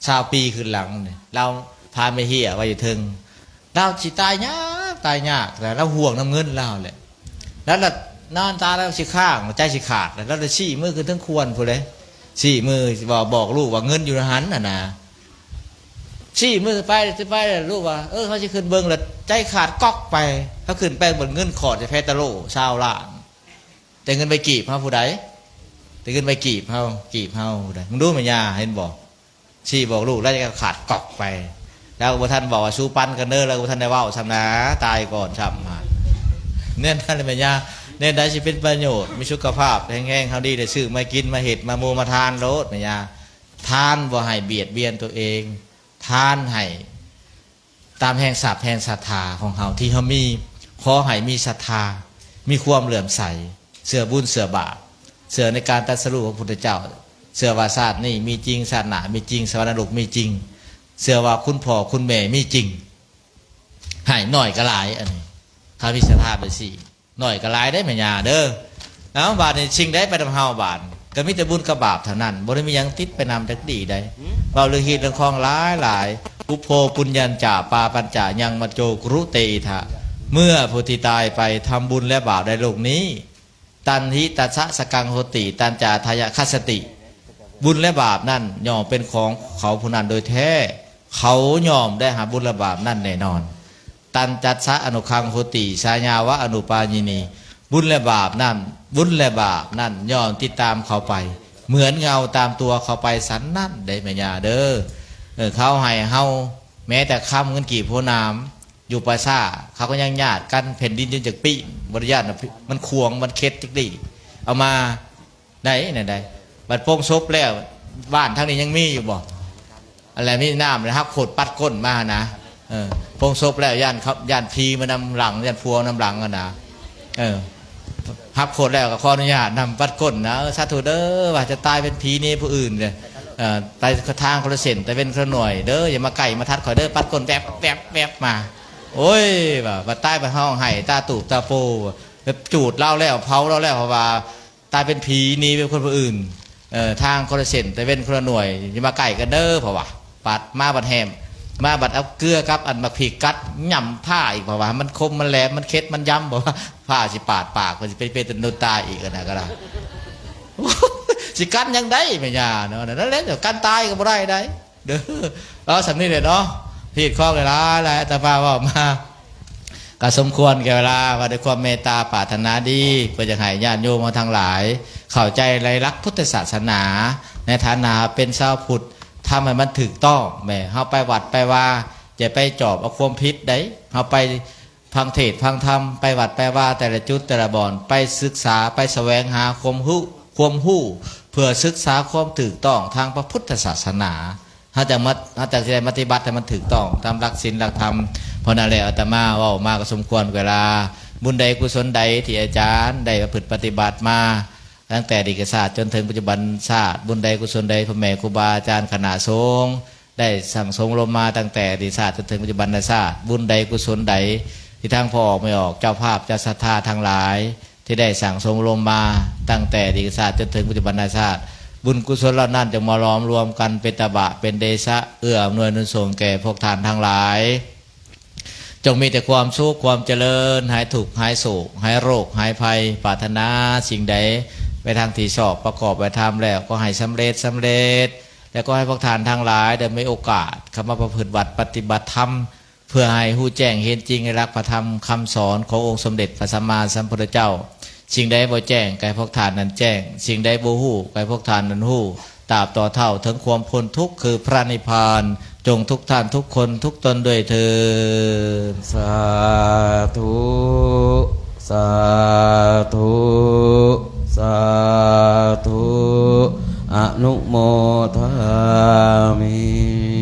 ຊາວປີຂຶ້ນຫຼັງນີ້ ລາວພາແມ່ເຮຍໄວ້ຢູ່ເທິງ. ລາວຊິຕາຍຍາກ ຕາຍຍາກ ແຕ່ລາວຫ່ວງນຳເງິນລາວແຫຼະ. ລາວລະນອນຕາ ລາວຊິຄ້າງ ໃຈຊິຂາດ ລາວລະຊີ້ມືຂຶ້ນເທິງຄວນພຸ້ນເດ້ ຊີ້ມືບອກ ບອກລູກວ່າເງິນຢູ່ຫັ້ນຫັ້ນນະ. ຊີ້ມືໄປ ຊິໄປ ລູກວ່າ ເອີ ເຮົາຊິຂຶ້ນເບິ່ງ ລະໃຈຂາດກອກໄປ. ເຮົາຂຶ້ນໄປເບິ່ງ ເງິນຂອດໃສ່ແພຕະໂລຊາວລ້ານ. ແຕ່ເງິນໃບກີບເຮົາຜູ້ໃດ? ແຕ່ເງິນໃບກີບເຮົາ ກີບເຮົາຜູ້ໃດ? ມຶງດູແມ່ຍ່າ ເຫັນບໍ່? ຊີ້ບອກລູກ ລະກໍຂາດກອກໄປ. ລາວກໍບໍ່ທັນບອກວ່າ ສູ້ປັນກັນເດີ ລາວກໍບໍ່ທັນໄດ້ເວົ້າຊ້ຳນາ ຕາຍກ່ອນຊ້ຳ. ແນວນັ້ນແຫຼະແມ່ຍ່າ ແນວໃດຊິເປັນປະໂຫຍດ ມີສຸຂະພາບແຮງໆ ເຮົາດີ ໄດ້ຊື້ມາກິນ ມາເຮັດ ມາໝູ່ມາທານໂລດແມ່ຍ່າ. ທານບໍ່ໃຫ້ບຽດບຽນຕົວເອງ ທານໃຫ້ ຕາມແຮງຊັບແຮງສັດທາຂອງເຮົາທີ່ເຮົາມີ. ຂໍໃຫ້ມີສັດທາ ມີຄວາມເຫຼື້ອມໃສ ເຊື່ອບຸນເຊື່ອບາບ ເຊື່ອໃນການຕັດສະຮູ້ຂອງພະພຸດທະເຈົ້າ ເຊື່ອວ່າຊາດນີ້ມີຈິງ ຊາດໜ້າມີຈິງ ສະຫວັນນະໂລກມີຈິງ ເຊື່ອວ່າຄຸນພໍ່ຄຸນແມ່ມີຈິງ. ໃຫ້ໜ້ອຍກໍຫຼາຍ ອັນນີ້ ຖ້າມີສັດທາແບບນີ້ ໜ້ອຍກໍຫຼາຍໄດ໋ແມ່ຍ່າເດີ. ເອົາ ບາດນີ້ສິ່ງໃດໄປນຳເຮົາ ບາດກໍມີແຕ່ບຸນກັບບາບເທົ່ານັ້ນ ບໍ່ໄດ້ມີຫຍັງຕິດໄປນຳຈັກດີ້ໃດ໋. ເວົ້າເລື່ອງຮີດເລື່ອງຄອງຫຼາຍໆ. ອຸໂພປຸນຍັນຈະ ປາປັນຈະ ຍັງມັດໂຈ ກຸລຸເຕອິດຖະ. ເມື່ອຜູ້ທີ່ຕາຍໄປທຳບຸນແລະບາບໃນໂລກນີ້ ຕັນຫິຕັດສະສະກັງໂຫຕິ ຕັນຈາທາຍະຄັດສະຕິ. ບຸນແລະບາບນັ້ນຍ່ອມເປັນຂອງເຂົາຜູ້ນັ້ນໂດຍແທ້ ເຂົາຍ່ອມໄດ້ຮັບບຸນແລະບາບນັ້ນແນ່ນອນ. ຕັນຈັດສະອະນຸຄັງໂຫຕິ ສາຍາວະອະນຸປາຍິນີ. ບຸນແລະບາບນັ້ນ ບຸນແລະບາບນັ້ນຍ່ອມຕິດຕາມເຂົາໄປ ເໝືອນເງົາຕາມຕົວເຂົາໄປສັນນັ້ນເດ້ແມ່ຍ່າເດີ. ເອີ ເຂົາໃຫ້ເຮົາແມ້ແຕ່ຄຳເງິນກີບຫົວໜາມ ຢູ່ປ່າຊ້າ ເຂົາກໍຍັງຍາດກັນ ແຜ່ນດິນຈົນຈະປີ້ງ ບໍ່ໄດ້ຢ້ານມັນຂວາງ ມັນເຂັດຈັກດີ້ ເອົາມາ ໄດ້ແນວໃດ ບັດໂປ່ງສົບແລ້ວ ບ້ານທາງນີ້ຍັງມີຢູ່ບໍ່? ອັນແຫຼະມີນ້ຳແລ້ວຮັບໂຄດປັດກົ້ນມາຫັ້ນນະ. ເອີ ໂປ່ງສົບແລ້ວ ຢ້ານເຂົາ ຢ້ານຜີມານຳຫຼັງ ຢ້ານຜົວນຳຫຼັງຫັ້ນນະ. ເອີ ຮັບໂຄດແລ້ວກໍຂໍອະນຸຍາດນຳປັດກົ້ນນະ. ເອີ ສາທຸເດີ ວ່າຈະຕາຍເປັນຜີໜີຜູ້ອື່ນເດີ. ເອີ ໄປທາງຄົນລະເສັ້ນ ຕາເວັນຄົນລະໜ່ວຍເດີ ຢ່າມາໃກ້ມາທັດຂ້ອຍເດີ ປັດກົ້ນແວບ ແວບ ແວບມາ. ໂອ້ຍ ວ່າ ວ່າຕາຍໄປຮ້ອງໄຫ້ຕາຕູບຕາໂປ ແບບຈູດລາວແລ້ວ ເຜົາລາວແລ້ວ ເພາະວ່າ ຕາຍເປັນຜີໜີເປັນຄົນຜູ້ອື່ນ. ເອີ ທາງຄົນລະເສັ້ນ ຕາເວັນຄົນລະໜ່ວຍ ຢ່າມາໃກ້ກັນເດີ ເພາະວ່າ ປັດມາບັດແຮມ ມາບັດເອົາເກືອກັບອັນໝາກພິກກັດ ຫຍ້ຳພ້າອີກ ເພາະວ່າມັນຄົມ ມັນແຫຼມ ມັນເຄັດ ມັນຢຳ ເພາະວ່າພ້າຊິປາດປາກ ເພິ່ນຊິເປັນ ເປັນໂດນຕາຍອີກ ອັນນັ້ນກໍໄດ້. ຊິກັນຫຍັງໄດ້ແມ່ຍ່າເນາະ ນັ້ນແຫຼະ ກັນຕາຍກໍບໍ່ໄດ້ໃດ. ເດີ ເອົາສ່ຳນີ້ແຫຼະເນາະ ຮີດຄອງຫຼາຍໆ ອາດຕະມາເວົ້າມາກໍສົມຄວນແກ່ເວລາ ວ່າດ້ວຍຄວາມເມດຕາປາດຖະໜາດີ ເພື່ອຢາກໃຫ້ຍາດໂຍມເຮົາທັງຫຼາຍເຂົ້າໃຈໃນຫຼັກພຸດທະສາສະໜາ ໃນຖານະເຮົາເປັນຊາວພຸດ ທຳໃຫ້ມັນຖືກຕ້ອງ. ແມ່ນເຮົາໄປວັດໄປວາ ຢ່າໄປຈອບເອົາຄວາມຜິດໃດ ເຮົາໄປ ຟັງເທດຟັງທຳ ໄປວັດໄປວາ ແຕ່ລະຈຸດແຕ່ລະບ່ອນ ໄປສຶກສາ ໄປສະແຫວງຫາຄວາມຮູ້ ຄວາມຮູ້ ເພື່ອສຶກສາຄວາມຖືກຕ້ອງທາງພະພຸດທະສາສະໜາ. ເຮົາຈະມາ ເຮົາຈະຊິໄດ້ປະຕິບັດໃຫ້ມັນຖືກຕ້ອງຕາມຫຼັກສິນຫຼັກທຳ. ເພາະນັ້ນແຫຼະ ອາດຕະມາເວົ້າມາກໍສົມຄວນເວລາ. ບຸນໃດກຸສົນໃດທີ່ອາຈານໄດ້ປະພຶດປະຕິບັດມາ ຕັ້ງແຕ່ອະດີດຊາດຈົນເຖິງປັດຈຸບັນຊາດ, ບຸນໃດກຸສົນໃດ ພໍ່ແມ່ຄູບາອາຈານຄະນະສົງ ໄດ້ສັ່ງສົມອົບຮົມມາຕັ້ງແຕ່ອະດີດຊາດຈົນເຖິງປັດຈຸບັນນະຊາດ, ບຸນໃດກຸສົນໃດທີ່ທາງພໍ່ອອກແມ່ອອກ ເຈົ້າພາບເຈົ້າສັດທາທັງຫຼາຍ ທີ່ໄດ້ສັ່ງສົມອົບຮົມມາຕັ້ງແຕ່ອະດີດຊາດຈົນເຖິງປັດຈຸບັນນະຊາດ, ບຸນກຸສົນເຫຼົ່ານັ້ນຈົ່ງມາຫຼອມລວມກັນເປັນຕະບະເປັນເດຊະ ເອື້ອອຳນວຍໜູນສົ່ງແກ່ພວກທ່ານທັງຫຼາຍ. ຈົ່ງມີແຕ່ຄວາມສຸກຄວາມຈະເລີນ, ຫາຍທຸກຫາຍໂສກ ຫາຍໂລກຫາຍໄພ, ປາດຖະໜາສິ່ງໃດໄປທາງທີ່ຊອບ ປະກອບໄວ້ທຳແລ້ວ ຂໍໃຫ້ສຳເລັດ ສຳເລັດ. ແລະ ຂໍໃຫ້ພວກທ່ານທັງຫຼາຍໄດ້ມີໂອກາດເຂົ້າມາປະພຶດວັດປະຕິບັດທຳ ເພື່ອໃຫ້ຮູ້ແຈ້ງເຫັນຈິງໃນຫຼັກພະທຳຄຳສອນຂອງອົງສົມເດັດພະສຳມາສຳພຸດທະເຈົ້າ. ສິ່ງໃດບໍ່ແຈ້ງ ກໍໃຫ້ພວກທ່ານນັ້ນແຈ້ງ, ສິ່ງໃດບໍ່ຮູ້ ກໍໃຫ້ພວກທ່ານນັ້ນຮູ້, ຕາບຕໍ່ເທົ່າເຖິງຄວາມພົ້ນທຸກ ຄືພະນິບພານ. ຈົ່ງທຸກທ່ານທຸກຄົນທຸກຕົນດ້ວຍເທີ້ນ. ສາທຸ ສາທຸ ສາທຸ ອະນຸໂມທາມິ.